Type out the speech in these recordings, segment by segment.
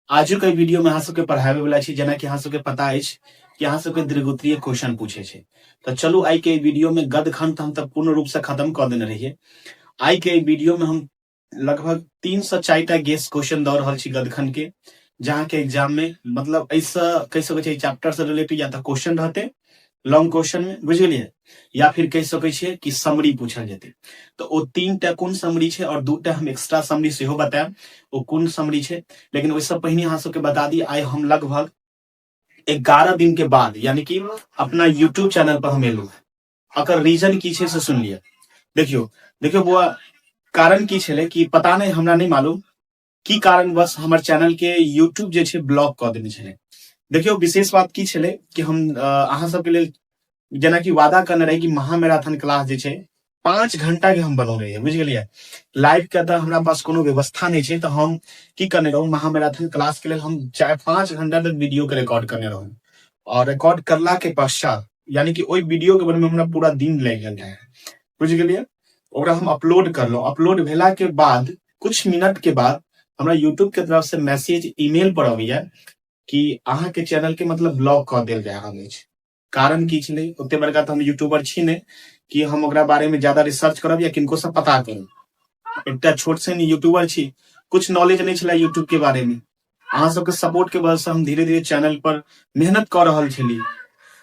आजुक एहि वीडियो में अहाँ सबके पढ़ाबे वाला छी। जेनाकि अहाँ सबके पता अछि कि अहाँ सबके दीर्घोत्तरीय क्वेश्चन पूछे छै, तऽ चलू आइ के वीडियो में गदखंड हम तऽ पूर्ण रूप से खत्म कऽ देने रहिए। आइ के वीडियो में हम लगभग 3 से 4 टा गेस क्वेश्चन दऽ रहल छी गदखंड के, जहाँ के एग्जाम में मतलब एहिसँ कहि सकै छियै चैप्टर से रिलेटेड या तऽ क्वेश्चन रहते लॉन्ग क्वेश्चन में, बुझि गेलियै, या फिर कहि सकै छियै कि समरी पूछल जेतै। तऽ ओ 3 टा कोन समरी छै और 2 टा हम एक्स्ट्रा समरी सेहो बतायब ओ कोन समरी छै। लेकिन ओहिसँ पहिने अहाँ सबके बता दी, आइ हम लगभग 11 दिन के बाद यानी कि अपना यूट्यूब चैनल पर हम एलहुँ। अकर रीजन की छै से सुन लिअ। देखियो देखियो बुआ, कारण की छलै कि पता नहि, हमरा नहि मालूम की कारणवश हमर चैनल के यूट्यूब जे छै ब्लॉक कऽ देने छलै। देखियौ विशेष बात की छलै कि हम अहाँ सबके लेल जेनाकि वादा करने रही कि महामैराथन क्लास जे छै 5 घंटा के हम बनौने रहियै, बुझि गेलियै। लाइव के तऽ हमरा पास कोनो व्यवस्था नहि छै, तऽ हम की करने रहूँ, महामैराथन क्लास के लेल हम 4-5 घंटा तक वीडियो के रिकॉर्ड करने रहूँ और रिकॉर्ड करला के पश्चात यानी कि ओहि वीडियो के बनमे हमरा पूरा दिन लागि गेल रहे, बुझि गेलियै। ओकरा हम अपलोड करलहुँ, अपलोड भेला के बाद कुछ मिनट के बाद हमरा यूट्यूब के तरफ से मैसेज ईमेल पर अबैया कि अहाँ के चैनल के मतलब ब्लॉक कऽ देल जा रहल अछि। कारण की छलै, ओते बड़का तऽ हम यूट्यूबर छी नहि कि हम ओकरा बारे में ज्यादा रिसर्च करब या किनको से पता करब। एकटा छोट सन यूट्यूबर छी, कुछ नॉलेज नहि छलै यूट्यूब के बारे में। अहाँ सबके सपोर्ट के वजह से हम धीरे धीरे चैनल पर मेहनत कऽ रहल छली,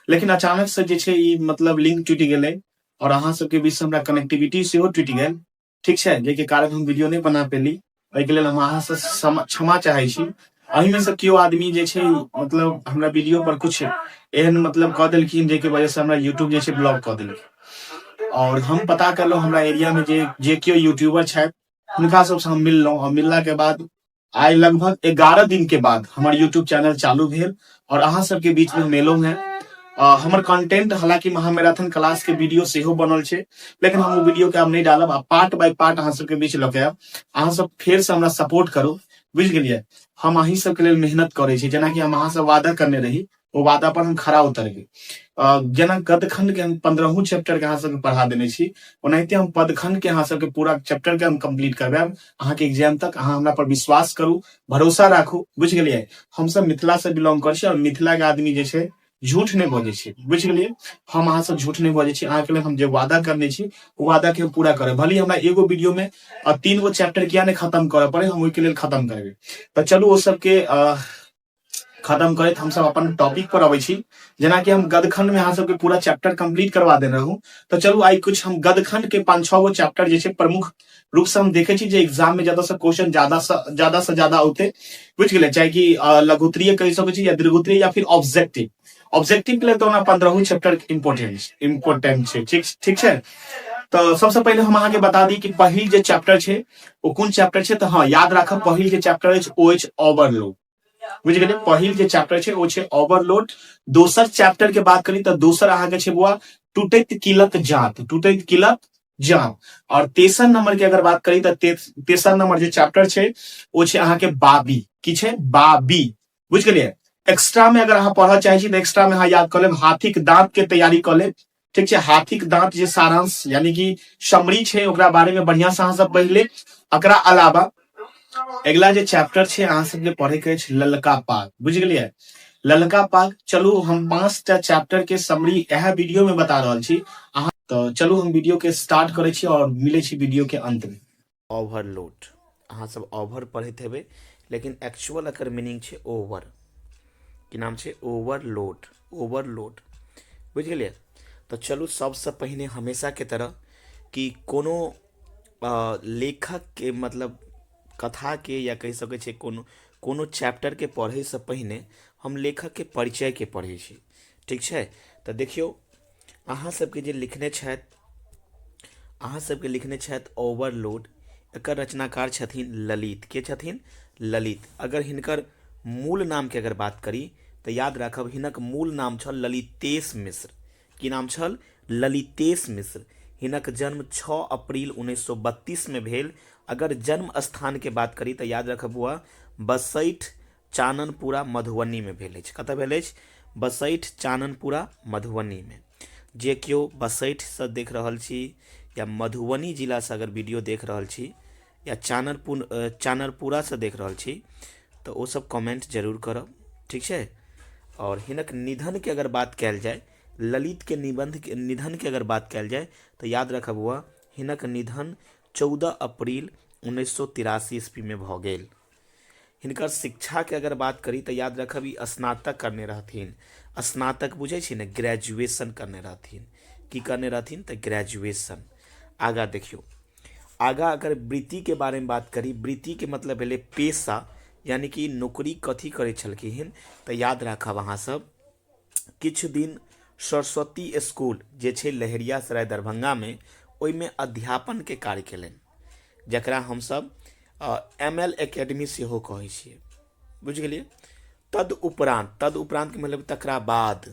लेकिन अचानक से जे छै ई मतलब लिंक टूटि गेलै और अहाँ सबके बीच से हमरा कनेक्टिविटी सेहो टूटि गेल, ठीक छै, जाहिके कारण हम वीडियो नहि बना पेली। एहिके लेल हम अहाँसँ क्षमा चाहै छी। एहिमे से केओ आदमी जे छै मतलब हमरा वीडियो पर कुछ एहन मतलब कऽ देलखिन जाहिके वजह से हमरा यूट्यूब जे छै ब्लॉक कऽ देलखिन। और हम पता करलहुँ हमरा एरिया में जे जे केओ यूट्यूबर छथि हुनका सबसँ हम मिललहुँ और मिलला के बाद आइ लगभग 11 दिन के बाद हमर यूट्यूब चैनल चालू भेल और अहाँ सबके बीच में हम एलहुँ हेँ। हमर कंटेंट हालांकि महामैराथन क्लास के वीडियो सेहो बनल छै, लेकिन हम ओ वीडियो के आब नहि डालब, आ पार्ट बाय पार्ट अहाँ सबके बीच लऽ के आयब। अहाँ सब फेर से हमरा सपोर्ट करू, बुझि गेलियै। हम अहीं सबके लेल मेहनत करै छी, जेनाकि हम अहाँ से वादा करने रही ओ वादा पर हम खरा उतरबै। जेना गदखंड के हम 15 चैप्टर के अहाँ सबके पढ़ा देने छी, ओनाहिते हम पदखंड के अहाँ सबके पूरा चैप्टर के हम कंप्लीट करबायब अहाँके एग्जाम तक। अहाँ हमरा पर विश्वास करू, भरोसा राखू, बुझि गेलियै। हमसब मिथिला से बिलोंग करै छी और मिथिला के आदमी जे छै झूठ नहि बजै छै, बुझि गेलियै। हम अहाँ सब झूठ नहि बजै छी, अहाँके लेल हम जे वादा करने छी ओ वादा के हम पूरा करब। भले हमरा एगो वीडियो में 3 गो चैप्टर किया नहि खत्म करऽ पड़े, हम ओहिके लेल खत्म करबै। तऽ चलू ओ सबके खत्म करैत हमसब अपन टॉपिक पर अबै छी। जेनाकि हम गदखंड में अहाँ सबके पूरा चैप्टर कंप्लीट करवा देने रहूं, तऽ चलू आइ कुछ हम गदखंड के 5-6 गो चैप्टर जे छै प्रमुख रूप से हम देखे छी जे एग्जाम में ज्यादा से क्वेश्चन ज्यादा से ज्यादा से ज्यादा औते, बुझि गेलै। चाहे कि लघुत्तरीय कहि सकै छी या दीर्घोत्तरीय या फिर ऑब्जेक्टिव। ऑब्जेक्टिव के लेल तऽ ओना 15 चैप्टर इम्पोर्टेंट छै, ठीक ठीक छै। तऽ सबसे पहिले हम अहाँके बता दी कि पहिल जे चैप्टर छै ओ कोन चैप्टर छै। तऽ हँ याद राखब, पहिल जे चैप्टर अछि ओ अछि ओवरलोड, बुझि गेलियै। पहिल जे चैप्टर छै ओ छै ओवरलोड। दोसर चैप्टर के बात करी तऽ दोसर अहाँके छै बुआ टूटैत कीलक जात, टूटैत कीलक जात। और तेसर नंबर के अगर बात करी तऽ तेसर नंबर जे चैप्टर छै ओ छै अहाँके बाबी। की छै? बाबी, बुझि गेलियै। एक्स्ट्रा में अगर अहाँ पढ़ऽ चाहै छी तऽ एक्स्ट्रा में अहाँ याद कऽ लेब हाथीक दांत के तैयारी कऽ लेब, ठीक छै। हाथीक दांत जे सारांश यानी कि समरी छै ओकरा बारे में बढ़िया से अहाँ सब पढ़ि लेब। एकरा अलावा अगिला जे चैप्टर छै अहाँ सबके पढ़े के अछि ललका पाग, बुझि गेलियै। ललका पाग। चलू हम 5टा चैप्टर के समरी इएह वीडियो में बता रहल छी अहाँ, तऽ चलू हम वीडियो के स्टार्ट करै छी और मिलै छी वीडियो के अंत में। ओवरलोड अहाँ सब ओवर पढ़ैत हेबै, लेकिन एक्चुअल एकर मीनिंग छै ओवर। की नाम छै? ओवरलोड, ओवरलोड, बुझि गेलियै। तऽ चलू सबसँ पहिने हमेशाके तरह कि कोनो लेखकके मतलब कथाके या कहि सकै छियै कोनो कोनो चैप्टरके पढ़ैसँ पहिने हम लेखकके परिचयके पढ़ै छी, ठीक छै। तऽ देखियौ अहाँ सबके जे लिखने छथि, अहाँ सबके लिखने छथि ओवरलोड, एकर रचनाकार छथिन ललित। के छथिन? ललित। अगर हिनकर मूल नामके अगर बात करी तऽ याद राखब हिनक मूल नाम छल ललितेश मिश्र। की नाम छल? ललितेश मिश्र। हिनक जन्म 6 अप्रैल 1932 में भेल। अगर जन्म स्थान के बात करी तऽ याद रखब बुआ बसैठ चाननपुरा मधुबनी में भेल अछि। कतऽ भेल अछि? बसैठ चाननपुरा मधुबनी में। जे केओ बसैठसँ देख रहल छी या मधुबनी जिलासँ अगर वीडियो देख रहल छी या चाननपुरासँ देख रहल छी तऽ ओसभ कमेंट जरूर करब, ठीक छै। आओर हिनक निधनके अगर बात कयल जाय, ललितके निबंधके निधनके अगर बात कयल जाय तऽ याद रखब बौआ, हिनक निधन 14 अप्रैल 1983 ईस्वीमे भऽ गेल। हिनकर शिक्षाके अगर बात करी तऽ याद रखब ई स्नातक करने रहथिन। स्नातक बुझै छी ने, ग्रेजुएशन करने रहथिन। की करने रहथिन तऽ ग्रेजुएशन। आगाँ देखियौ, आगाँ अगर वृत्तिके बारेमे बात करी, वृत्तिके मतलब भेलै पेशा, यानि कि नौकरी कथी करै छलखिन, तऽ याद राखब अहाँ सब किछु दिन सरस्वती स्कूल जे छै लहेरियासराय दरभंगामे, ओहिमे अध्यापनके कार्य केलनि, जकरा हमसभ एम एल एकेडमी सेहो कहै छियै, बुझि गेलियै। तद उपरान्त, तद उपरान्तके मतलब तकरा बाद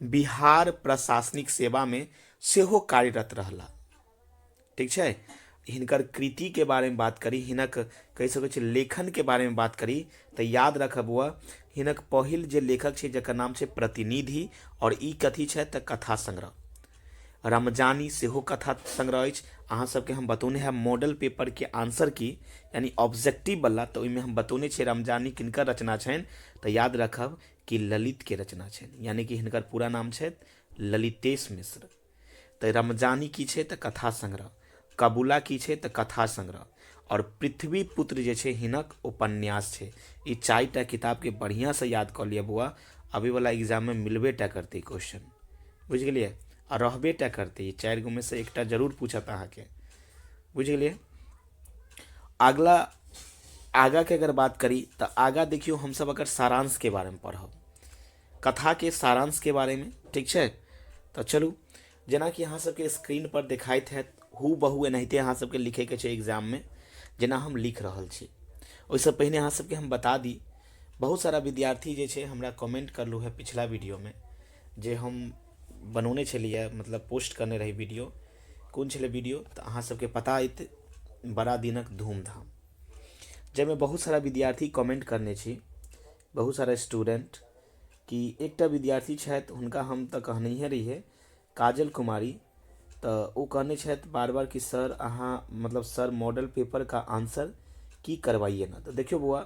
बिहार प्रशासनिक सेवामे सेहो कार्यरत रहला, ठीक छै। हिनकर कृतिके बारेमे बात करी, हिनक कहि सकै छी लेखनके बारेमे बात करी तऽ याद रखब बौआ, हिनक पहिल जे लेखक छै जकर नाम छै प्रतिनिधि, आओर ई कथी छै तऽ कथा संग्रह। रमजानी सेहो कथा संग्रह अछि। अहाँ सबके हम बतौने है मॉडल पेपरके आंसर की, यानी ऑब्जेक्टिव वाला, तऽ ओहिमे हम बतौने छियै रमजानी किनकर रचना छनि, तऽ याद रखब कि ललितके रचना छनि, यानी कि हिनकर पूरा नाम छथि ललितेश मिश्र। तऽ रमजानी की छै तऽ कथा संग्रह, कबूला की छै तऽ कथा संग्रह, आओर पृथ्वी पुत्र जे छै हिनक उपन्यास छै। ई चारिटा किताबके बढ़िआँसँ याद कऽ लिअ बौआ, अबैवला एग्जाममे मिलबे टा करतै क्वेश्चन, बुझि गेलियै, आ रहबे टा करतै। ई चारि गोमे से एकटा जरूर पूछत अहाँके, बुझि गेलियै। अगला आगाँके अगर बात करी तऽ आगाँ देखियौ हमसब अगर सारांशके बारेमे पढ़ब, कथाके सारांशके बारेमे, ठीक छै। तऽ चलू, जेनाकि अहाँ सबके स्क्रीन पर देखाइत हैत हु बहु एनाहिते अहाँ सबके लिखैके छै एग्जाममे, जेना हम लिख रहल छी। ओहिसँ पहिने अहाँ सबके हम बता दी, बहुत सारा विद्यार्थी जे छै हमरा कमेंट करलहुँ हेँ पिछला वीडियोमे जे हम बनौने छलियै, मतलब पोस्ट करने रही वीडियो। कोन छलै वीडियो तऽ अहाँ सबके पता अछि, बड़ा दिनक धूमधाम, जाहिमे बहुत सारा विद्यार्थी कमेंट करने छी, बहुत सारा स्टूडेंट, कि एकटा विद्यार्थी छथि हुनका हम तऽ कहनहिए रहियै, काजल कुमारी, तऽ ओ कहने छथि बार बार कि सर अहाँ मतलब सर मॉडल पेपर का आंसर की करवाइए ना। तऽ देखियौ बौआ,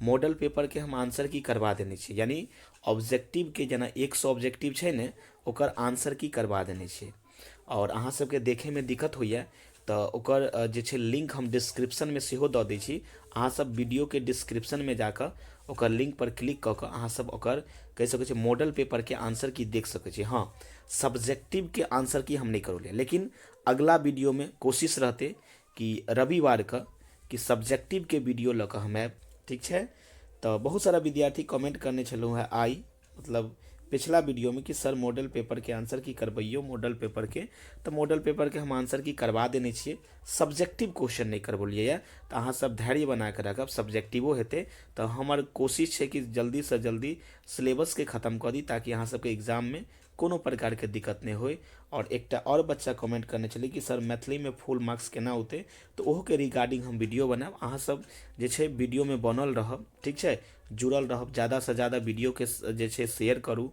मॉडल पेपरके हम आंसर की करवा देने छी, यानी ऑब्जेक्टिवके जेना 100 ऑब्जेक्टिव छै ने, ओकर आंसर की करवा देने छियै। आओर अहाँ सबके देखैमे दिक्कत होइए तऽ ओकर जे छै लिंक हम डिस्क्रिप्शनमे सेहो दऽ दै छी। अहाँ सब वीडियोके डिस्क्रिप्शनमे जाकऽ ओकर लिंक पर क्लिक कऽ कऽ अहाँ सब ओकर कहि सकै छियै मॉडल पेपरके आंसर की देख सकै छी। हँ, सब्जेक्टिवके आंसर की हम नहि करौलियै, लेकिन अगला वीडियोमे कोशिश रहतै कि रविवारके कि सब्जेक्टिवके वीडियो लऽ कऽ हम आयब, ठीक छै। तऽ बहुत सारा विद्यार्थी कमेंट करने छलहुँ हेँ आइ, मतलब पिछला वीडियोमे, कि सर मॉडल पेपरके आंसर की करबैयौ मॉडल पेपरके। तऽ मॉडल पेपरके हम आंसर की करबा देने छियै, सब्जेक्टिव क्वेश्चन नहि करबौलियै यऽ। तऽ अहाँ सब धैर्य बना कऽ राखब, सब्जेक्टिवो हेतै तऽ हमर कोशिश छै कि जल्दीसँ जल्दी सिलेबसके खतम कऽ दी, ताकि अहाँ सबके एग्जाममे कोनो प्रकारके दिक्कत नहि होइ। आओर एकटा आओर बच्चा कमेंट करने छलै कि सर मैथिलीमे फुल मार्क्स केना औतै, तऽ ओहोके रिगार्डिंग हम वीडियो बनायब। अहाँ सब जे छै वीडियोमे बनल रहब, ठीक छै, जुड़ल रहब, ज्यादासँ ज्यादा वीडियोके जे छै शेयर करू।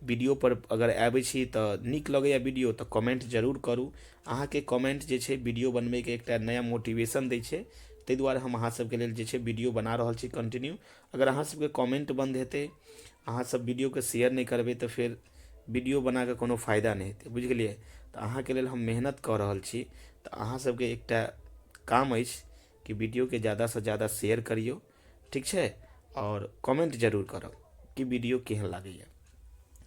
वीडियो पर अगर आबै छी तऽ नीक लगैए वीडियो तऽ कमेंट जरूर करू। अहाँके कमेंट जे छै वीडियो बनबैके एकटा नया मोटिवेशन दै छै, ताहि दुआरे हम अहाँ सबके लेल जे छै वीडियो बना रहल छी कंटिन्यू। अगर अहाँ सबके कमेंट बन्द हेतै, अहाँ सब वीडियोके शेयर नहि करबै, तऽ फेर वीडियो बनाकऽ कोनो फायदा नहि हेतै, बुझि गेलियै। तऽ अहाँके लेल हम मेहनत कऽ रहल छी, तऽ अहाँ सबके एकटा काम अछि कि वीडियोके ज्यादासँ ज्यादा शेयर करियौ, ठीक छै, आओर कमेंट जरूर करब कि वीडियो केहन लागैए,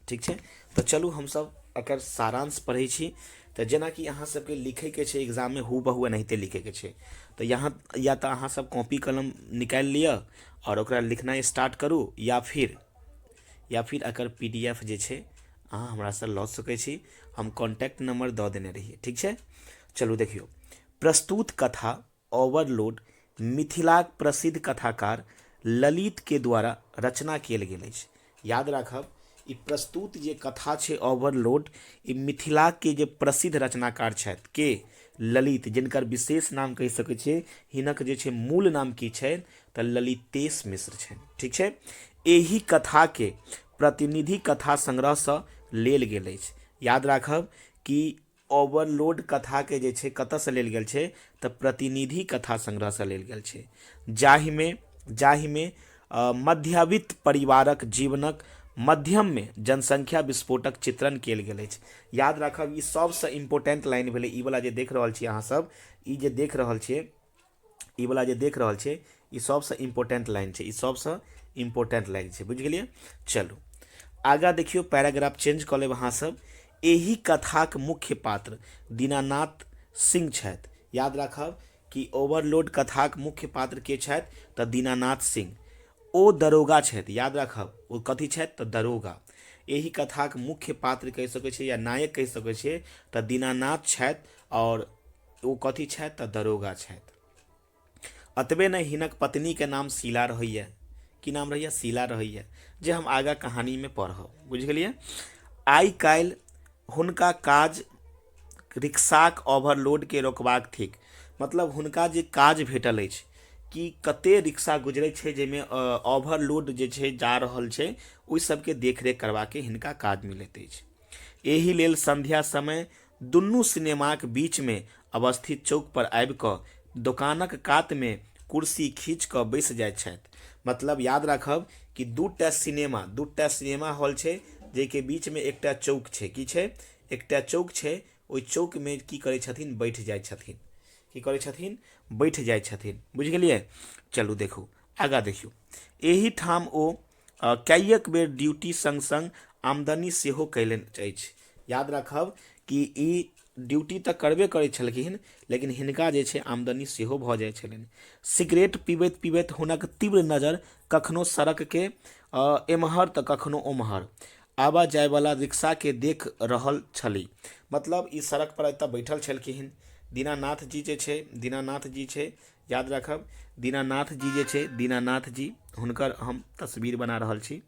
ठीक छै। तऽ चलू हमसब एकर सारांश पढ़ै छी। तऽ जेनाकि अहाँ सबके लिखैके छै एग्जाममे हु बहु एनाहिते लिखैके छै, तऽ यहाँ या तऽ अहाँ सब कॉपी कलम निकालि लिअ आओर ओकरा लिखनाइ स्टार्ट करू, या फिर एकर PDF जे छै अहाँ हमरासँ लऽ सकै छी, हम कॉन्टैक्ट नंबर दऽ देने रहियै, ठीक छै। चलू देखियौ, प्रस्तुत कथा ओवरलोड मिथिलाक प्रसिद्ध कथाकार ललित के द्वारा रचना कयल गेल अछि। याद राखब, ई प्रस्तुत जे कथा छै ओवरलोड, ई मिथिलाके जे प्रसिद्ध रचनाकार छथि के ललित, जिनकर विशेष नाम कहि सकै छियै, हिनक जे छै मूल नाम की छै तऽ ललितेश मिश्र छनि, ठीक छै। एहि कथाके प्रतिनिधि कथा संग्रहसँ लेल गेल अछि। याद राखब कि ओवरलोड कथाके जे छै कतऽसँ लेल गेल छै तऽ प्रतिनिधि कथा संग्रहसँ लेल गेल छै, जाहिमे जाहिमे मध्यवित्त परिवारक जीवनक मध्यममे जनसंख्या विस्फोटक चित्रण कयल गेल अछि। याद राखब, ई सबसँ इम्पोर्टेंट लाइन भेलै। ई वाला जे देख रहल छी अहाँ सब, ई जे देख रहल छियै, ई वाला जे देख रहल छियै, ई सबसँ इम्पोर्टेंट लाइन छै, ई सबसँ इम्पोर्टेंट लाइन छै, बुझि गेलियै? चलू आगाँ देखियौ, पैराग्राफ चेंज कऽ लेब अहाँ सब। एहि कथाक मुख्य पात्र दीनानाथ सिंह छथि। याद राखब कि ओवरलोड कथाक मुख्य पात्र के छथि? तऽ दीनानाथ सिंह। ओ दरोगा छथि। याद राखब, ओ कथी छथि? तऽ दरोगा। एहि कथाक मुख्य पात्र कहि सकै छियै या नायक कहि सकै छियै तऽ दीनानाथ छथि, आओर ओ कथी छथि? तऽ दरोगा छथि। एतबे नहि, हिनक पत्नीके नाम शीला रहैए। की नाम रहैए? शीला रहैए, जे हम आगाँ कहानीमे पढ़ब, बुझि गेलियै? आइ काल्हि हुनका काज रिक्शाक ओवरलोडके रोकबाक थिक। मतलब हुनका जे काज भेटल अछि कि कते रिक्शा गुजरै छै जाहिमे ओवरलोड जे छै जा रहल छै, ओहि सबके देखरेख करबाके हिनका काज मिलैत अछि। एहि लेल संध्या समय दुनू सिनेमाक बीचमे अवस्थित चौक पर आबि कऽ दोकानक कातमे कुर्सी खींच कऽ बैसि जाइत छथि। मतलब याद राखब कि दूटा सिनेमा हॉल छै जाहिके बीचमे एकटा चौक छै। की छै? एकटा चौक छै। ओहि चौकमे की करै छथिन? बैठ जाइ छथिन। की करै छथिन? बैठ जाइ छथिन, बुझि गेलियै? चलू देखू, आगाँ देखियौ। एहि ठाम ओ कइएक बेर ड्यूटी संग संग आमदनी सेहो कयलनि अछि। याद राखब कि ई ड्यूटी तऽ करबे करै छलखिन, लेकिन हिनका जे छै आमदनी सेहो भऽ जाइ छलनि। सिगरेट पीबैत पीबैत हुनक तीव्र नजर कखनो सड़कके एम्हर तऽ कखनो ओम्हर आबऽ जायवला रिक्शाके देख रहल छली। मतलब ई सड़क पर एतऽ बैठल छलखिन दीनानाथ जी जे छै, दीनानाथ जी छै, याद राखब, दीनानाथ जी जे छै, दीनानाथ जी, हुनकर हम तस्वीर बना रहल छी।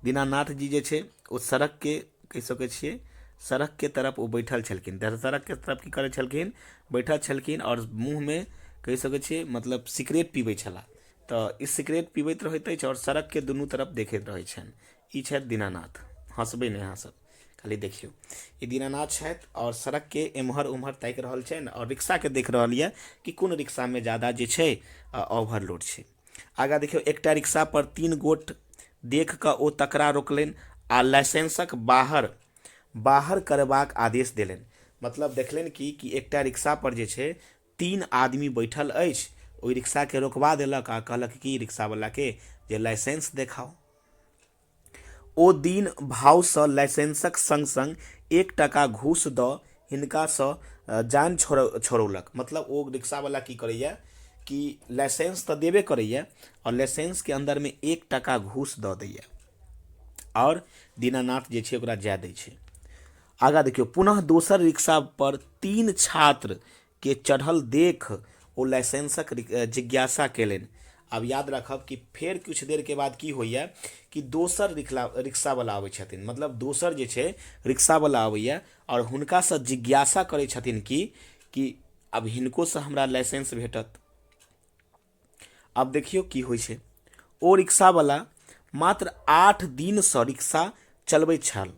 दीनानाथ जी जे छै ओ सड़कके कहि सकै छियै, सड़कके तरफ ओ बैठल छलखिन। सड़कके तरफ की करै छलखिन? बैठल छलखिन आओर मुँहमे कहि सकै छियै मतलब सिगरेट पीबै छलाह। तऽ ई सिगरेट पीबैत रहैत अछि आओर सड़कके दुनू तरफ देखैत रहै छनि। ई छथि दीनानाथ। हँसबै नहि अहाँ सब, खाली देखियौ। ई दीनानाथ छथि आओर सड़कके एम्हर ओम्हर ताकि रहल छनि आओर रिक्शाके देख रहल यऽ कि कोन रिक्शामे ज्यादा जे छै ओवरलोड छै। आगाँ देखियौ, एकटा रिक्शा पर 3 गोट देख कऽ ओ तकरा रोकलनि आ लाइसेंसक बाहर बाहर करबाक आदेश देलनि। मतलब देखलनि कि एकटा रिक्शा पर जे छै 3 आदमी बैठल अछि, ओहि रिक्शाके रोकवा देलक आ कहलक कि रिक्शावलाके जे लाइसेंस देखाउ। ओ दीन भावसँ लाइसेंसक संग-संग 1 टाका घूस दऽ हिनकासँ जान छोड़ौलक। मतलब ओ रिक्शावला की करैए कि लाइसेंस तऽ देबे करैए आओर लाइसेंसके अन्दरमे 1 टाका घूस दऽ दैए आओर दीनानाथ जे छै ओकरा जाय दै छै। आगाँ देखियौ, पुनः दोसर रिक्शा पर 3 छात्र के चढ़ल देख ओ लाइसेंसक जिज्ञासा केलनि। आब याद राखब कि फेर किछु देरके बाद की होइए कि दोसर रिक्शावला अबै छथिन। मतलब दोसर जे छै रिक्शावला अबैए आओर हुनकासँ जिज्ञासा करै छथिन कि आब हिनकोसँ हमरा लाइसेंस भेटत। आब देखियौ की होइ छै। ओ रिक्शावला मात्र 8 दिनसँ रिक्शा चलबैत छल।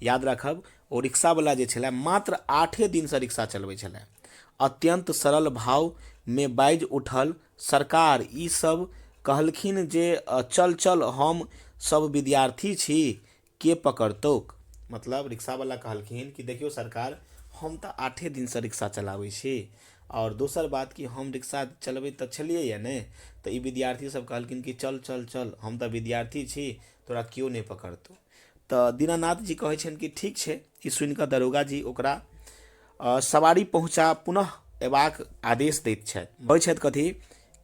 याद राखब, ओ रिक्शावला जे छलै मात्र 8 दिनसँ रिक्शा चलबै छलै। अत्यन्त सरल भावमे बाजि उठल, सरकार, ई सब कहलखिन जे चल चल, हम सब विद्यार्थी छी, के पकड़तौक? मतलब रिक्शावला कहलखिन कि देखियौ सरकार, हम तऽ 8 दिनसँ रिक्शा चलाबै छी, आओर दोसर बात कि हम रिक्शा चलबै तऽ छलियैए ने। तऽ ई विद्यार्थी सब कहलखिन कि चल चल चल, हम तऽ विद्यार्थी छी, तोरा केओ नहि पकड़तौ। तऽ दीनानाथ जी कहै छनि कि ठीक छै। ई सुनिकऽ दरोगा जी ओकरा सवारी पहुँचा पुनः अयबाक आदेश दैत छथि। कहै छथि कथी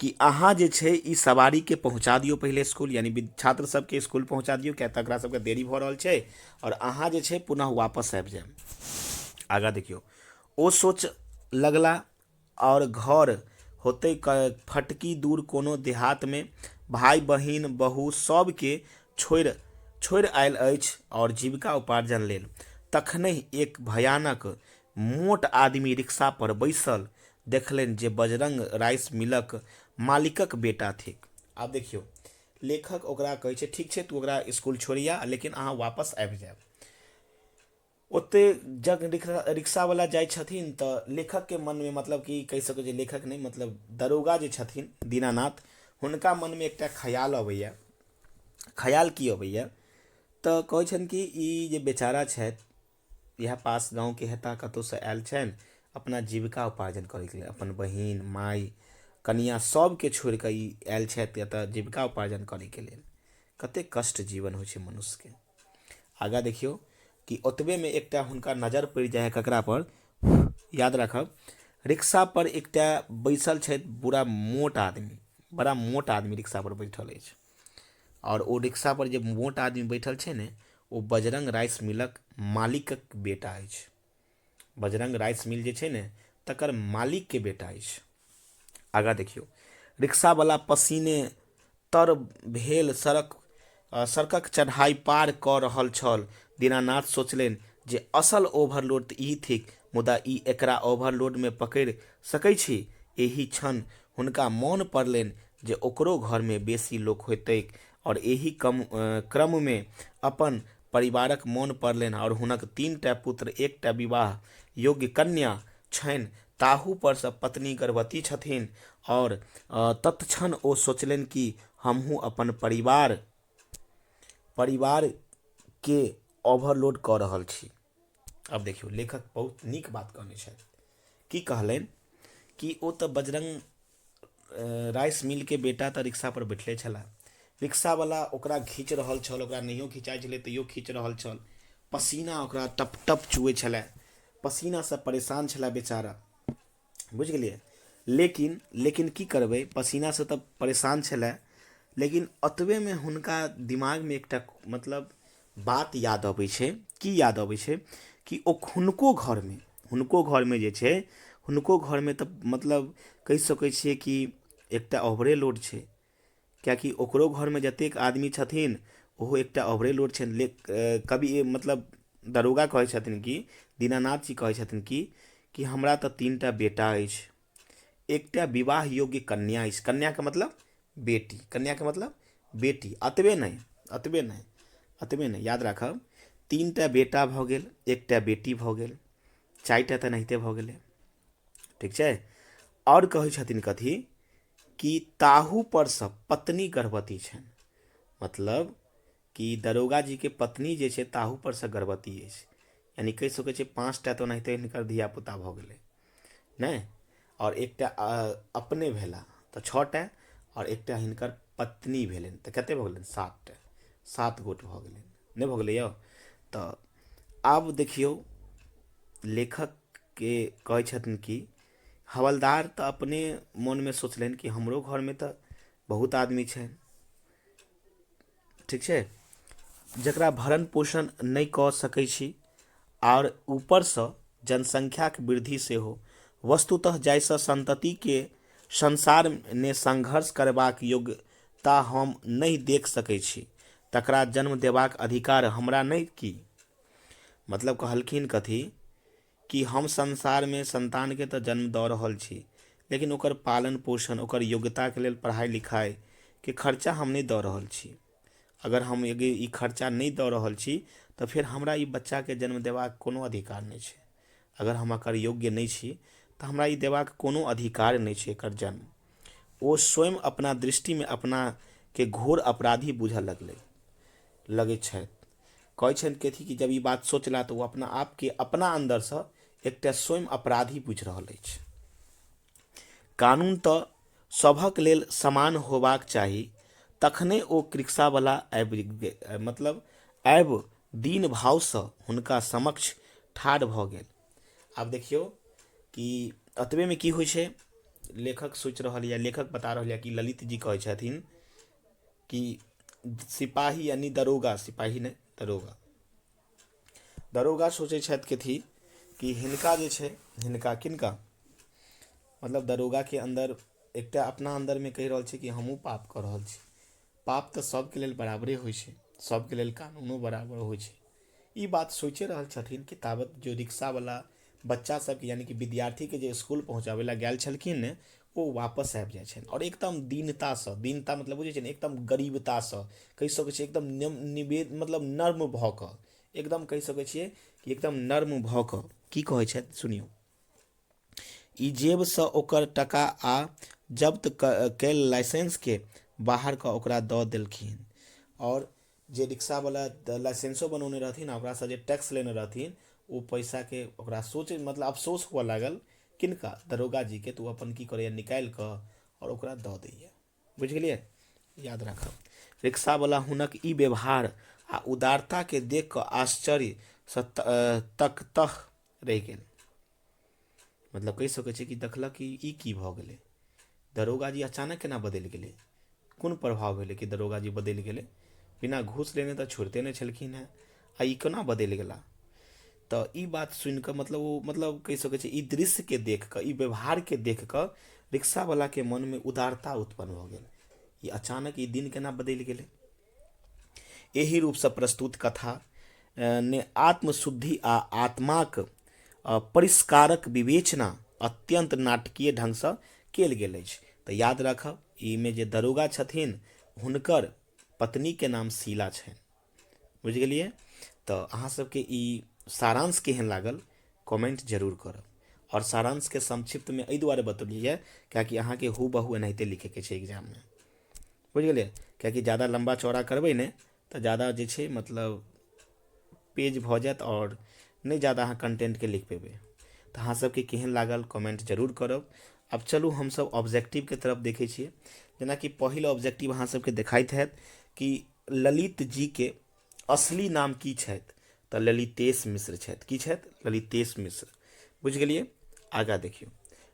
कि अहाँ जे छै ई सवारीके पहुँचा दियौ पहिले स्कूल, यानी छात्र सबके स्कूल पहुँचा दियौ, किया तऽ एकरा सबके देरी भऽ रहल छै, आओर अहाँ जे छै पुनः वापस आबि जायब। आगाँ देखियौ, ओ सोच लगला आओर घर होतै फटकी दूर कोनो देहातमे, भाय बहिन बहु सबके छोड़ि छोड़ि आयल अछि आओर जीविका उपार्जन लेल। तखनहि एक भयानक मोट आदमी रिक्शा पर बैसल देखलनि जे बजरंग राइस मिलक मालिकक बेटा थिक। आब देखियौ, लेखक ओकरा कहै छै ठीक छै, तू ओकरा स्कूल छोड़िया, लेकिन अहाँ वापस आबि जायब। ओते जब रिक्शावला जाइ छथिन तऽ लेखकके मनमे, मतलब कि कहि सकै छियै लेखक नहि, मतलब दरोगा जे छथिन दीनानाथ, हुनका मनमे एकटा ख्याल अबैए। ख्याल की अबैए तऽ कहै छनि कि ई जे बेचारा छथि, इएह पास गाँवके हेता, कतहुसँ आयल छनि अपना जीविका उपार्जन करैके लेल, अपन बहिन, माय, कनिआँ सभके छोड़ि कऽ ई आयल छथि एतऽ जीविका उपार्जन करैके लेल। कतेक कष्ट जीवन होइ छै मनुष्यके। आगाँ देखियौ कि ओतबेमे एकटा हुनका नजर पड़ि जाइ है ककरा पर, याद राखब, रिक्शा पर एकटा बैसल छथि बुरा मोट आदमी, बड़ा मोट आदमी रिक्शा पर बैठल अछि। आओर ओ रिक्शा पर जे मोट आदमी बैठल छै ने, ओ बजरंग राइस मिलक मालिकक बेटा अछि। बजरंग राइस मिल जे छै ने, तकर मालिकके बेटा अछि। आगाँ देखियौ, रिक्शावला पसीने तर भेल सड़कक चढ़ाइ पार कऽ रहल छल। दीनानाथ सोचलनि जे असल ओवरलोड तऽ ई थिक, मुदा ई एकरा ओवरलोडमे पकड़ि सकै छी? एही क्षण हुनका मोन पड़लनि जे ओकरो घरमे बेसी लोक होयतैक आओर एही क्रममे अपन परिवारक मोन पड़लनि आओर हुनक 3टा पुत्र, एकटा विवाह योग्य कन्या छनि, ताहू परसँ पत्नी गर्भवती छथिन। आओर तत्क्षण ओ सोचलनि कि हमहूँ अपन परिवारके ओवरलोड कऽ रहल छी। आब देखियौ, लेखक बहुत नीक बात कहने छथि। की कहलनि कि ओ तऽ बजरंग राइस मिलके बेटा तऽ रिक्शा पर बैठले छलाह, रिक्शावला ओकरा घीच रहल छल, ओकरा नहियो घिचाइ छलै तैयो खींच रहल छल, पसीना ओकरा टप टप चुअै छलै, पसीनासँ परेशान छलै बेचारा, बुझि गेलियै। लेकिन लेकिन की करबै, पसीनासँ तऽ परेशान छलै, लेकिन ओतबेमे हुनका दिमागमे एकटा मतलब बात याद अबै छै। की याद अबै छै कि ओ हुनको घरमे जे छै, हुनको घरमे तऽ मतलब कहि सकै छियै कि एकटा ओवरे लोड छै, किएकि ओकरो घरमे जतेक आदमी छथिन ओहो एकटा ओवरे लोड छनि। कवि मतलब दरोगा कहै छथिन कि दीनानाथ जी कहै छथिन कि हमरा तऽ 3टा बेटा अछि, एकटा विवाह योग्य कन्या अछि। कन्याके मतलब बेटी, कन्याके मतलब बेटी। एतबे नहि, एतबे नहि, एतबे नहि, याद राखब, 3टा बेटा भऽ गेल, एकटा बेटी भऽ गेल, 4टा तऽ एनाहिते भऽ गेलै, ठीक छै। आओर कहै छथिन कथी कि ताहू परसँ पत्नी गर्भवती छनि, मतलब कि दरोगा जीके पत्नी जे छै ताहू परसँ गर्भवती अछि, यानी कहि सकै छियै 5टा तऽ ओनाहिते हिनकर धियापुता भऽ गेलै नहि, आओर एकटा अपने भेला तऽ 6टा, आओर एकटा हिनकर पत्नी भेलनि तऽ कते भऽ गेलनि, 7टा, 7 गोट भऽ गेलनि, नहि भऽ गेलै यौ। तऽ आब देखियौ, लेखकके कहै छथिन कि हवलदार तऽ अपने मोनमे सोचलनि कि हमरो घरमे तऽ बहुत आदमी छनि, ठीक छै, जकरा भरण पोषण नहि कऽ सकै छी, आओर ऊपरसँ जनसंख्याके वृद्धि सेहो, वस्तुतः जाहिसँ संततिके संसारमे संघर्ष करबाक योग्यता हम नहि देख सकै छी, तकरा जन्म देबाक अधिकार हमरा नहि की? मतलब कहलखिन कथी कि हम संसारमे संतानके तऽ जन्म दऽ रहल छी, लेकिन ओकर पालन पोषण, ओकर योग्यताके लेल पढ़ाइ लिखाइके खर्चा हम नहि दऽ रहल छी। अगर हम ई खर्चा नहि दऽ रहल छी तऽ फेर हमरा ई बच्चाके जन्म देबाक कोनो अधिकार नहि छै। अगर हम एकर योग्य नहि छी तऽ हमरा ई देबाक कोनो अधिकार नहि छै एकर जन्म। ओ स्वयं अपना दृष्टिमे अपनाके घोर अपराधी बुझऽ लगै छथि। कहै छनि कथी कि जब ई बात सोचला तऽ ओ अपना आपके अपना अन्दरसँ एकटा स्वयं अपराधी बुझि रहल अछि। कानून तऽ सभक लेल समान होबाक चाही। तखने ओ रिक्शावला आबि, मतलब आबि दीन भावसँ हुनका समक्ष ठाढ़ भऽ गेल। आब देखियौ कि एतबेमे की होइ छै। लेखक सोचि रहल यऽ, लेखक बता रहल यऽ कि ललित जी कहै छथिन कि सिपाही यानी दरोगा, सिपाही नहि, दरोगा, दरोगा सोचै छथि कथी कि हिनका जे छै, हिनका किनका मतलब दरोगाके अन्दर एकटा अपना अन्दरमे कहि रहल छै कि हमहूँ पाप कऽ रहल छी। पाप तऽ सभके लेल बराबरे होइ छै, सभके लेल कानूनो बराबर होइ छै। ई बात सोचि रहल छथिन कि ताबत जो रिक्शावला बच्चा सबके यानी कि विद्यार्थीके जे इसकुल पहुँचाबै लए गेल छलखिन ने, ओ वापस आबि जाइ छनि आओर एकदम दीनतासँ, दीनता मतलब बुझै छियै ने, एकदम गरीबतासँ कहि सकै छियै, एकदम निवेद मतलब नर्म भऽ कऽ, एकदम कहि सकै छियै कि एकदम नर्म भऽ कऽ की कहै छथि सुनियौ। ई जेबसँ ओकर टका आ जब्त कयल लाइसेंसके बाहर कऽ ओकरा दऽ देलखिन। आओर जे रिक्शावला लाइसेंसो बनौने रहथिन आ ओकरासँ जे टैक्स लेने रहथिन ओ पैसाके ओकरा सोच मतलब अफसोस हुअ लागल किनका, दरोगा जीके। तऽ ओ अपन की करैए, निकालि कऽ आओर ओकरा दऽ दैए। बुझि गेलियै? याद राखब, रिक्शावला हुनक ई व्यवहार आ उदारताके देख कऽ आश्चर्यसँ तकतह रहि गेल। मतलब कहि सकै छी कि देखलक कि ई की भऽ गेलै, दरोगा जी अचानक केना बदलि गेलै, कोन प्रभाव भेलै कि दरोगा जी बदलि गेलै, बिना घूस लेने तऽ छोड़िते नहि छलखिन हेँ, आ ई केना बदलि गेला। तऽ ई बात सुनि कऽ मतलब ओ मतलब कहि सकै छी ई दृश्यके देख कऽ, ई व्यवहारके देख कऽ रिक्शावलाके मनमे उदारता उत्पन्न भऽ गेल, ई अचानक ई दिन केना बदलि गेलै। एहि रूपसँ प्रस्तुत कथा ने आत्मशुद्धि आ आत्माक परिष्कारक विवेचना अत्यन्त नाटकीय ढङ्गसँ कयल गेल अछि। तऽ याद राखब, एहिमे जे दरोगा छथिन हुनकर पत्नीके नाम शीला छनि। बुझि गेलियै? तऽ अहाँ सबके ई सारांश केहन लागल कमेंट जरूर करब। आओर सारांशके संक्षिप्तमे एहि दुआरे बतेलियै कियाकि अहाँके हूबहू एनाहिते लिखैके छै एग्जाममे। बुझि गेलियै? कियाकि जादा लम्बा चौड़ा करबै ने तऽ जादा जे छै मतलब पेज भऽ जायत आओर नहि जादा अहाँ कंटेंटके लिख पेबै। तऽ अहाँ सबके केहन लागल कमेंट जरूर करब। आब चलू हमसब ऑब्जेक्टिवके तरफ देखै छियै। जेनाकि पहिल ऑब्जेक्टिव अहाँ सबके देखाइत हैत कि ललित जीके असली नाम की छथि, तऽ ललितेश मिश्र छथि। की छथि? ललितेश मिश्र। बुझि गेलियै? आगाँ देखियौ,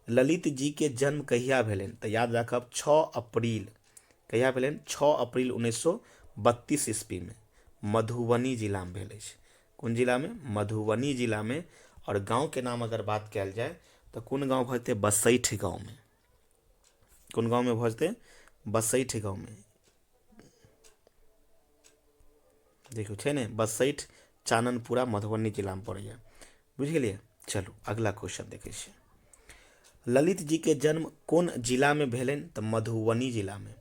ललित जीके जन्म कहिया भेलनि, तऽ याद राखब 6 अप्रैल। कहिया भेलनि? 6 अप्रैल 1932 ईस्वीमे मधुबनी जिलामे भेल अछि। कोन जिलामे? मधुबनी जिलामे। आओर गाँवके नाम अगर बात कयल जाय तऽ कोन गाँव भऽ जेतै? बसैठ गाँवमे। कोन गाँवमे भऽ जेतै? बसैठ गाँवमे। देखियौ छै ने, बसैठ चाननपुरा मधुबनी जिलामे पड़ैए। बुझि गेलियै? चलू अगला क्वेश्चन देखै छियै। ललित जी के जन्म कोन जिलामे भेलनि, तऽ मधुबनी जिलामे।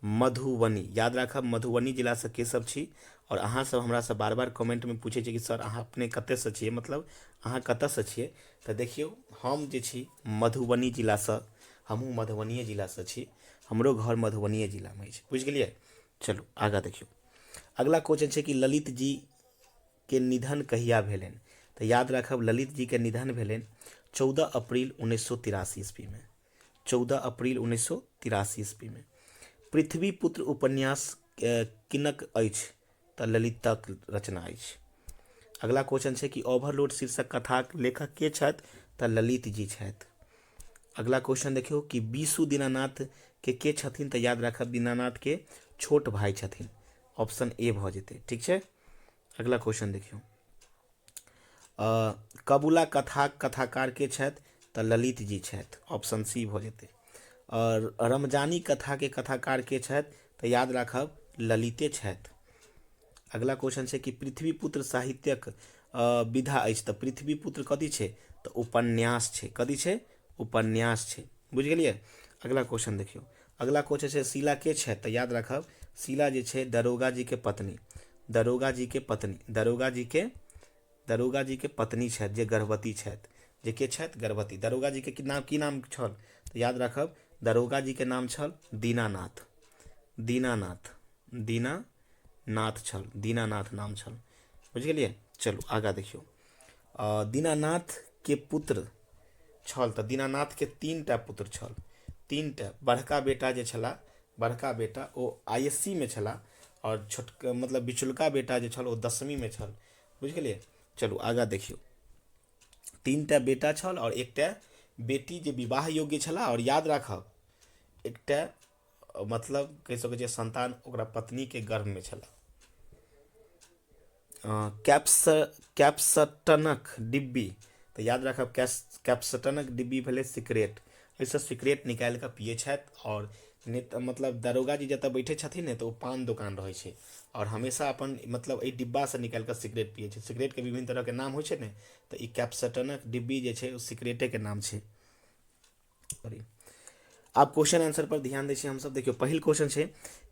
मधुबनी याद राखब, मधुबनी जिलासँ के सब छी। आओर अहाँ सब हमरासँ बार बार कमेंटमे पूछै छी कि सर अहाँ अपने कतऽसँ छियै, मतलब अहाँ कतऽसँ छियै। तऽ देखियौ हम जे छी मधुबनी जिलासँ, हमहूँ मधुबनिए जिलासँ छी, हमरो घर मधुबनिए जिलामे अछि। बुझि गेलियै? चलू आगाँ देखियौ। अगला क्वेश्चन छै कि ललित जी के निधन कहिया भेलनि, तऽ याद राखब ललित जी के निधन भेलनि 14 अप्रैल 1983 ईस्वीमे। 14 अप्रैल 1983 ईस्वीमे। पृथ्वीपुत्र उपन्यास किनक अछि, तऽ ललितक रचना अछि। अगला क्वेश्चन छै कि ओवरलोड शीर्षक कथाक लेखक के छथि, तऽ ललित जी छथि। अगला क्वेश्चन देखियौ कि बीसू दीनानाथ के छथिन, तऽ याद राखब दीनानाथ के छोट भाई छथिन। ऑप्शन ए भऽ जेतै। ठीक छै? अगला क्वेश्चन देखियौ, कबुला कथाक कथाकार के छथि, तऽ ललित जी छथि। ऑप्शन सी भऽ जेतै। आओर रमजानी कथाके कथाकार के छथि, तऽ याद राखब ललिते छथि। अगला क्वेश्चन छै कि पृथ्वीपुत्र साहित्यक विधा अछि, तऽ पृथ्वीपुत्र कथी छै, तऽ उपन्यास छै। कथी छै? उपन्यास छै। बुझि गेलियै? अगला क्वेश्चन देखियौ। अगला क्वेश्चन छै शीला के छथि, तऽ याद राखब शीला जे छै दरोगा जी के पत्नी, दरोगा जी के पत्नी, दरोगा जी के, दरोगा जी के पत्नी छथि जे गर्भवती छथि, जे के छथि गर्भवती। दरोगा जी के नाम की नाम छल, तऽ याद राखब दरोगा जी के नाम छल दीनानाथ। दीनानाथ, दीनानाथ छल, दीनानाथ नाम छल। बुझि गेलियै? चलू आगाँ देखियौ। दीनानाथ के पुत्र छल, तऽ दीनानाथ के 3टा पुत्र छल, 3टा। बड़का बेटा जे छला, बड़का बेटा ओ I S C मे छला, आओर छोटका मतलब बिचुलका बेटा जे छल ओ 10वीं मे छल। बुझि गेलियै? चलू आगाँ देखियौ। 3टा बेटा छल आओर 1टा बेटी जे विवाह योग्य छला। आओर याद राखब 1टा मतलब कहि सकै छियै संतान ओकरा पत्नी के गर्भ में छला। कैप्सटनक डिब्बी, तऽ याद राखब कैप्सटनक डिब्बी भेलै सिगरेट। एहिसँ सिगरेट निकालि कऽ पियै छथि। आओर मतलब दरोगा जी जतऽ बैठे छथिन ने, तऽ ओ पान दोकान रहै छै, आओर हमेशा अपन मतलब एहि डिब्बासँ निकालि कऽ सिगरेट पियै छै। सिगरेटके विभिन्न तरहके नाम होइ छै ने, तऽ ई कैप्सटनक डिब्बी जे छै ओ सिगरेटेके नाम छै। सॉरी, आब क्वेश्चन आंसर पर ध्यान दै छियै हमसब। देखियौ पहिल क्वेश्चन छै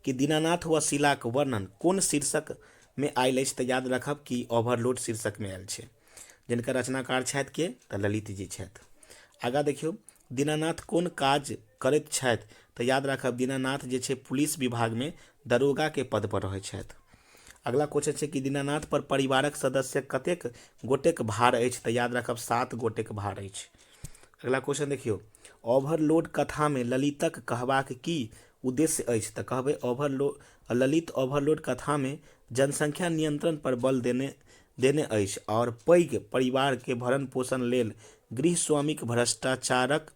कि दीनानाथ व शीलाक वर्णन कोन शीर्षक में आयल अछि, तऽ याद राखब कि ओवरलोड शीर्षक में आयल छै, जिनकर रचनाकार छथि के, तऽ ललित जी छथि। आगाँ देखियौ, दीनानाथ कोन काज करैत छथि, तऽ याद राखब दीनानाथ जे छै पुलिस विभागमे दरोगाके पदपर रहै छथि। अगला क्वेश्चन छै कि दीनानाथ पर परिवारक सदस्य कतेक गोटेक भार अछि? तऽ याद राखब 7 गोटेक भार अछि। अगला क्वेश्चन देखियौ, ओवरलोड कथामे ललितक कहबाक की उद्देश्य अछि? तऽ कहबै ओवरलोड ललित ओवरलोड कथामे जनसंख्या नियंत्रण पर बल देने देने अछि आओर पैघ परिवारके भरण पोषण लेल गृहस्वामीक भ्रष्टाचारक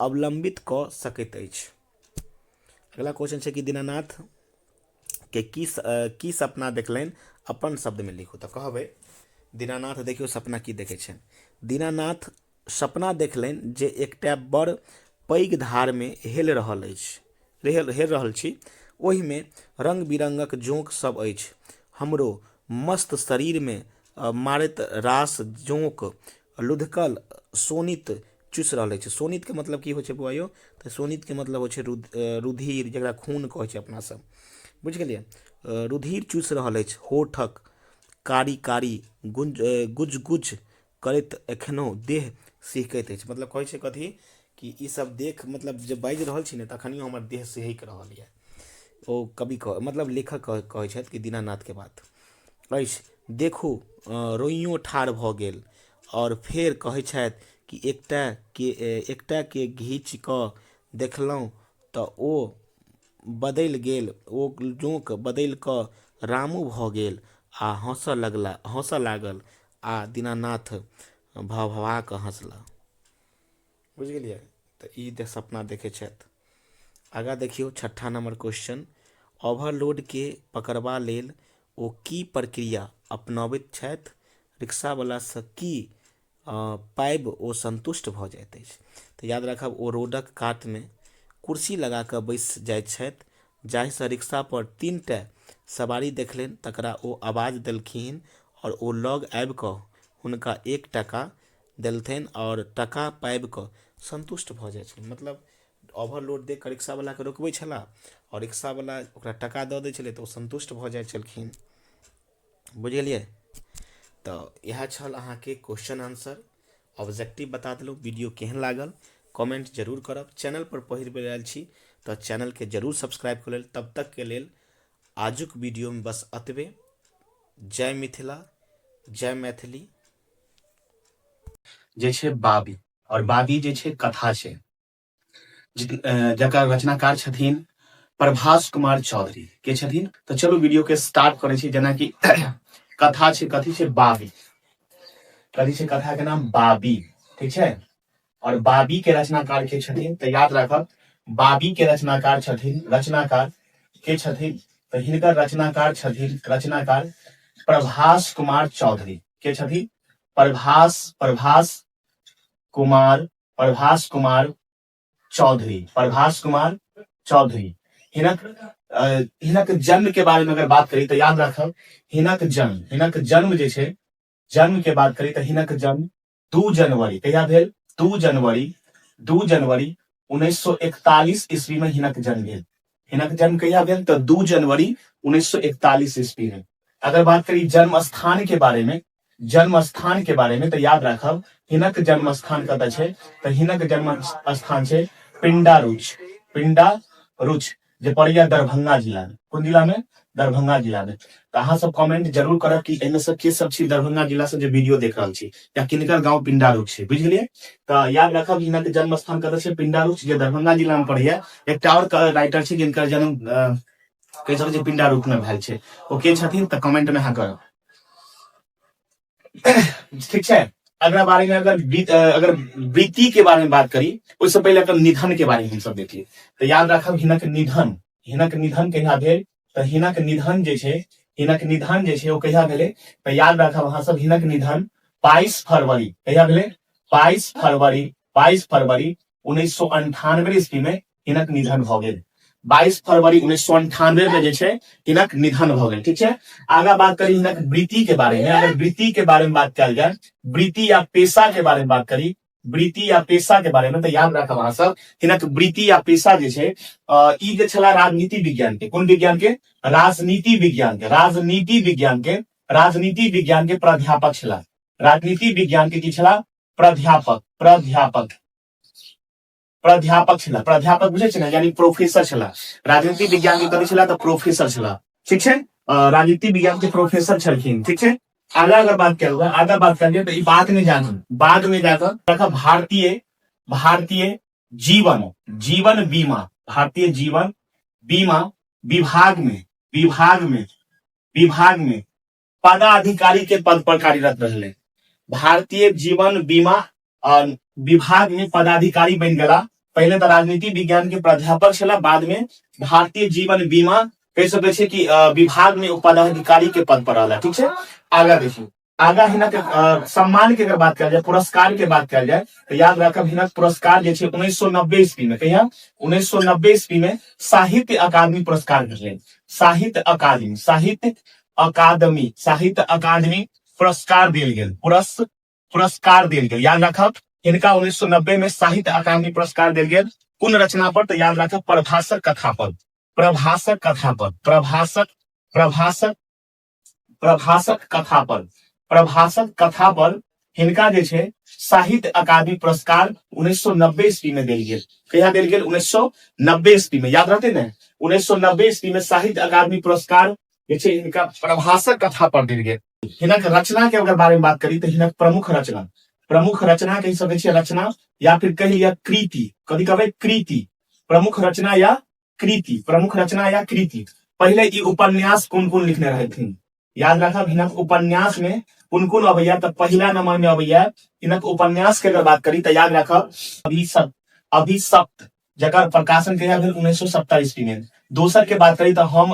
अवलंबित कऽ सकैत अछि। अगला क्वेश्चन छै कि दीनानाथ के की की सपना देखलनि, अपन शब्दमे लिखू। तऽ कहबै दीनानाथ देखियौ सपना की देखै छनि। दीनानाथ सपना देखलनि जे एकटा बड़ पैघ धारमे हेल रहल अछि हेल हेल रहल छी, ओहिमे रङ्ग बिरङ्गक जोंक सब अछि, हमरो मस्त शरीरमे मारैत रास जोंक लुधकल शोणित चूसि रहल अछि। शोणितके मतलब की होइ छै बौआ यौ? तऽ शोणितके मतलब होइ छै रुधिर, जकरा खून कहै छै अपना सब, बुझि गेलियै? रुधिर चूसि रहल अछि, होठक कारी कारी गुंज गुज गुज करैत एखनो देह सिहकैत अछि। मतलब कहै छै कथी कि ई सब देख मतलब जे बाजि रहल छी ने तखनियो हमर देह सिहकि रहल यऽ। ओ कवि कह मतलब लेखक कहै छथि कि दीनानाथके बात अछि, देखू रोइयो ठाढ़ भऽ गेल। आओर फेर कहै छथि कि एकटाके घीचि कऽ देखलहुँ तऽ ओ बदलि गेल, ओ जोंक बदलि कऽ रामू भऽ गेल आ हँसऽ लगला हँसऽ लागल आ दीनानाथ भभा कऽ हँसला। बुझि गेलियै? तऽ ई सपना देखै छथि। आगाँ देखियौ छठा नम्बर क्वेश्चन, ओवरलोडके पकड़बा लेल ओ की प्रक्रिया अपनबैत छथि? रिक्शावलासँ की पाबि ओ सन्तुष्ट भऽ जाइत अछि? तऽ याद राखब ओ रोडक कातमे कुर्सी लगा कऽ बैस जाइत छथि, जाहिसँ रिक्शापर 3टा सवारी देखलनि तकरा ओ आवाज देलखिन आओर ओ लग आबि कऽ हुनका 1 टाका देलथिन आओर टाका पाबि कऽ सन्तुष्ट भऽ जाइ छथिन। मतलब ओवरलोड देख कऽ रिक्शावलाके रोकबै छलाह आओर रिक्शावला ओकरा टाका दऽ दै छलै तऽ ओ सन्तुष्ट भऽ जाइ छलखिन। बुझि गेलियै? तऽ इएह छल अहाँके क्वेश्चन आंसर ऑब्जेक्टिव बता देलहुँ। वीडियो केहन लागल कमेंट जरूर करब। चैनल पर पहिल बेर आयल छी तऽ चैनलके जरूर सब्सक्राइब कऽ लेल। तब तक के लेल आजुक वीडियोमे बस एतबे। जय मिथिला, जय मैथिली। जे छै बाबी, और बाबी जे छै कथा छै जकर रचनाकार छथिन प्रभास कुमार चौधरी के छथिन। तऽ चलू वीडियो के स्टार्ट करै छी। जेनाकि कथा छै, कथी छै? बाबी। कथी छै कथा के नाम? बाबी, ठीक छै। और बाबी के रचनाकार के छथिन? तऽ याद राखब बाबी के रचनाकार छथिन, रचनाकार के छथिन? तऽ हिनकर रचनाकार छथिन, रचनाकार प्रभास कुमार चौधरी के छथिन। प्रभास, प्रभास कुमार, प्रभास कुमार चौधरी, प्रभास कुमार चौधरी। हिनक हिनक जन्म के बारे में अगर बात करी तो याद रखब हिनक जन्म, हिनक जन्म जे छै, जन्म के बात करी तो हिनक जन्म 2 जनवरी कहिया भेल? 2 जनवरी, 2 जनवरी 1941 ईस्वी में हिनक जन्म भेल। हिनक जन्म कहिया भेल? तो 2 जनवरी 1941 ईस्वी में। अगर बात करी जन्म स्थान के बारे में, जन्म स्थान के बारे में तो याद राखब हिनक जन्म स्थान कतऽ छै? तऽ हिनक जन्म स्थान छै पिंडारूच, पिंडारूच जे पड़ैया दरभंगा जिला में। कोन जिला में? दरभंगा जिला में। तऽ अहाँ सब कमेंट जरूर करब कि एहिमे से के सब छी दरभंगा जिला से जे वीडियो देख रहल छी, या किनकर गांव पिंडारूच छै, बुझि गेलियै? तऽ याद राखब हिनक जन्म स्थान कतऽ छै? पिंडारूच जे दरभंगा जिला में पड़ैया। एकटा और राइटर छै जिनकर जन्म कहि सकै छी पिंडारूच में भेल छै, ओ के छथिन? तऽ कमेंट में अहाँ करब, ठीक छै। अगला बारे में अगर अगर वृत्ति के बारे में बात करी, ओहिसँ पहिले अगर निधन के बारे में हमसब देखी तऽ याद राखब हिनक निधन, हिनक निधन कहिया भेल? तऽ हिनक निधन जे छै, हिनक निधन जे छै ओ कहिया भेलै? तऽ याद राखब अहाँ सब हिनक निधन 22 फरवरी कहिया भेलै? 22 फरवरी, 22 फरवरी 1998 ईस्वी में हिनक निधन भऽ गेल। 22 फरवरी 1998 में जे छै हिनक निधन भऽ गेल, ठीक छै। आगा बात करी हिनक वृत्ति के बारे में। अगर वृत्ति के बारे में बात कयल जाय, वृत्ति या पेशा के बारे में बात करी, वृत्ति या पेशा के बारे में, तऽ याद राखब अहाँ सब हिनक वृत्ति या पेशा जे छै, ई जे छला राजनीति विज्ञान के, कोन विज्ञान के? राजनीति विज्ञान के, राजनीति विज्ञान के, राजनीति विज्ञान के प्राध्यापक छला। राजनीति विज्ञान के की छला? प्राध्यापक, प्राध्यापक। प्राध्यापक छलाह। प्राध्यापक बुझै छै ने, यानी प्रोफेसर छलाह। राजनीति विज्ञान के कथी छलाह? तऽ प्रोफेसर छलाह। ठीक छै, राजनीति विज्ञान के प्रोफेसर छलखिन। ठीक छै, आगा अगर बात कयल जाय, आगा बात कयल जाय तऽ ई बात नहि जानू, बाद में जाकऽ रखब भारतीय भारतीय जीवन जीवन बीमा, भारतीय जीवन बीमा विभाग में विभाग में विभाग में पदाधिकारी के पद पर कार्यरत रहले। भारतीय जीवन बीमा विभाग में पदाधिकारी बन गला। पहले तो राजनीति विज्ञान के प्राध्यापक छला, बाद में भारतीय जीवन बीमा कह सकै छै कि विभाग में पदाधिकारी के पद पर रहला। ठीक छै, आगा देखियौ, आगा हिनक सम्मान के अगर बात कयल जाय, पुरस्कार के बात कयल जाय, तऽ याद राखब हिनक पुरस्कार जे छै 1990 ईस्वी में, कहिया? 1990 ईस्वी में साहित्य अकादमी पुरस्कार भेटलै। साहित्य अकादमी, साहित्य अकादमी, साहित्य अकादमी पुरस्कार देल गेल, पुरस्कार देल गेल। याद राखब हिनका 1990 में साहित्य अकादमी पुरस्कार देल गेल। कोन रचना पर? तऽ याद राखब प्रभासक कथा पर, प्रभासक कथा पर, प्रभासक प्रभासक प्रभासक कथा पर, प्रभासक कथा पर हिनका जे छै साहित्य अकादमी पुरस्कार 1990 ईस्वी में देल गेल। कहिया देल गेल? 1990 ईस्वी में। याद रहते ने, 1990 ईस्वी में साहित्य अकादमी पुरस्कार जे छै हिनका प्रभासक कथा पर देल गेल। हिनक रचना के अगर बारे में बात करी तऽ हिनक प्रमुख रचना, प्रमुख रचना कहि सकै छियै, रचना या फिर कहि लिअ कृति, कथी कहबै? कृति। प्रमुख रचना या कृति, प्रमुख रचना या कृति। पहिले ई उपन्यास कोन कोन लिखने रहथिन? याद राखब हिनक उपन्यास में कोन कोन अबैया, तऽ पहिला नंबर में अबैया हिनक उपन्यास के अगर बात करी तऽ याद राखब अभिशप्त, अभिशप्त जकर प्रकाशन कहिया भेल? 1970 ईस्वी में। दोसर के बात करी तऽ हम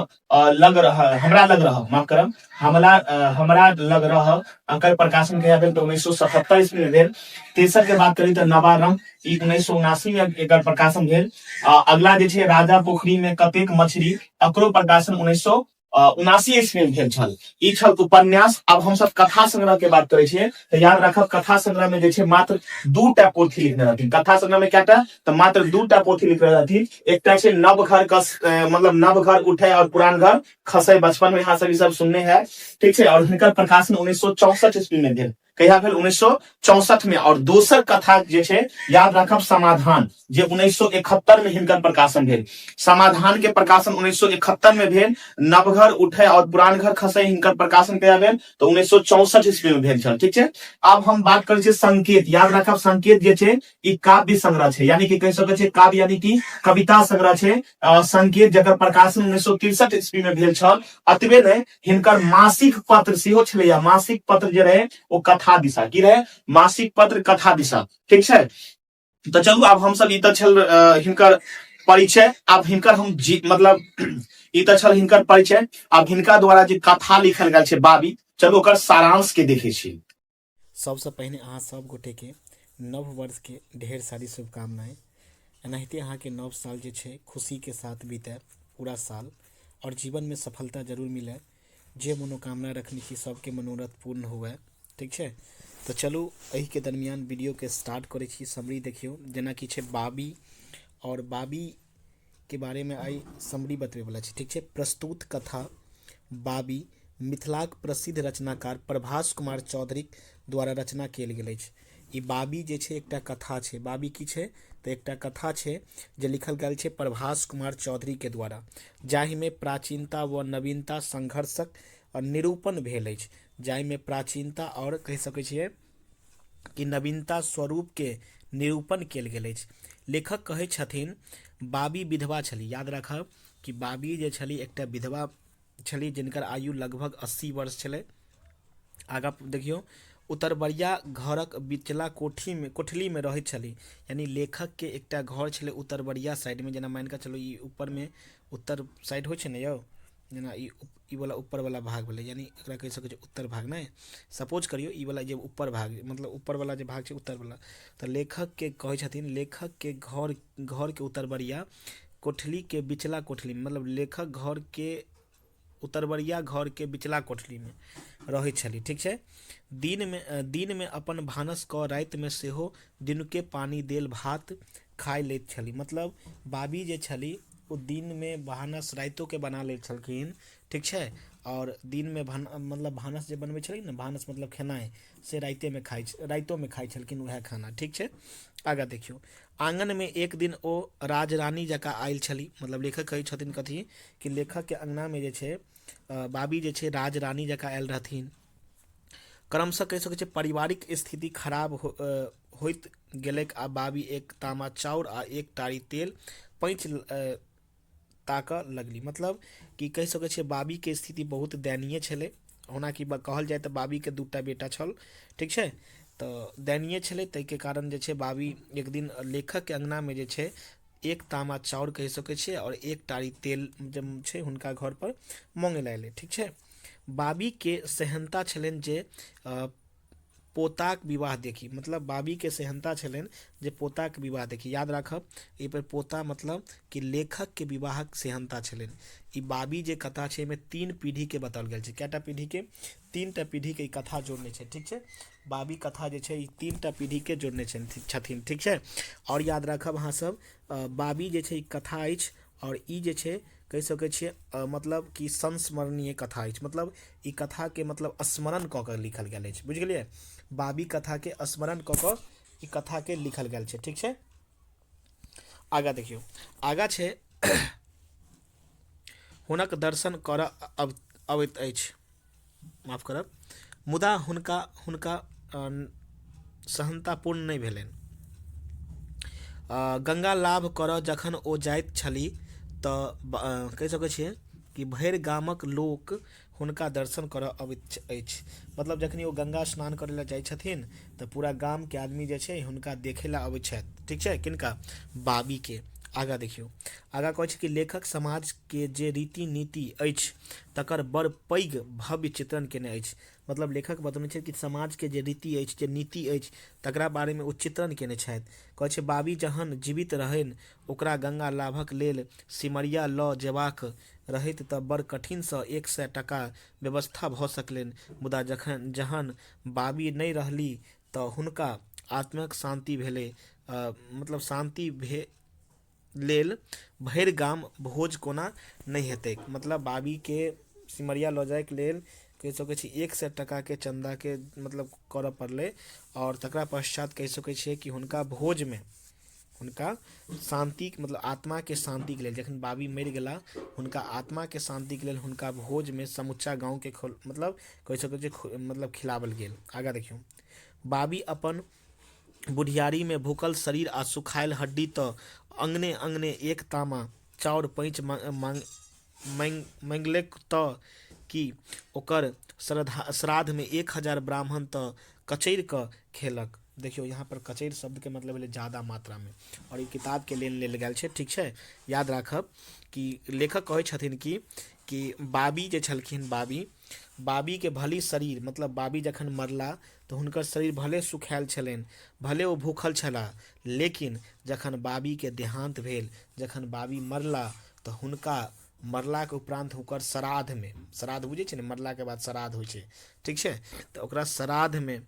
लग रह, हमरा लग रह, माफ करब, हमला हमरा लग रह, एकर प्रकाशन कहिया भेल? तऽ 1977 ईस्वी में भेल। तेसर के बात करी तऽ नवारंग, ई 1979 में एकर प्रकाशन भेल। अगला जे छै राजा पोखरी में कतेक मछली, एकरो प्रकाशन 1979 ईस्वी में भेल छल। ई छल उपन्यास। आब हमसब कथा संग्रह के बात करै छियै तऽ याद राखब कथा संग्रह में जे छै मात्र दूटा पोथी लिखने रहथिन। कथा संग्रह में कएटा? तऽ मात्र दूटा पोथी लिखने रहथिन। एकटा छै नव घर कस, मतलब नव घर उठे और पुरान घर खसे, बचपन में अहाँ सब ई सब सुनने है। ठीक छै, और हिनकर प्रकाशन 1964 ईस्वी में भेल। कहिया भेल? 1964 में। और दोसर कथा जे छै याद राखब समाधान, जे 1971 में हिनकर प्रकाशन भेल। समाधान के प्रकाशन 1971 में भेल। नवघर उठे और पुरान घर खसे हिनकर प्रकाशन कहिया भेल? तऽ 1964 ईस्वी में भेल छल। ठीक छै, आब हम बात करै छियै संकेत। याद राखब संकेत जे छै ई काव्य संग्रह छै, यानी कि कहि सकै छियै काव्य यानी कि कविता संग्रह छै संकेत, जकर प्रकाशन 1963 ईस्वी में भेल छल। अतबे नहि, हिनकर मासिक पत्र सेहो छलैया। मासिक पत्र जे रहे ओ कथा दिशा, की रहे? मासिक पत्र कथा दिशा। ठीक छै, तऽ चलू आब हमसब ई तऽ छल हिनकर परिचय। आब हिनकर हम जी मतलब ई तऽ छल हिनकर परिचय। आब हिनका द्वारा जे कथा लिखल गेल छै बाबी, चलू ओकर सारांश के देखै छी। सबसँ पहिने अहाँ सब गोटेके नव वर्षके ढेर सारी शुभकामनाएँ। एनाहिते अहाँके नव साल जे छै खुशीके साथ बीतै पूरा साल आओर जीवनमे सफलता जरूर मिलै, जे मनोकामना रखने छी सबके मनोरथ पूर्ण हुए। ठीक छै, तऽ चलू एहिके दरमियान वीडियोके स्टार्ट करै छी। समरी देखियौ, जेनाकि छै बाबी, आओर बाबीके बारेमे आइ समरी बतबैवला छी। ठीक छै, प्रस्तुत कथा बाबी मिथिलाक प्रसिद्ध रचनाकार प्रभास कुमार चौधरीक द्वारा रचना कयल गेल अछि। ई बाबी जे छै एकटा कथा छै। बाबी की छै? तऽ एकटा कथा छै जे लिखल गेल छै प्रभास कुमार चौधरीके द्वारा, जाहिमे प्राचीनता व नवीनता संघर्षक निरूपण भेल अछि। जाहिमे प्राचीनता आओर कहि सकै छियै कि नवीनता स्वरूपके निरूपण कयल गेल अछि। लेखक कहै छथिन बाबी विधवा छली। याद राखब कि बाबी जे छली एकटा विधवा छली जिनकर आयु लगभग 80 वर्ष छलै। आगाँ देखियौ, उतरबरिया घरक बिचला कोठीमे कोठलीमे रहैत छली। यानी लेखकके एकटा घर छलै उतरबरिया साइडमे, जेना मानि कऽ चलू ई ऊपरमे उत्तर साइड होइ छै ने यौ, जेना ई ई वला ऊपर वला भाग भेलै, यानी एकरा कहि सकै छियै उत्तर भाग। नहि सपोज करियौ ई वला जे ऊपर भाग, मतलब ऊपर वला जे भाग छै उत्तर वला, तऽ लेखकके कहै छथिन लेखकके घर घरके उतरबरिया कोठलीके बिचला कोठलीमे, मतलब लेखक घरके उतरबरिया घरके बिचला कोठलीमे रहै छली। ठीक छै, दिनमे दिनमे अपन भानस कऽ रातिमे सेहो दिनुके पानि देल भात खाइ लैत छली। मतलब बाबी जे छली ओ दिनमे भानस रातिओके बना लै छलखिन, ठीक छै। आओर दिनमे मतलब भानस जे बनबै छलखिन ने, भानस मतलब खेनाइ, से रातिएमे खाइ, रातिओमे खाइ छलखिन उएह खाना, ठीक छै। आगाँ देखियौ, आङनमे एक दिन ओ राजरानी जकाँ आयल छली। मतलब लेखक कहै छथिन कथी कि लेखकके अङ्गनामे जे छै बाबी जे छै राजरानी जकाँ आयल रहथिन। क्रमशः कहि सकै छियै पारिवारिक स्थिति खराब होइत गेलैक आ बाबी एक तामा चाउर आ एक टारी तेल पैँच ताकऽ लगली। मतलब कि कहि सकै छियै बाबीके स्थिति बहुत दयनीय छलै। ओनाकि कहल जाय तऽ बाबीके दूटा बेटा छल, ठीक छै। तऽ दयनीय छलै, ताहिके कारण जे छै बाबी एक दिन लेखकके अङ्गनामे जे छै एक तामा चाउर कहि सकै छियै आओर एक टारी तेल जे छै हुनका घरपर मङ्गै लए अयलै, ठीक छै। बाबीके सेहन्ता छलनि जे पोताक विवाह देखी। मतलब बाबीके सेहन्ता छलनि जे पोताक विवाह देखी। याद राखब एहिपर पोता मतलब कि लेखकके विवाहक सेहन्ता छलनि। ई बाबी जे कथा छै एहिमे 3 पीढ़ीके बताओल गेल छै। कएटा पीढ़ीके? 3टा पीढ़ीके ई कथा जोड़ने छै, ठीक छै। बाबी कथा जे छै ई 3टा पीढ़ीके जोड़ने छथिन, ठीक छै। आओर याद राखब अहाँसभ, बाबी जे छै ई कथा अछि आओर ई जे छै कहि सकै छियै मतलब कि संस्मरणीय कथा अछि। मतलब ई कथाके मतलब स्मरण कऽ कऽ लिखल गेल अछि, बुझि गेलियै। बाबी कथाके स्मरण कऽ कऽ ई कथाके लिखल गेल छै, ठीक छै। आगाँ देखियौ, आगाँ छै हुनक दर्शन करऽ अबैत अछि, माफ करब, मुदा हुनका हुनका सहनतापूर्ण नहि भेलनि। गंगा लाभ करऽ जखन ओ जाइत छली तऽ कहि सकै छियै कि भरि गामक लोक हुनका दर्शन करऽ अबैत अछि। मतलब जखन ओ गंगा स्नान करै लए जाइ छथिन तऽ पूरा गामके आदमी जे छै हुनका देखै लए अबै छथि, ठीक छै। किनका? बाबीके। आगाँ देखियौ, आगाँ कहै छै कि लेखक समाजके जे रीति नीति अछि तकर बड़ पैघ भव्य चित्रण केने अछि। मतलब लेखक बतबै छै कि समाजके जे रीति अछि, जे नीति अछि, तकरा बारेमे ओ चित्रण केने छथि। कहै छै बाबी जहन जीवित रहनि ओकरा गंगा लाभक लेल सिमरिया लऽ जेबाक रहैत तऽ बड़ कठिनसँ 100 टाका व्यवस्था भऽ सकलनि, मुदा जखन जहन बाबी नहि रहली तऽ हुनका आत्मक शान्ति भेलै, मतलब शान्ति लेल भरि गाम भोज कोना नहि हेतैक। मतलब बाबीके सिमरिया लऽ जाइके लेल कहि सकै छी 100 टाकाके चन्दाके मतलब करऽ पड़लै आओर तकरा पश्चात कहि सकै छियै कि हुनका भोजमे हुनका शान्ति मतलब आत्माके शान्तिके लेल जखन बाबी मरि गेला हुनका आत्माके शान्तिके लेल हुनका भोजमे समुच्चा गाँवके मतलब कहि सकै छियै मतलब खिलाओल गेल। आगाँ देखियौ, बाबी अपन बुढ़ियारीमे भूखल शरीर आ सुखायल हड्डी तऽ अङ्गने अङ्गने एक तामा चाउर पैँच मङ्गलक तऽ कि ओकर श्राद्धमे 1000 ब्राह्मण तऽ कचरि कऽ खेलक। देखियौ यहाँ पर कचरि शब्दके मतलब भेलै ज्यादा मात्रामे आओर ई किताबके लेल लेल गेल छै, ठीक छै। याद राखब कि लेखक कहै छथिन कि बाबी जे छलखिन, बाबी बाबीके भली शरीर मतलब बाबी जखन मरला तऽ हुनकर शरीर भले सुखायल छलनि, भले ओ भूखल छलाह, लेकिन जखन बाबीके देहान्त भेल, जखन बाबी मरला तऽ हुनका मरलाके उपरान्त हुनकर श्राद्धमे, श्राद्ध बुझै छियै ने, मरलाके बाद श्राद्ध होइ छै, ठीक छै, तऽ ओकरा श्राद्धमे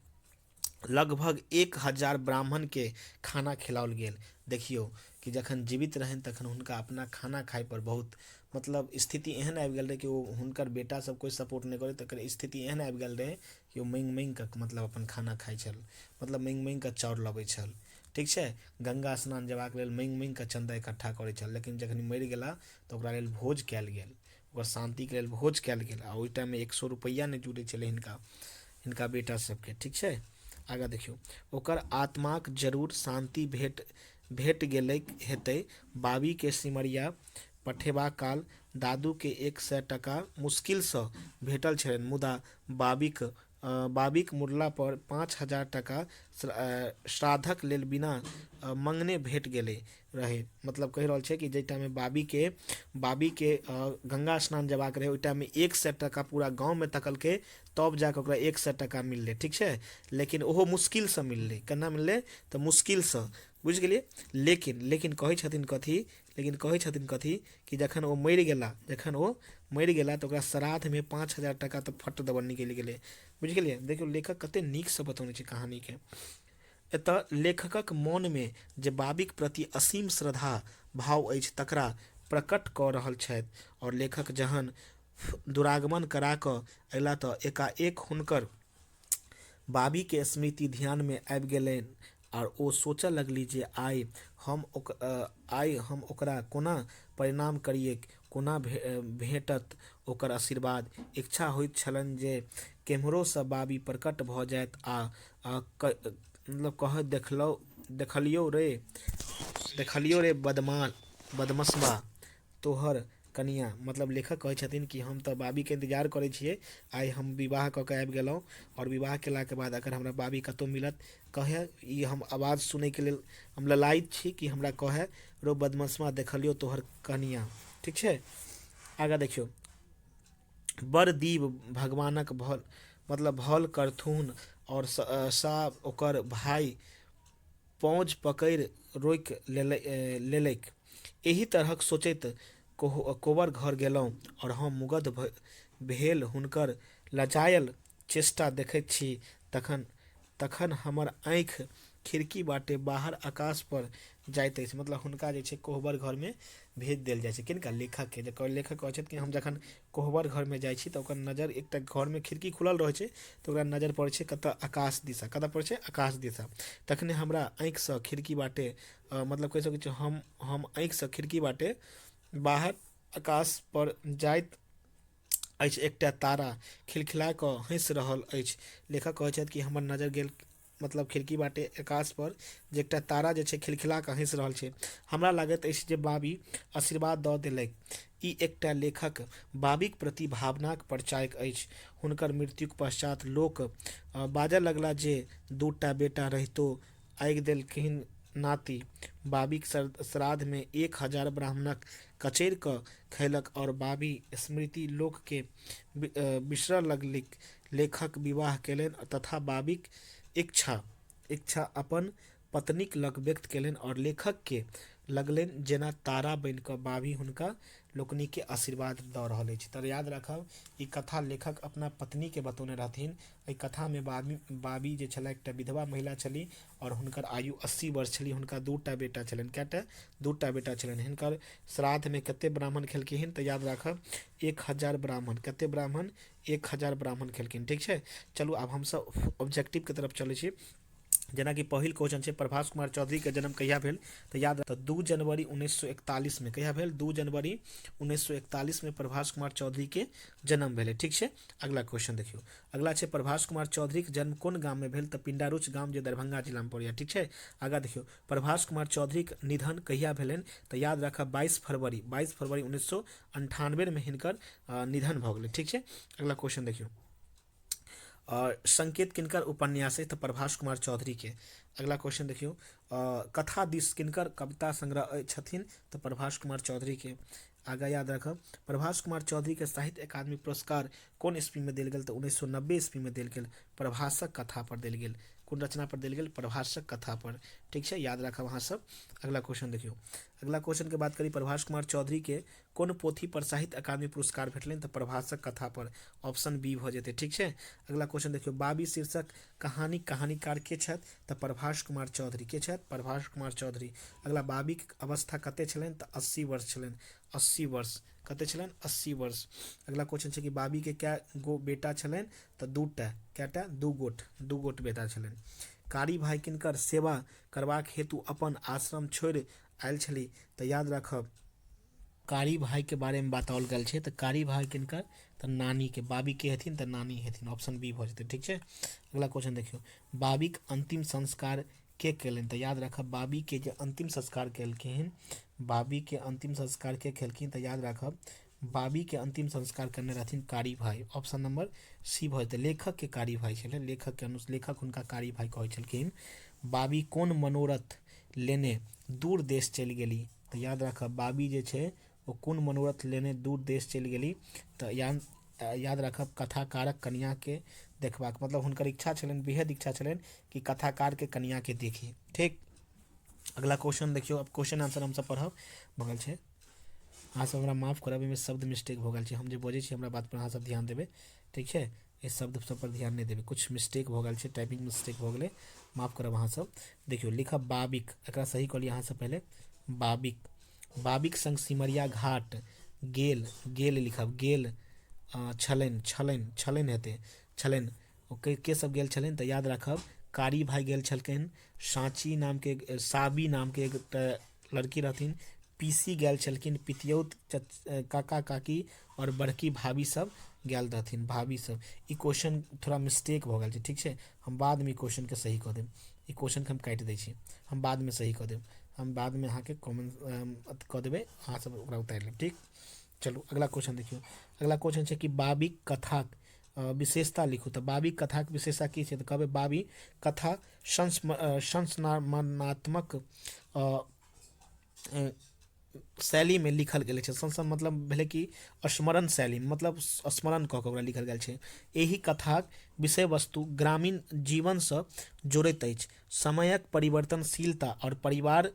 लगभग 1000 ब्राह्मणके खाना खिलाओल गेल। देखियौ कि जखन जीवित रहनि तखन हुनका अपना खाना खाइपर बहुत मतलब स्थिति एहन आबि गेल रहै कि ओ हुनकर बेटा सब कोइ सपोर्ट नहि करै, तकर स्थिति एहन आबि गेल रहै कि ओ माँगि माँगि कऽ मतलब अपन खाना खाइ छल, मतलब माँगि माँगि कऽ चाउर लबै छल, ठीक छै। गंगा स्नान जेबाक लेल माँगि माँगि कऽ चन्दा इकट्ठा करै छल, लेकिन जखन मरि गेला तऽ ओकरा लेल भोज कयल गेल, ओकर शान्तिके लेल भोज कयल गेल आ ओहि टाइममे 100 रुपैआ नहि जुड़ै छलै हिनका बेटा सबके, ठीक छै। आगाँ देखियौ, ओकर आत्माक जरूर शान्ति भेट गेलैक हेतै। बाबीके सिमरिया पठेबा काल दादूके 100 टाका मुश्किलसँ भेटल छलनि, मुदा बाबीक मुड़ला पर 5000 टाका श्राद्धक लेल बिना मंगने भेट गेलै रहै। मतलब कहि रहल छै कि जाहि टाइममे बाबीके गंगा स्नान जेबाक रहै ओहि टाइममे 100 टाका पूरा गाँवमे तकलकै तब जाकऽ ओकरा 100 टाका मिललै, ठीक छै। लेकिन ओहो मुश्किलसँ मिललै। केना मिललै? तऽ मुश्किलसँ, बुझि गेलियै। लेकिन कहै छथिन कथी, लेकिन कहै छथिन कथी कि जखन ओ मरि गेला, जखन ओ मरि गेला तऽ ओकरा श्राद्धमे 5000 टाका तऽ फट दबल निकलि गेलै, बुझि गेलियै। देखियौ लेखक कते नीकसँ बतौने छै कहानीके। एतऽ लेखकक मोनमे जे बाबीक प्रति असीम श्रद्धा भाव अछि तकरा प्रकट कऽ रहल छथि। आओर लेखक जहन दुरागमन करा कऽ अयलाह तऽ एकाएक हुनकर बाबीके स्मृति ध्यानमे आबि गेलनि आओर ओ सोचऽ लगली जे आइ हम ओकरा कोना प्रणाम करियैक, कोना भेटत ओकर आशीर्वाद। इच्छा होइत छलनि जे केम्हरोसँ बाबी प्रकट भऽ जाथि आ मतलब कहय देखलियौ रे, देखलियौ रे बदमसबा तोहर कनियाँ। मतलब लेखक कहै छथिन कि हम तऽ बाबीके इन्तजार करै छियै, आइ हम विवाह कऽ कऽ आबि गेलहुँ आओर विवाह केलाके बाद अगर हमरा बाबी कतहु मिलत कहै, ई हम आवाज सुनैके लेल हम ललायित छी कि हमरा कहै रौ बदमसबा देखलियौ तोहर कनियाँ। ठीक छै, आगाँ देखियौ। बड़ दीव भगवानक भल मतलब भल करथुन। आओर सा ओकर भाय पौंज पकड़ि रोकि लेलक। एहि तरहक सोचैत कोबर घर गेलहुँ आओर हम मुग्ध भेल हुनकर लजायल चेष्टा देखैत छी। तखन तखन हमर आँखि खिड़की बाटे बाहर आकाश पर जाइत अछि। मतलब हुनका जे छै कोहबर घरमे भेज देल जाइ छै। किनका? लेखकके। जे लेखक कहै छथि कि हम जखन कोहबर घरमे जाइ छी तऽ ओकर नजर एकटा घरमे खिड़की खुलल रहै छै तऽ ओकरा नजर पड़ै छै कतऽ? आकाश दिशा। कतऽ पड़ै छै? आकाश दिशा। तखने हमरा आँखिसँ खिड़की बाटे मतलब कहि सकै छी हम आँखिसँ खिड़की बाटे बाहर आकाश पर जाइत अछि। एकटा तारा खिलखिला कऽ हँसि रहल अछि। लेखक कहै छथि कि हमर नजर गेल मतलब खिड़की बाटे आकाश पर जे एकटा तारा जे छै खिलखिला कऽ हँसि रहल छै। हमरा लागैत अछि जे बाबी आशीर्वाद दऽ देलक। ई एकटा लेखक बाबीक प्रति भावनाक परिचायक अछि। हुनकर मृत्युक पश्चात लोक बाजऽ लगला जे दूटा बेटा रहितो आगि देलखिन नाति। बाबीक श्राद्धमे 1000 ब्राह्मणक कचरि कऽ खयलक आओर बाबी स्मृति लोकके बिसरऽ लगलिक। लेखक विवाह कयलनि तथा बाबीक इच्छा इच्छा अपन पत्नीक लग व्यक्त कयलनि आओर लेखकके लगलनि जेना तारा बनि कऽ बाबी हुनका लोकनिके आशीर्वाद दऽ रहल अछि। तऽ याद राखब, ई कथा लेखक अपना पत्नीके बतौने रहथिन। एहि कथामे बाबी बाबी जे छलै एकटा विधवा महिला छली आओर हुनकर आयु 80 वर्ष छली। हुनका दूटा बेटा छलनि। कएटा? दूटा बेटा छलनि। हिनकर श्राद्धमे कते ब्राह्मण खेलखिन? तऽ याद राखब 1000 ब्राह्मण। कते ब्राह्मण? 1000 ब्राह्मण खेलखिन। ठीक छै, चलू आब हमसब ऑब्जेक्टिवके तरफ चलै छी। जेनाकि पहिल क्वेश्चन छै प्रभास कुमार चौधरी के जन्म कहिया भेल? तऽ याद तऽ 2 जनवरी 1941 में। कहिया भेल? 2 जनवरी 1941 में प्रभास कुमार चौधरी के जन्म भेलै। ठीक छै, अगला क्वेश्चन देखियौ। अगला छै प्रभास कुमार चौधरी के जन्म कोन गाम में भेल? तऽ पिंडारूच गाम जे दरभंगा जिला में पड़ैया। ठीक छै, आगा देखियौ प्रभास कुमार चौधरी के निधन कहिया भेलनि? तऽ याद राखब 22 फरवरी 22 फरवरी 1998 में हिनकर निधन भऽ गेलै। ठीक छै, अगला क्वेश्चन देखियौ। और संकेत किनकर उपन्यास अछि? तऽ प्रभास कुमार चौधरी के। अगला क्वेश्चन देखियौ, कथा दिस किनकर कविता संग्रह छथिन? तऽ प्रभास कुमार चौधरी के। आगा याद राखब प्रभास कुमार चौधरी के साहित्य अकादमी पुरस्कार कोन ईस्वी में देल गेल? तऽ 1990 ईस्वी में देल गेल। प्रभासक कथा पर देल गेल। कोन रचना पर देल गेल? प्रभासक कथा पर। ठीक छै, याद राखब अहाँ सब। अगला क्वेश्चन देखियौ। अगला क्वेश्चन के बात करी प्रभास कुमार चौधरी के कोन पोथी पर साहित्य अकादमी पुरस्कार भेटलनि? तऽ प्रभासक कथा पर। ऑप्शन बी भऽ जेतै। ठीक छै, अगला क्वेश्चन देखियौ। बाबी शीर्षक कहानी कहानीकार के छथि? तऽ प्रभास कुमार चौधरी। के छथि? प्रभास कुमार चौधरी। अगला बाबीक अवस्था कते छलनि? तऽ 80 वर्ष छलनि। 80 वर्ष। कते छलनि? 80 वर्ष। अगला क्वेश्चन छै कि बाबी के कए गो बेटा छलनि? तऽ दूटा। कएटा? दू गोट। दू गोट बेटा छलनि। कारी भाई किनकर सेवा करबाक हेतु अपन आश्रम छोड़ि आयल छली? तऽ याद राखब कारी भाई के बारे में बताओल गेल छै। तऽ कारी भाई किनकर? तऽ नानी के। बाबी के हेथिन? तऽ नानी हेथिन। ऑप्शन बी भऽ जेतै। ठीक छै, अगला क्वेश्चन देखियौ। बाबीक अंतिम संस्कार के केलनि? तऽ याद राखब बाबी के जे अंतिम संस्कार केलखिन, बाबी के अंतिम संस्कार के केलखिन? तऽ याद राखब बाबी के अंतिम संस्कार करने रहथिन कारी भाई। ऑप्शन नंबर सी भऽ जेतै। लेखक के कारी भाई छलै, लेखक के अनुसार लेखक हुनका कारी भाई कहै छलखिन। बाबी कोन मनोरथ लेने दूर देश चलि गेली? तऽ याद राखब बाबी जे छै ओ कोन मनोरथ लेने दूर देश चलि गेली? तऽ याद राखब कथाकारक कनिया के देखबाक, मतलब हुनकर इच्छा छलनि, बेहद इच्छा छलनि कि कथाकार के कनिया के देखी। ठीक, अगला क्वेश्चन देखियौ। अब क्वेश्चन आंसर हमसब पढ़ब भऽ गेल छै। अहाँ सब हमरा माफ करब, एहिमे शब्द मिस्टेक भऽ गेल छै। हम जे बजै छी हमरा बात पर अहाँ सब ध्यान देबै। ठीक छै, एहि शब्द सब पर ध्यान नहि देबै, कुछ मिस्टेक भऽ गेल छै, टाइपिंग मिस्टेक भऽ गेलै, माफ करब अहाँ सब। देखियौ लिखब बाबिक, एकरा सही कऽ लिअ अहाँ सब पहिले। बाबिक, बाबीक संग सिमरिया घाट गेल गेल लिखब गेल छलनि छलनि छलनि हेतै छलनि। ओ के के सब गेल छलनि? तऽ याद राखब कारी भाइ गेल छलखिन, साँची नामके साबी नामके एकटा लड़की रहथिन, पीसी गेल छलखिन, पितियौत काका काकी आओर बड़की भाभी सब गेल रहथिन, भाभी सब। ई क्वेश्चन थोड़ा मिस्टेक भऽ गेल छै, ठीक छै, हम बादमे ई क्वेश्चनके सही कऽ देब, ई क्वेश्चनके हम काटि दै छी, हम बादमे सही कऽ देब, हम बादमे अहाँके कॉमेंट कऽ देबै, अहाँ सब ओकरा उतारि लेब, ठीक। चलू अगला क्वेश्चन देखियौ। अगला क्वेश्चन छै कि बाबीक कथाक विशेषता लिखू। तऽ बाबीक कथाक विशेषता की छै? तऽ कहबै बाबी कथा संस्मरणात्मक शैलीमे लिखल गेल छै। संस्मरण मतलब भेलै कि स्मरण शैली, मतलब स्मरण कऽ कऽ ओकरा लिखल गेल छै। एहि कथाक विषय वस्तु ग्रामीण जीवनसँ जोड़ैत अछि। समयक परिवर्तनशीलता आओर परिवार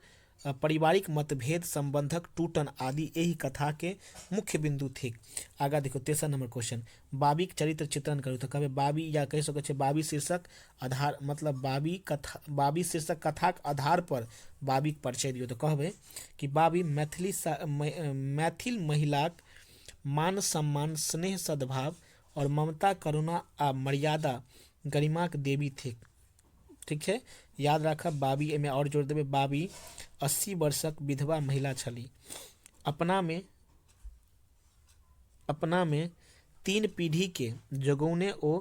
पारिवारिक मतभेद, सम्बन्धक टूटन आदि एहि कथाके मुख्य बिन्दु थिक। आगाँ देखियौ तेसर नंबर क्वेश्चन, बाबीक चरित्र चित्रण करू। तऽ कहबै बाबी या कहि सकै छियै बाबी शीर्षक आधार, मतलब बाबी कथा, बाबी शीर्षक कथाक आधार पर बाबीक परिचय दियौ। तऽ कहबै कि बाबी मैथिली मैथिल महिलाक मान सम्मान, स्नेह, सद्भाव आओर ममता, करुणा आ मर्यादा गरिमाक देवी थिक। ठीक छै, याद राखब बाबी, एहिमे आओर जोड़ देबै, बाबी 80 वर्षक विधवा महिला छली। अपनामे अपनामे 3 पीढ़ीके जगौने ओ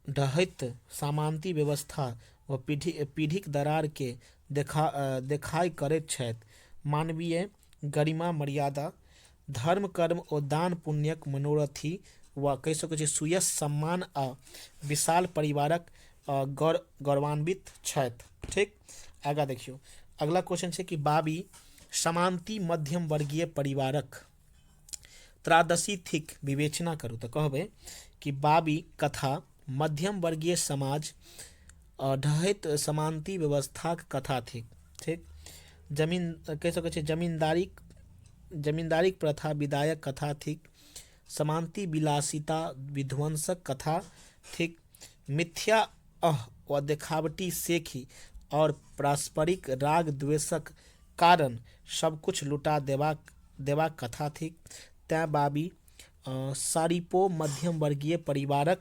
ढहैत सामान्ती व्यवस्था व पीढ़ीक दरारके देखाइ करैत छथि। मानवीय गरिमा, मर्यादा, धर्म कर्म ओ दान पुण्यक मनोरथी वा कहि सकैत छी सुयश सम्मान आ विशाल परिवारक गौरवान्वित छथि। ठीक, आगाँ देखियौ अगला क्वेश्चन छै कि बाबी समांती मध्यम वर्गीय परिवारक त्रादशी थिक, विवेचना करू। तऽ कहबै कि बाबी कथा मध्यम वर्गीय समाज ढहैत समांती व्यवस्थाक कथा थिक। ठीक, जमीन कहि सकै छियै जमींदारीक प्रथा विदायक कथा थिक। समांती विलासिता विध्वंसक कथा थिक। मिथ्या अह व देखावटी सेखी और पारस्परिक राग द्वेषक कारण सब कुछ लुटा देबाक देबाक कथा थिक। तैं बाबी सारिपो मध्यम वर्गीय परिवारक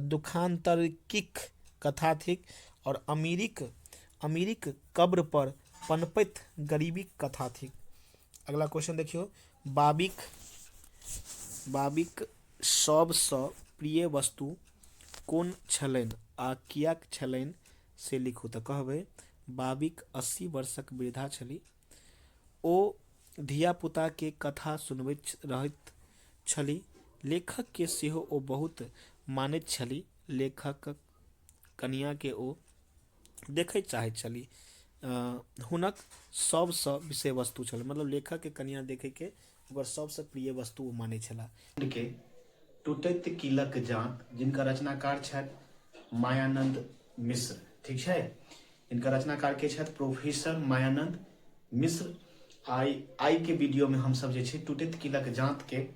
दुखान्तरिक कथा थिक और अमीरीक अमीरीक कब्र पर पनपैत गरीबीक कथा थिक। अगला क्वेश्चन देखियौ, बाबीक बाबीक सबसँ प्रिय वस्तु कोन छलनि आ किएक छलनि से लिखू। तऽ कहबै बाबीक 80 वर्षक वृद्धा छली, ओ धियापुताके कथा सुनबैत रहैत छली, लेखकके सेहो ओ बहुत मानैत छली, लेखकक कनियाँके ओ देखय चाहैत छली, हुनक सबसँ विषय वस्तु छल, मतलब लेखकके कनियाँ देखयके ओकर सबसँ प्रिय वस्तु ओ मानै छलाह। के टूटैत कीलक जाँत, जिनकर रचनाकार छथि मायानंद मिश्र। ठीक छै, इनकर रचनाकार के छथि प्रोफेसर मायानंद मिश्र। आइ आइ के वीडियो में हम सब जे छै टूटैत कीलक जाँत के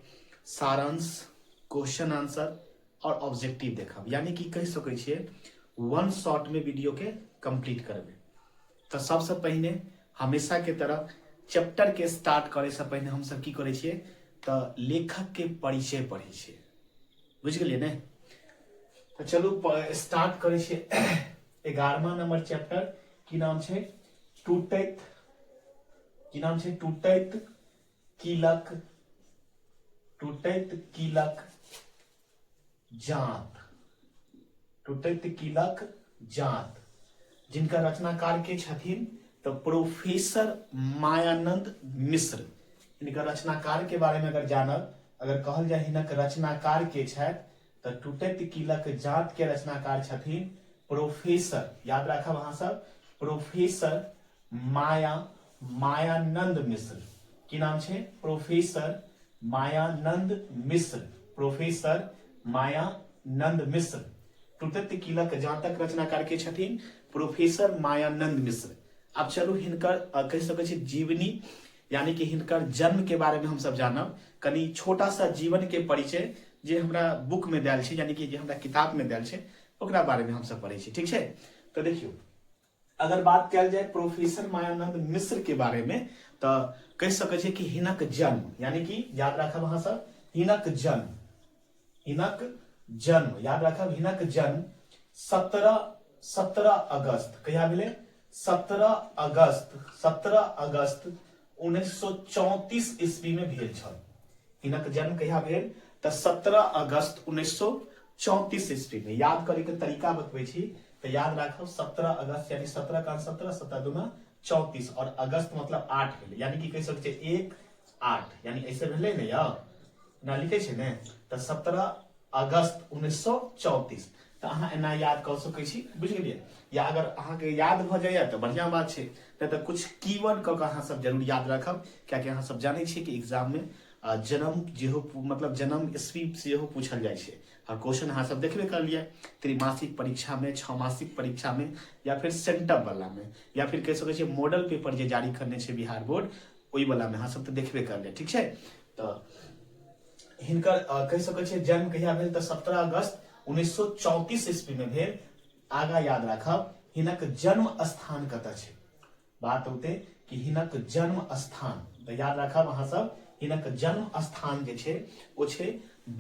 सारांश, क्वेश्चन आंसर और ऑब्जेक्टिव देखब, यानी कि कहि सकै छियै वन शॉट में वीडियो के कंप्लीट करबै। तऽ सबसे पहिने हमेशा के तरह चैप्टर के स्टार्ट करे से पहिने हम सब की करै छियै तऽ लेखक के परिचय पढ़ै छियै, बुझि गेलियै ने? तऽ चलू स्टार्ट करै छियै 11वां नंबर चैप्टर। की नाम छै? टूटैत, की नाम छै? टूटैत कीलक, टूटैत कीलक जात, टूटैत कीलक जात, जिनकर रचनाकार के छथिन तऽ प्रोफेसर मायानंद मिश्र। हिनकर रचनाकार के बारे में अगर जानब, अगर कहल जाय हिनक रचनाकार के छथि तऽ टूटैत कीलक जात के रचनाकार छथिन प्रोफेसर, याद राखब अहाँ सब, प्रोफेसर मायानंद मिश्र। की नाम छै? Professor Mayanand Mishra, professor Mayanand Mishra. टूटैत कीलक जातक रचनाकार के छथिन प्रोफेसर मायानंद मिश्र। आब चलू हिनकर कहि सकै छी जीवनी, यानी कि हिनकर जन्म के बारे में हम सब जानब। कनि छोटा सा जीवन के परिचय जे हमरा बुक में देल छै, यानी कि जे हमरा किताब में देल छै, ओकरा बारे में हम सब पढ़ै छी। ठीक छै, तऽ देखियौ अगर बात कयल जाय प्रोफेसर मायानंद मिश्र के बारे में तऽ कहि सकै छियै कि हिनक जन्म, यानी कि याद राखब अहाँ सब, हिनक जन्म, हिनक जन्म याद राखब, हिनक जन्म 17 अगस्त कहिया भेलै? 17 अगस्त, 17 अगस्त 1934 ईस्वी में भेल छल। हिनक जन्म कहिया भेल? तऽ 17 अगस्त 1934 ईस्वी में। याद करे के तरीका बतबै छी तऽ याद राखब 17 अगस्त यानी 17 का 17, 17 दूना 34 और अगस्त मतलब 8 भेलै, यानी कि कहि सकै छियै 1 8, यानी ऐसे भेलै ने यौ, एना लिखै छै ने, तऽ 17 अगस्त 1934। तऽ अहाँ एना याद कऽ सकै छी, बुझि गेलियै? या अगर अहाँके याद भऽ जाइए तऽ बढ़िआँ बात छै, नहि तऽ कुछ कीवर्ड कऽ कऽ अहाँ सब जरूर याद राखब, कियाकि अहाँ सब जानै छियै कि एग्जाममे जन्म जेहो मतलब जन्म ईस्वी सेहो पूछल जाइ छै। आओर क्वेश्चन अहाँ सब देखबे करलियै त्रैमासिक परीक्षामे, छमासिक परीक्षामे, या फिर सेंटअप वालामे, या फिर कहि सकै छियै मॉडल पेपर जे जारी करने छै बिहार बोर्ड, ओहि वालामे अहाँ सब तऽ देखबे करलियै। ठीक छै? तऽ हिनकर कहि सकै छियै जन्म कहिया भेल? तऽ 17 अगस्त 1934 ईस्वी में भेल। आगा याद राखब हिनक जन्म स्थान कतऽ छै। बात औते कि हिनक जन्म स्थान, तऽ याद राखब अहाँ सब हिनक जन्म स्थान जे छै ओ छै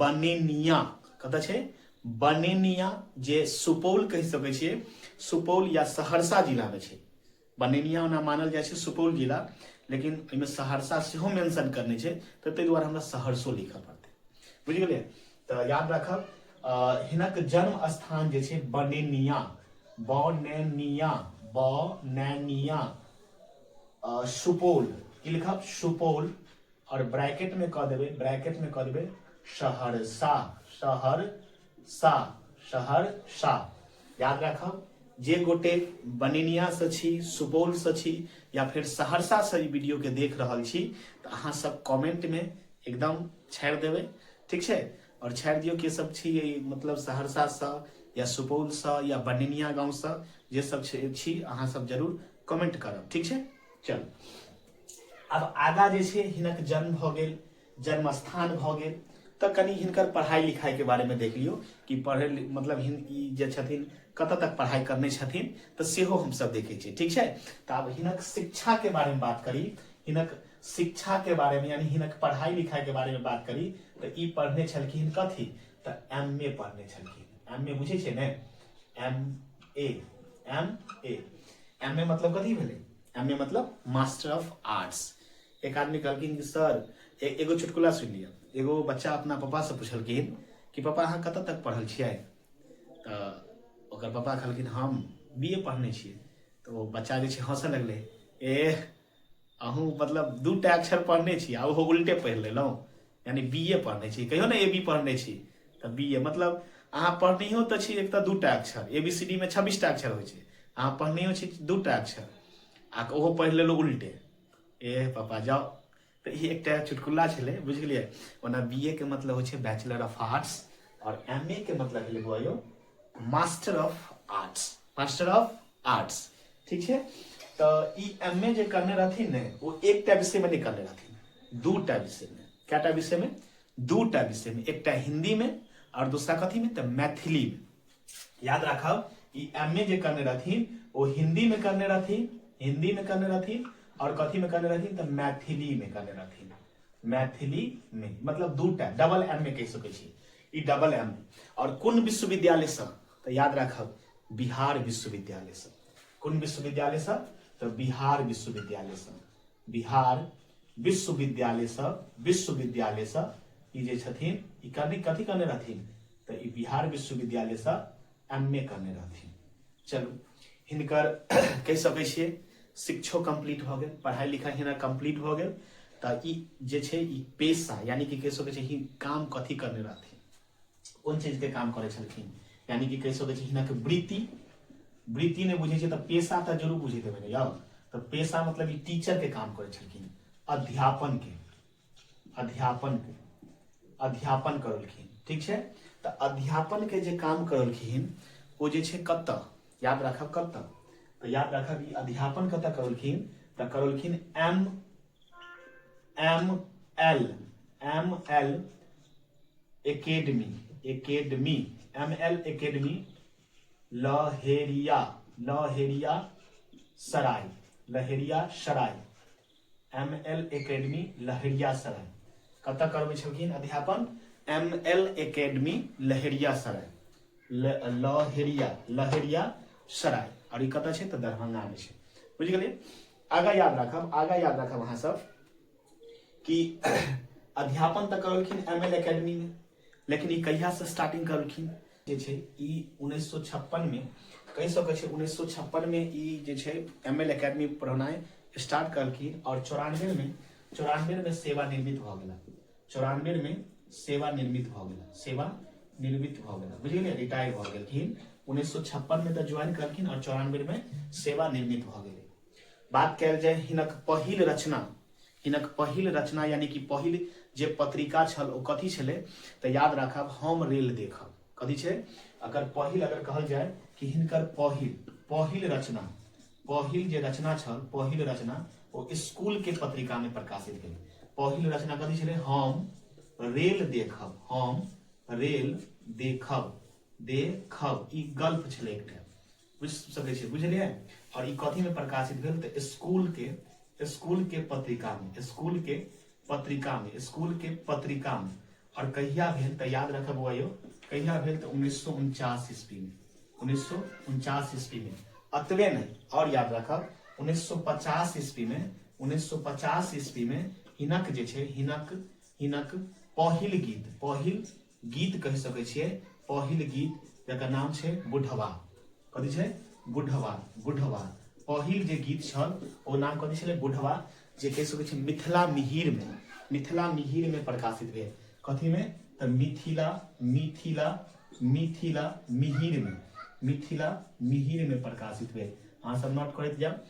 बनेनिया। कतऽ छै? बनेनिया, जे सुपौल कहि सकै छियै, सुपौल या सहरसा जिला में छै। बनेनिया ओना मानल जाइ छै सुपौल जिला, लेकिन एहिमे सहरसा सेहो मेंशन करने छै, तऽ ताहि दुआरे हमरा सहरसो लिखऽ पड़तै, बुझि गेलियै? तऽ याद राखब हिनक जन्म स्थान जे छै बनेनिया, बनेनिया, बनेनिया, सुपौल, की लिखब? सुपौल, और ब्रैकेट में कऽ देबै, ब्रैकेट में कऽ देबै सहरसा, सहरसा, सहरसा। याद राखब जे गोटे बनेनिया से छी, सुपौल से छी या फिर सहरसा से ई वीडियो के देख रहल छी, तऽ अहाँ सब कमेंट में एकदम छाड़ि देबै, ठीक छै? और छाड़ि दियौ के सब छी, मतलब सहरसा से या सुपौल से या बनेनिया गाँव से जे सब छी, अहाँ सब जरूर कमेंट करब, ठीक छै? चलू, आब आगा जे छै हिनक जन्म भऽ गेल, जन्म स्थान भऽ गेल, तऽ कनि हिनकर पढ़ाई लिखाई के बारे में देख लियौ कि पढ़े मतलब हिन ई जे छथिन कतऽ तक पढ़ाई करने छथिन, तऽ सेहो हमसब देखै छियै, ठीक छै? तऽ आब हिनक शिक्षा के बारे में बात करी, हिनक शिक्षा के बारे में यानी हिनक पढ़ाई लिखाई के बारे में बात करी तऽ ई पढ़ने छलखिन कथी? तऽ एम ए पढ़ने छलखिन। एम ए बुझै छियै ने? M A, M A, M A मतलब कथी भेलै? एम ए मतलब मास्टर ऑफ आर्ट्स। एक आदमी कहलखिन कि सर, एगो चुटकुला सुनि लिअ। एगो बच्चा अपना पापासँ पुछलखिन कि पापा, अहाँ कतऽ तक पढ़ल छियै? तऽ ओकर पापा कहलखिन, हम बी ए पढ़ने छियै। तऽ ओ बच्चा जे छै हँसऽ लगलै, एह, अहूँ मतलब 2 टा अक्षर पढ़ने छी आ ओहो उल्टे पढ़ि लेलहुँ, यानी बी ए पढ़ने छी, कहियो ने ए बी पढ़ने छी। तऽ बी ए मतलब अहाँ पढ़नैयो तऽ छी एक तऽ 2 टा अक्षर, ए बी सी डी मे 26 टा अक्षर होइ छै, अहाँ पढ़नैयो छी 2 टा अक्षर आ ओहो पढ़ि लेलहुँ उल्टे, ए पापा जाओ। तऽ ई एकटा चुटकुला छलै, बुझि गेलियै? ओना बी ए के मतलब होइ छै बैचलर ऑफ आर्ट्स और एम ए के मतलब भेलै बौआ यौ master of arts, master of arts, ठीक छै? तऽ ई एम ए जे करने रहथिन ने, ओ एकटा विषयमे नहि करने रहथिन, 2 टा विषयमे। कएटा विषयमे? 2 टा विषयमे। एकटा हिंदीमे और दोसरा कथीमे? तऽ मैथिलीमे। याद राखब ई एम ए जे करने रहथिन ओ हिंदी में करने रहथिन, हिंदी में करने रहथिन और कथी में करने रहथिन? तऽ मैथिली में करने रहथिन। मैथिली में मतलब 2 टा, डबल एम ए कहि सकै छी ई, डबल एम। और कोन विश्वविद्यालय से? तऽ याद राखब बिहार विश्वविद्यालय से। कोन विश्वविद्यालय से? तऽ बिहार विश्वविद्यालय से, बिहार विश्वविद्यालय से, विश्वविद्यालय से ई जे छथिन ई करने कथी करने रहथिन? तऽ ई बिहार विश्वविद्यालय से एम ए करने रहथिन। चलू, हिनकर कहि सकै छियै शिक्षो कम्प्लीट भऽ गेल, पढ़ाई लिखाई हिनकर कम्प्लीट भऽ गेल, तऽ ई जे छै ई पेशा यानी कि कहि सकै छियै ही काम कथी करने रहथिन, कोन चीज के काम करै छलखिन, यानी कि कहि सकै छी हिनक वृत्ति। वृत्ति नहि बुझै छै तऽ पेशा तऽ जरूर बुझैत हेबै ने यौ? तऽ पेशा मतलब ई टीचर के काम करै छलखिन, अध्यापन के, अध्यापन के, अध्यापन करलखिन, ठीक छै? तऽ अध्यापन के जे काम करलखिन ओ जे छै कतऽ? याद राखब कतऽ? तऽ याद राखब ई अध्यापन कतऽ करलखिन? तऽ करलखिन M M L, M L academy, academy, M L academy, Laheria, Laheria Sarai, Laheriasarai, M L academy Laheriasarai. कतऽ करबै छलखिन अध्यापन? M L academy Laheriasarai, Laheria, Laheria Sarai. और ई कतऽ छै? तऽ दरभंगा मे छै। बुझि गेलियै? आगा याद राखब, आगा याद राखब अहाँ सब कि अध्यापन तऽ करलखिन एम एल एकेडमी मे, लेकिन ई कहिया से स्टार्टिंग करलखिन जे छै ई 1956 मे, कहि सकै छै 1956 मे ई जे छै एम एल एकेडमी पढ़नाइ स्टार्ट करलखिन और 94 में सेवानिवृत्त भऽ गेला। 94 में सेवानिवृत्त भऽ गेला, सेवानिवृत्त भऽ गेला, बुझि गेलियै? रिटायर भऽ गेलखिन। 1956 में तऽ ज्वाइन करलखिन और 94 में सेवानिवृत्त भऽ गेलै। बात कयल जाय हिनक पहिल रचना, हिनक पहिल रचना यानी कि पहिल जे पत्रिका छल ओ कथी छलै? तऽ याद राखब, हम रेल देखब। कथी छै अगर पहिल, अगर कहल जाय कि हिनकर पहिल, पहिल रचना, पहिल जे रचना छल, पहिल रचना ओ स्कूल के पत्रिका में प्रकाशित भेल। पहिल रचना कथी छलै? हम रेल देखब, हम रेल देखब, देखब, ई गल्प छलै एकटा, बुझि सकै छियै? बुझलियै? और ई कथी में प्रकाशित भेल? तऽ स्कूल के, स्कूल के पत्रिका में, स्कूल के पत्रिका में, स्कूल के पत्रिका में। और कहिया भेल? तऽ याद रखब बौआ यौ, कहिया भेल? तऽ 1949 ईस्वी में, 1949 ईस्वी में। अतबे नहि, और याद रखब 1950 ईस्वी में, 1950 ईस्वी में हिनक जे छै, हिनक, हिनक पहिल गीत, पहिल गीत कहि सकै छियै, पहिल गीत जकर नाम छै बुढ़वा। कथी छै? बुढ़वा, बुढ़वा। पहिल जे गीत छल ओ नाम कथी छलै? बुढ़वा, जे कहि सकै छियै मिथिला मिहिर में, मिथिला मिहिर में प्रकाशित भेल। कथी में? तऽ मिथिला, मिथिला, मिथिला मिहिर में, मिथिला मिहिर में प्रकाशित भेल। अहाँ सब नोट करैत जायब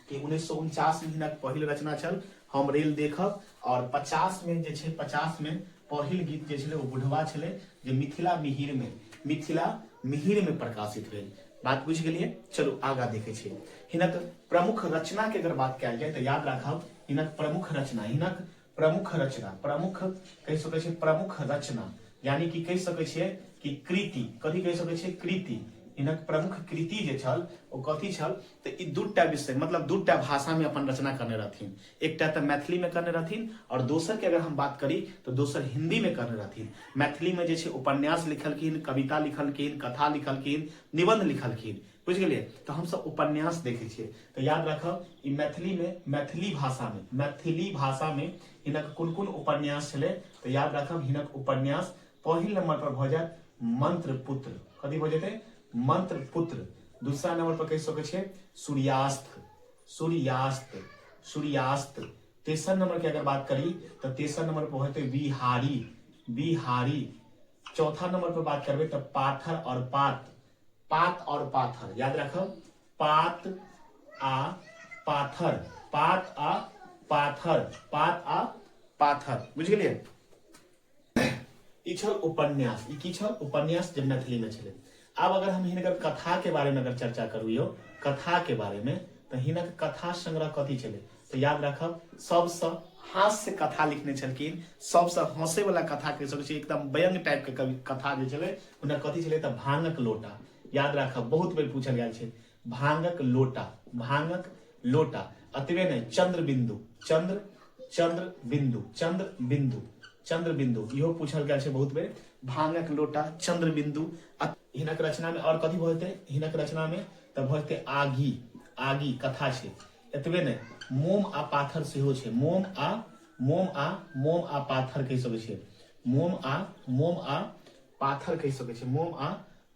कि 1949 में हिनक पहिल रचना छल हम रेल देखब, और 50 में जे छै, 50 में पहिल गीत जे छलै ओ बुढ़वा छलै, जे मिथिला मिहिर में, मिथिला मिहिर में प्रकाशित भेल। बात बुझि गेलियै? चलू आगा देखै छियै। हिनक प्रमुख रचना के अगर बात कयल जाय तऽ याद राखब हिनक प्रमुख रचना, हिनक प्रमुख रचना, प्रमुख कहि सकै छियै, प्रमुख रचना यानी कि कहि सकै छियै कि कृति, कथी कहि सकै छियै? कृति। हिनक प्रमुख कृति जे छल ओ कथी छल? तऽ ई दूटा विषय, मतलब दूटा भाषा में अपन रचना करने रहथिन। एकटा तऽ मैथिली में करने रहथिन और दोसर के अगर हम बात करी तऽ दोसर हिंदी में करने रहथिन। मैथिली में जे छै उपन्यास लिखलखिन, कविता लिखलखिन, कथा लिखलखिन, निबंध लिखलखिन, बुझि गेलियै? तऽ हमसब उपन्यास देखै छियै। तऽ याद राखब ई मैथिली में, मैथिली भाषा में, मैथिली भाषा में हिनक कोन कोन उपन्यास छलै? तऽ याद राखब हिनक उपन्यास पहिल नंबर पर भऽ जायत मंत्रपुत्र। कथी भऽ जेतै? मंत्रपुत्र। दूसरा नंबर पर कहि सकै छियै सूर्यास्त, सूर्यास्त, सूर्यास्त। तेसर नंबर के अगर बात करी तऽ तेसर नंबर पर होतै बिहारी, बिहारी। चौथा नंबर पर बात करबै तऽ पाथर और पात, पात और पाथर। याद राखब पात आ पाथर, पात आ पाथर, पात आ पाथर। बुझि गेलियै? ई छल उपन्यास। ई की छल? उपन्यास जे मैथिली में छलै। आब अगर हम हिनकर कथा के बारे में अगर चर्चा करू यौ, कथा के बारे में, तऽ हिनक कथा संग्रह कथी छलै? तऽ याद राखब सबसँ हास्य कथा लिखने छलखिन, सबसँ हंसे वाला कथा कहि सकै छी, एकदम व्यंग्य टाइप के कवि कथा जे छलै हुनक कथी छलै? तऽ भांगक लोटा। याद राखब बहुत बेर पूछल गेल छै, भांगक लोटा, भांगक लोटा। अतबे नहि, चंद्र बिंदु, चंद्र, चंद्र बिंदु, चंद्र बिंदु, चंद्र बिंदु, इहो पूछल गेल छै बहुत बेर। भांगक लोटा, चंद्र बिंदु। हिनक रचना में और कथी भऽ जेतै? हिनक रचना में तऽ भऽ जेतै आगी, आगी कथा छै। एतबे नहि, मोम आ पाथर सेहो छै। मोम आ, मोम आ, मोम आ पाथर कहि सकै छियै। मोम आ, मोम आ पाथर कहि सकै छियै। मोम आ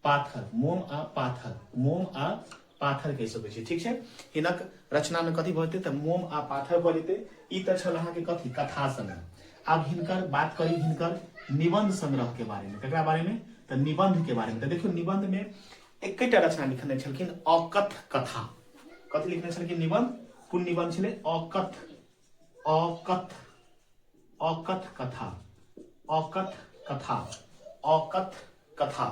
पाथर, मोम आ पाथर, मोम आ पाथर कहि सकै छियै। ठीक छै? हिनक रचना में कथी भऽ जेतै? तऽ मोम आ पाथर भऽ जेतै। ई तऽ छल अहाँके कथी? कथा संग्रह। आब हिनकर बात करी हिनकर निबंध संग्रह के बारे में। ककरा बारे में? तऽ निबंध के बारे में। तऽ देखियौ निबंध में एकेटा रचना लिखने छलखिन, अकथ कथा। कथी लिखने छलखिन निबंध? कोन निबंध छलै? अकथ, अकथ, अकथ कथा, अकथ कथा, अकथ कथा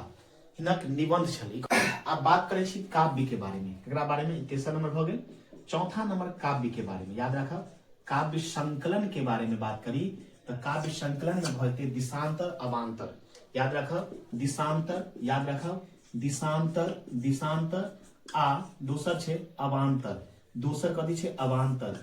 हिनक निबंध छल। आब बात करै छी काव्य के बारे में। ककरा बारे में? तेसर नंबर भऽ गेल। चौथा नंबर काव्य के बारे में याद राखब। काव्य संकलन के बारे में बात करी तऽ काव्य संकलन में भऽ जेतै दिशांतर अवान्तर। याद राखब दिशांतर, याद राखब दिशांतर, दिशांतर आ दोसर छै अवान्तर। दोसर कथी छै? अवान्तर,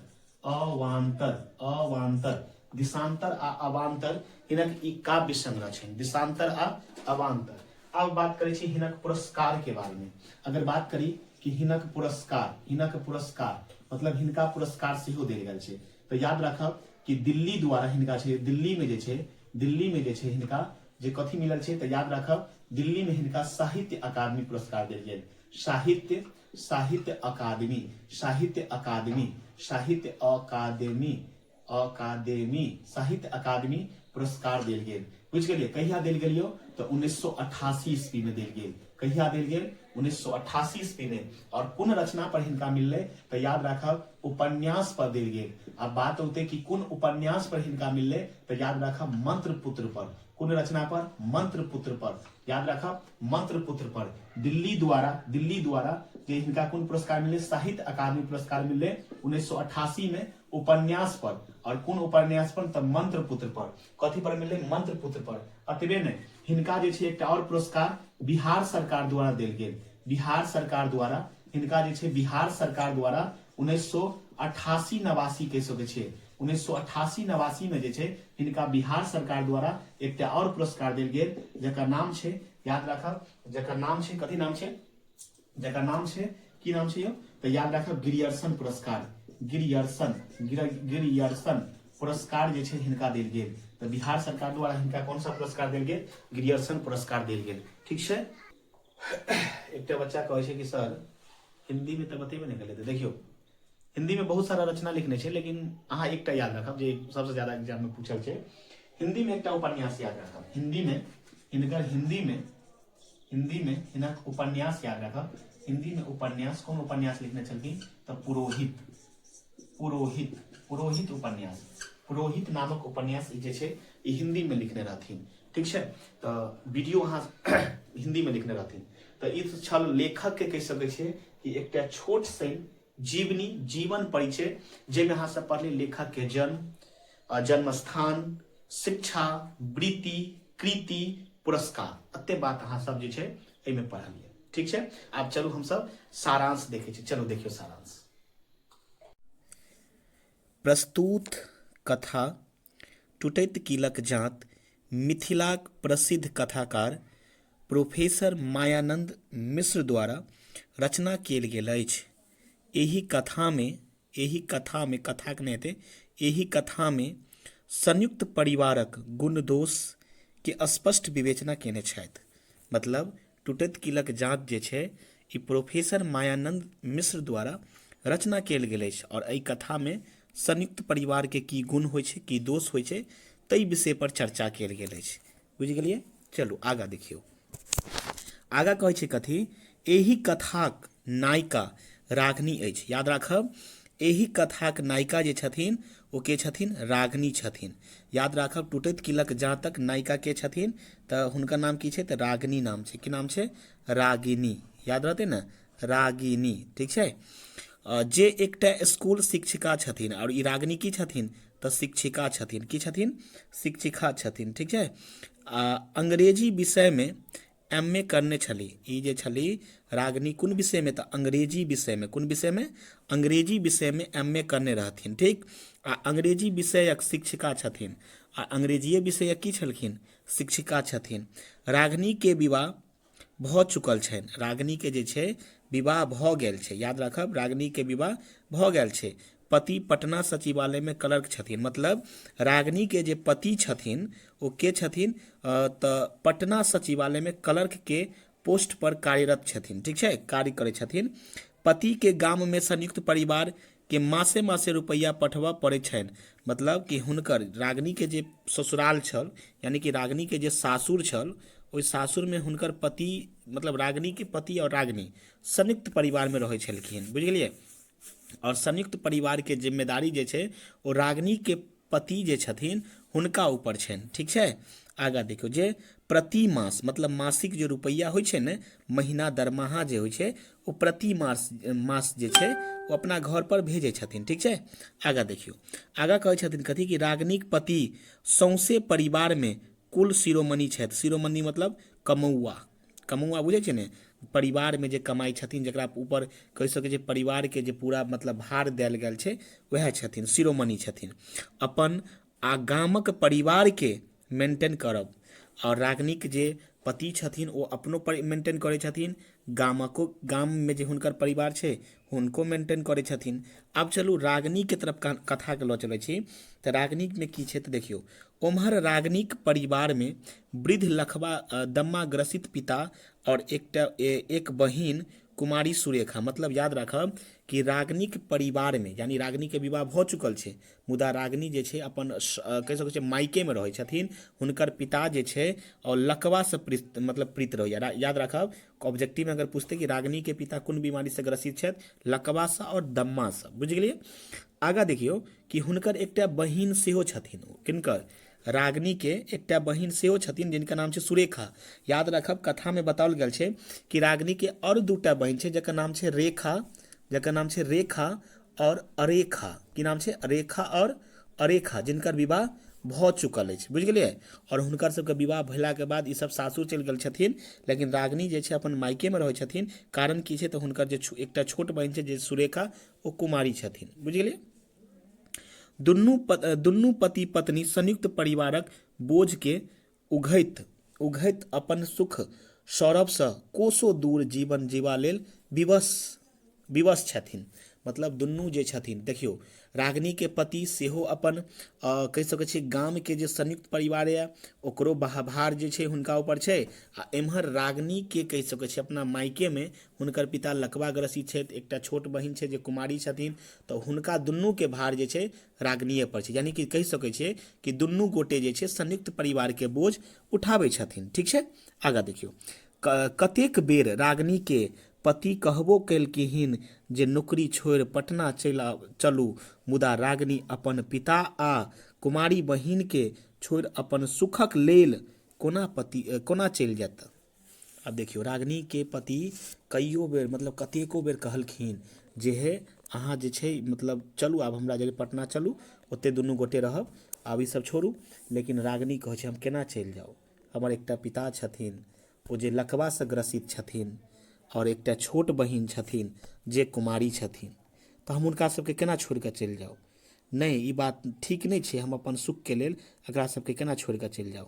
अवान्तर, अवान्तर। दिशांतर आ अवान्तर हिनक ई काव्य संग्रह छनि, दिशांतर आ अवान्तर। आब बात करै छी हिनक पुरस्कार के बारे में। अगर बात करी कि हिनक पुरस्कार, हिनक पुरस्कार मतलब हिनका पुरस्कार सेहो देल गेल छै, तऽ याद राखब कि दिल्ली द्वारा हिनका छै, दिल्ली में जे छै, दिल्ली में जे छै हिनका जे कथी मिलल छै, तऽ याद राखब दिल्ली में हिनका साहित्य अकादमी पुरस्कार देल गेल। साहित्य, साहित्य अकादमी, साहित्य अकादमी, साहित्य अकादमी, अकादेमी, साहित्य अकादमी पुरस्कार देल गेल। बुझि गेलियै? कहिया देल गेल यौ? तऽ 1988 ईस्वी में देल गेल। कहिया देल गेल? 1988 ईस्वी में। और कोन रचना पर हिनका मिललै? तऽ याद राखब उपन्यास पर देल गेल। आ बात औते कि कोन उपन्यास पर हिनका मिललै, तऽ याद राखब मंत्रपुत्र पर। कोन रचना पर? मंत्रपुत्र पर। याद राखब मंत्रपुत्र पर दिल्ली द्वारा, दिल्ली द्वारा जे हिनका कोन पुरस्कार मिललै? साहित्य अकादमी पुरस्कार मिललै 1988 में उपन्यास पर। और कोन उपन्यास पर? तऽ मंत्रपुत्र पर। कथी पर मिललै? मंत्रपुत्र पर। एतबे नहि, हिनका जे छै एकटा और पुरस्कार बिहार सरकार द्वारा देल गेल। बिहार सरकार द्वारा हिनका जे छै बिहार सरकार द्वारा 1988-89 कहि सकै छियै, 1988-89 में जे छै हिनका बिहार सरकार द्वारा एकटा और पुरस्कार देल गेल, जकर नाम छै, याद राखब, जकर नाम छै, कथी नाम छै? जकर नाम छै, की नाम छै यौ? तऽ याद राखब ग्रियर्सन पुरस्कार, ग्रियर्सन, ग्रियर्सन पुरस्कार जे छै हिनका देल गेल। तऽ बिहार सरकार द्वारा हिनका कोन सा पुरस्कार देल गेल? ग्रियर्सन पुरस्कार देल गेल। ठीक छै। एकटा बच्चा कहै छै कि सर हिंदी में तऽ बतेबे नहि केलै। तऽ देखियौ हिंदी में बहुत सारा रचना लिखने छै, लेकिन अहाँ एकटा याद राखब जे सबसे ज्यादा एग्जाम में पूछल छै। हिंदी में एकटा उपन्यास याद राखब, हिंदी में हिनकर, हिंदी में, हिंदी में हिनक उपन्यास याद राखब। हिंदी में उपन्यास, कोन उपन्यास लिखने छलखिन? तऽ पुरोहित, पुरोहित, पुरोहित उपन्यास, पुरोहित नामक उपन्यास ई जे छै ई हिंदी में लिखने रहथिन। ठीक छै। तऽ वीडियो अहाँ हिंदी में लिखने रहथिन। तऽ ई छल लेखक के कहि सकै छियै कि एकटा छोट सन जीवनी, जीवन परिचय, जाहिमे अहाँ सब पढ़ली लेखक के जन्म, जन्म स्थान, शिक्षा, वृत्ति, कृति, पुरस्कार, एते बात अहाँ सब जे छै एहिमे पढ़लियै। ठीक छै। आब चलू हमसब सारांश देखै छी। चलू देखियौ सारांश। प्रस्तुत कथा टूटैत कीलक जाँत मिथिलाक प्रसिद्ध कथाकार प्रोफेसर मायानन्द मिश्र द्वारा रचना कयल गेल अछि। एहि कथामे, एहि कथामे, कथाक नहि हेतै, एहि कथामे संयुक्त परिवारक गुण दोषके स्पष्ट विवेचना कयने छथि। मतलब टूटैत कीलक जाँत जे छै ई प्रोफेसर मायानन्द मिश्र द्वारा रचना कयल गेल अछि आओर एहि कथामे संयुक्त परिवारके की गुण होइ छै, की दोष होइ छै, ताहि विषयपर चर्चा कयल गेल अछि। बुझि गेलियै? चलू आगाँ देखियौ। आगाँ कहै छै कथी? एहि कथाक नायिका रागिनी अछि। याद राखब एहि कथाक नायिका जे छथिन ओ के छथिन? रागिनी छथिन। याद राखब टूटैत किलक जाँतक नायिका के छथिन? तऽ हुनकर नाम की छै? तऽ रागिनी नाम छै। की नाम छै? रागिनी। याद रहतै ने? रागिनी। ठीक छै। जे एकटा स्कूल शिक्षिका छथिन। आओर ई रागिनी की छथिन? तऽ शिक्षिका छथिन। की छथिन? शिक्षिका छथिन। ठीक छै। आ अंग्रेजी विषयमे एम ए करने छली। ई जे छली रागिनी कोन विषयमे? तऽ अंग्रेजी विषयमे। कोन विषयमे? अंग्रेजी विषयमे एम ए करने रहथिन। ठीक। आ अंग्रेजी विषयक शिक्षिका छथिन। आ अंग्रेजीए विषयक की छलखिन? शिक्षिका छथिन। रागिनीके विवाह भऽ चुकल छनि। रागिनीके जे छै विवाह भऽ गेल छै। याद राखब रागिनीके विवाह भऽ गेल छै। पति पटना सचिवालयमे क्लर्क छथिन। मतलब रागिनीके जे पति छथिन ओ के छथिन? तऽ पटना सचिवालयमे क्लर्कके पोस्ट पर कार्यरत छथिन। ठीक छै, कार्य करै छथिन। पतिके गाममे संयुक्त परिवार के मासे मासे रुपैआ पठबऽ पड़ै छनि। मतलब कि हुनकर रागिनीके जे ससुराल छल, यानि कि रागिनीके जे सासुर छल, ओहि सासुरमे हुनकर पति मतलब रागिनीके पति आओर रागिनी संयुक्त परिवारमे रहै छलखिन। बुझि गेलियै? आओर संयुक्त परिवारके जिम्मेदारी जे छै ओ रागिनीके पति जे छथिन हुनका ऊपर छनि। ठीक छै। आगाँ देखियौ जे प्रति मास मतलब मासिक जे रुपैआ होइ छै ने, महीना दरमाहा जे होइ छै ओ प्रति मास मास जे छै ओ अपना घर पर भेजै छथिन। ठीक छै। आगाँ देखियौ, आगाँ कहै छथिन कथी कि रागिनीक पति सौंसे परिवारमे कुल शिरोमणि छथि। शिरोमणि मतलब कमौआ, कमौआ बुझै छै ने, परिवारमे जे कमाइ छथिन, जकरा ऊपर कहि सकै छियै परिवारके जे पूरा मतलब भार देल गेल छै, वएह छथिन, शिरोमणि छथिन। अपन आ गामक परिवारके मेंटेन करब। आओर रागिनीके जे पति छथिन ओ अपनो मेंटेन करै छथिन, गामको, गाममे जे हुनकर परिवार छै हुनको मेंटेन करै छथिन। आब चलू रागिनीके तरफ कथाके लऽ चलै छी। तऽ रागिनीमे की छै तऽ देखियौ, ओम्हर रागिनीक परिवारमे वृद्ध लखबा दम्मा ग्रसित पिता आओर एकटा एक बहिन कुमारी सुरेखा। मतलब याद राखब कि रागिनीक परिवारमे, यानी रागिनीके विवाह भऽ चुकल छै, मुदा रागिनी जे छै अपन कहि सकै छियै मायकेमे रहै छथिन। हुनकर पिता जे छै आओर लकवासँ प्रीत, मतलब प्रीत रहैए। याद राखब, ऑब्जेक्टिवमे अगर पूछतै कि रागिनीके पिता कोन बीमारीसँ ग्रसित छथि, लकवासँ आओर दम्मासँ। बुझि गेलियै? आगाँ देखियौ कि हुनकर एकटा बहिन सेहो छथिन। किनकर? रागिनीके एकटा बहिन सेहो छथिन जिनकर नाम छै सुरेखा। याद राखब, कथामे बताओल गेल छै कि रागिनीके आओर दूटा बहिन छै जकर नाम छै रेखा, जकर नाम छै रेखा आओर अरेखा। की नाम छै? रेखा आओर अरेखा, जिनकर विवाह भऽ चुकल अछि। बुझि गेलियै? आओर हुनकर सबके विवाह भेलाके बाद ई सब सासुर चलि गेल छथिन, लेकिन रागिनी जे छै अपन मायकेमे रहै छथिन। कारण की छै तऽ हुनकर जे एकटा छोट बहिन छै जे सुरेखा, ओ कुमारी छथिन। बुझि गेलियै? दुनू पति पत्नी संयुक्त परिवारक बोझके उघैत उघैत अपन सुख सौरभसँ कोसो दूर जीवन जीवा लेल विवश विवश छथिन। मतलब दुनू जे छथिन, देखियौ, रागिनीके पति सेहो अपन कहि सकै छियै गामके जे संयुक्त परिवार यए ओकरो भार जे छै हुनका ऊपर छै, आ एम्हर रागिनीके कहि सकै छियै अपना मायकेमे हुनकर पिता लकवा ग्रसित छथि, एकटा छोट बहिन छै जे कुमारी छथिन, तऽ हुनका दुनूके भार जे छै रागिनीए पर छै। यानी कि कहि सकै छियै कि दुनू गोटे जे छै संयुक्त परिवारके बोझ उठाबै छथिन। ठीक छै? आगाँ देखियौ, कतेक बेर रागिनीके पति कहबो केलखिन जे नौकरी छोड़ि पटना चलि चलू, मुदा रागिनी अपन पिता आ कुमारी बहिनके छोड़ि अपन सुखक लेल कोना पति कोना चलि जायत? आब देखियौ, रागिनीके पति कइयो बेर, मतलब कतेको बेर कहलखिन जे हे अहाँ जे छै मतलब चलू आब हमरा जरे पटना चलू, ओतहि दुनू गोटे रहब, आब ईसभ छोड़ू। लेकिन रागिनी कहै छै हम केना चलि जाउ? हमर एकटा पिता छथिन ओ जे लकवासँ ग्रसित छथिन, आओर एकटा छोट बहिन छथिन जे कुमारी छथिन, तऽ हम हुनका सभके केना छोड़ि कऽ चलि जाउ? नहि, ई बात ठीक नहि छै। हम अपन सुखके लेल एकरा सभके केना छोड़ि कऽ चलि जाउ?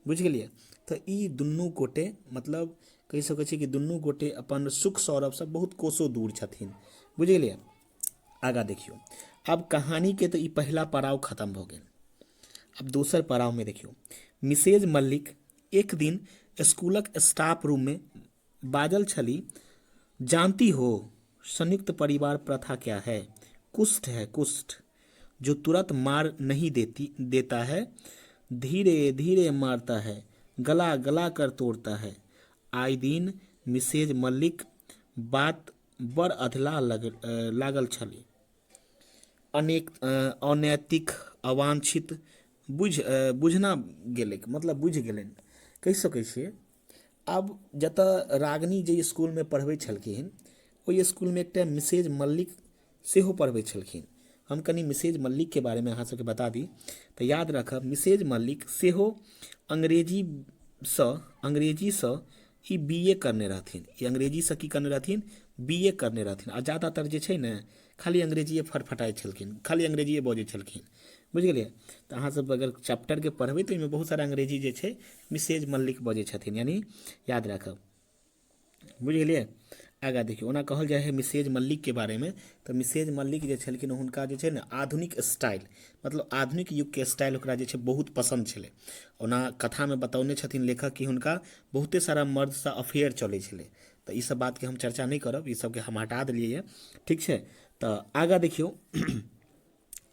बुझि गेलियै? तऽ ई दुनू गोटे, मतलब कहि सकै छी कि दुनू गोटे अपन सुख सौरभसँ बहुत कोसो दूर छथिन। बुझि गेलियै? आगाँ देखियौ, आब कहानीके तऽ ई पहिला पड़ाव खतम भऽ गेल। आब दोसर पड़ावमे देखियौ, मिसेज मल्लिक एक दिन स्कूलक स्टाफ रूममे बाजल छली, जानती हो संयुक्त परिवार प्रथा क्या है? कुष्ठ है, कुष्ठ, जो तुरंत मार नहीं देती देता है, धीरे धीरे मारता है, गला गला कर तोड़ता है। आइ दिन मिसेज मल्लिक बात बड़ अधलाह लागल छलै। अनेक अनैतिक, अवांछित बुझि बुझना गेलैक, मतलब बुझि गेलनि। कहि सकै छियै, आब जतऽ रागिनी जाहि इसकुलमे पढ़बै छलखिन ओहि इसकुलमे एकटा मिसेज मल्लिक सेहो पढ़बै छलखिन। हम कनि मिसेज मल्लिकके बारेमे अहाँ सबके बता दी तऽ याद राखब, मिसेज मल्लिक सेहो अंग्रेजीसँ ई बी ए करने रहथिन। ई अंग्रेजीसँ की करने रहथिन? बी ए करने रहथिन। आ ज्यादातर जे छै ने खाली अंग्रेजिए फटफटाइ छलखिन, खाली अंग्रेजिए बजै छलखिन। बुझि गेलियै? तऽ अहाँसभ अगर चैप्टरके पढ़बै तऽ ओहिमे बहुत सारा अंग्रेजी जे छै मिसेज मल्लिक बजै छथिन, यानी याद राखब। बुझि गेलियै? आगाँ देखियौ, ओना कहल जाइ हइ मिसेज मल्लिकके बारेमे तऽ मिसेज मल्लिक जे छलखिन हुनका जे छै ने आधुनिक स्टाइल, मतलब आधुनिक युगके स्टाइल ओकरा जे छै बहुत पसन्द छलै। ओना कथामे बतौने छथिन लेखक कि हुनका बहुते सारा मर्दसँ अफेयर चलै छलै, तऽ ई सब बातके हम चर्चा नहि करब, ई सबके हम हटा देलियै यऽ। ठीक छै? तऽ आगाँ देखियौ,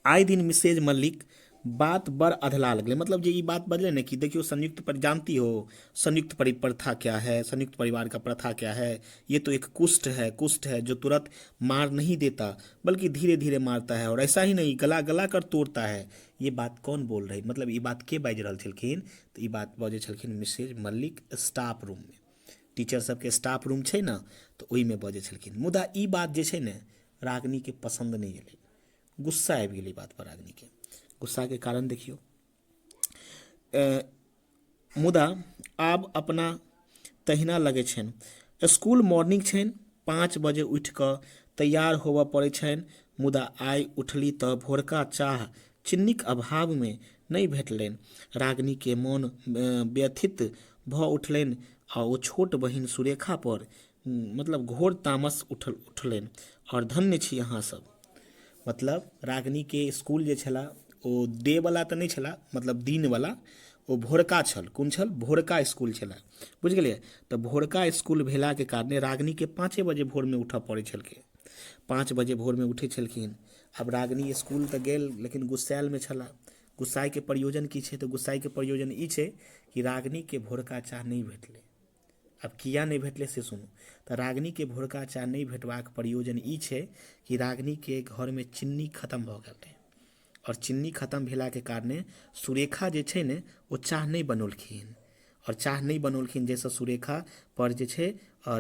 आइ दिन मिसेज मल्लिक बात बड़ अधला लगलै। मतलब जे ई बात बजलै ने कि देखियौ संयुक्त पर जानती हो संयुक्त परि प्रथा क्या है, संयुक्त परिवार का प्रथा क्या है, ये तो एक कुष्ठ है, कुष्ठ है जो तुरंत मार नहीं देता बल्कि धीरे धीरे मारता है, और ऐसा ही नहीं गला गला कर तोड़ता है। ये बात कौन बोल रही, मतलब ई बात के बाजि रहल छलखिन? तऽ ई बात बजै छलखिन मिसेज मल्लिक स्टाफ रूममे, टीचर सबके स्टाफ रूम छै ने, तऽ ओहिमे बजै छलखिन। मुदा ई बात जे छै ने रागिनीके पसन्द नहि एलै, गुस्सा आबि गेलै बात पर रागिनीके। गुस्साके कारण देखियौ, मुदा आब अपना तहिना लगै छनि। स्कूल मॉर्निंग छनि, 5 बजे उठि कऽ तैयार होबऽ पड़ै छनि, मुदा आइ उठली तऽ भोरका चाह चिन्नीक अभावमे नहि भेटलनि। रागिनीके मोन व्यथित भऽ उठलनि आ ओ छोट बहिन सुरेखा पर मतलब घोर तामस उठलनि। आओर धन्य छी अहाँ सब। मतलब रागिनीके स्कूल जे छला ओ डे वला तऽ नहि छला, मतलब दिन वला, ओ भोरका छल। कोन छल? भोरका स्कूल छला, बुझि गेलियै? तऽ भोरका स्कूल भेलाके कारणे रागिनीके 5 बजे भोरमे उठऽ पड़ै छलकै। 5 बजे भोरमे उठै छलखिन। आब रागिनी स्कूल तऽ गेल, लेकिन गुस्साएलमे छला। गुस्साइके प्रयोजन की छै? तऽ गुस्साइके प्रयोजन ई छै कि रागिनीके भोरका चाह नहि भेटलै। आब किया नहि भेटलै से सुनू। तऽ रागिनीके भोरका चाह नहि भेटबाक प्रयोजन ई छै कि रागिनीके घरमे चिन्नी खतम भऽ गेल रहै, आओर चिन्नी खतम भेलाके कारणे सुरेखा जे छै ने ओ चाह नहि बनौलखिन, आओर चाह नहि बनौलखिन जाहिसँ सुरेखा पर जे छै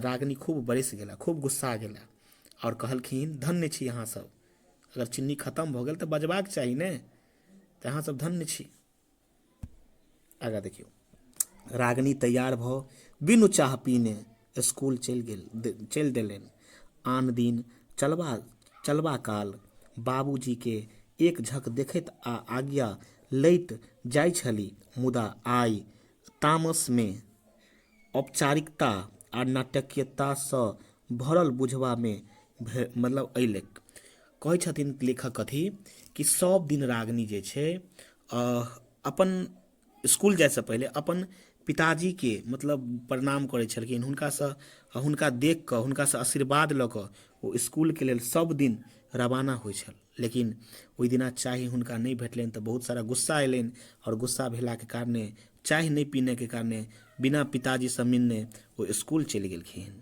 रागिनी खूब बरसि गेला, खूब गुस्सा गेला, आओर कहलखिन धन्य छी अहाँ सब, अगर चिन्नी खतम भऽ गेल तऽ बजबाक चाही ने, तऽ अहाँ सब धन्य छी। आगाँ देखियौ, रागिनी तैयार भऽ बिनु चाह पीने स्कूल चलि गेल, चलि देलनि। आन दिन चलबा चलबा काल बाबूजीके एक झक देखैत आ आज्ञा लैत जाइ छली, मुदा आइ तामसमे औपचारिकता आ नाटकीयतासँ भरल बुझबामे मतलब अयलैक। कहै छथिन लेखक कथी कि सब दिन रागिनी जे छै अपन स्कूल जाइसँ पहिले अपन पिताजीके मतलब प्रणाम करै छलखिन, हुनकासँ हुनका देख कऽ हुनकासँ आशीर्वाद लऽ कऽ ओ स्कूलके लेल सब दिन रवाना होइ छल। लेकिन ओहि दिना चाय हुनका नहि भेटलनि तऽ बहुत सारा गुस्सा अयलनि, आओर गुस्सा भेलाके कारणे चाय नहि पीनेके कारणे बिना पिताजीसँ मिलने ओ स्कूल चलि गेलखिन,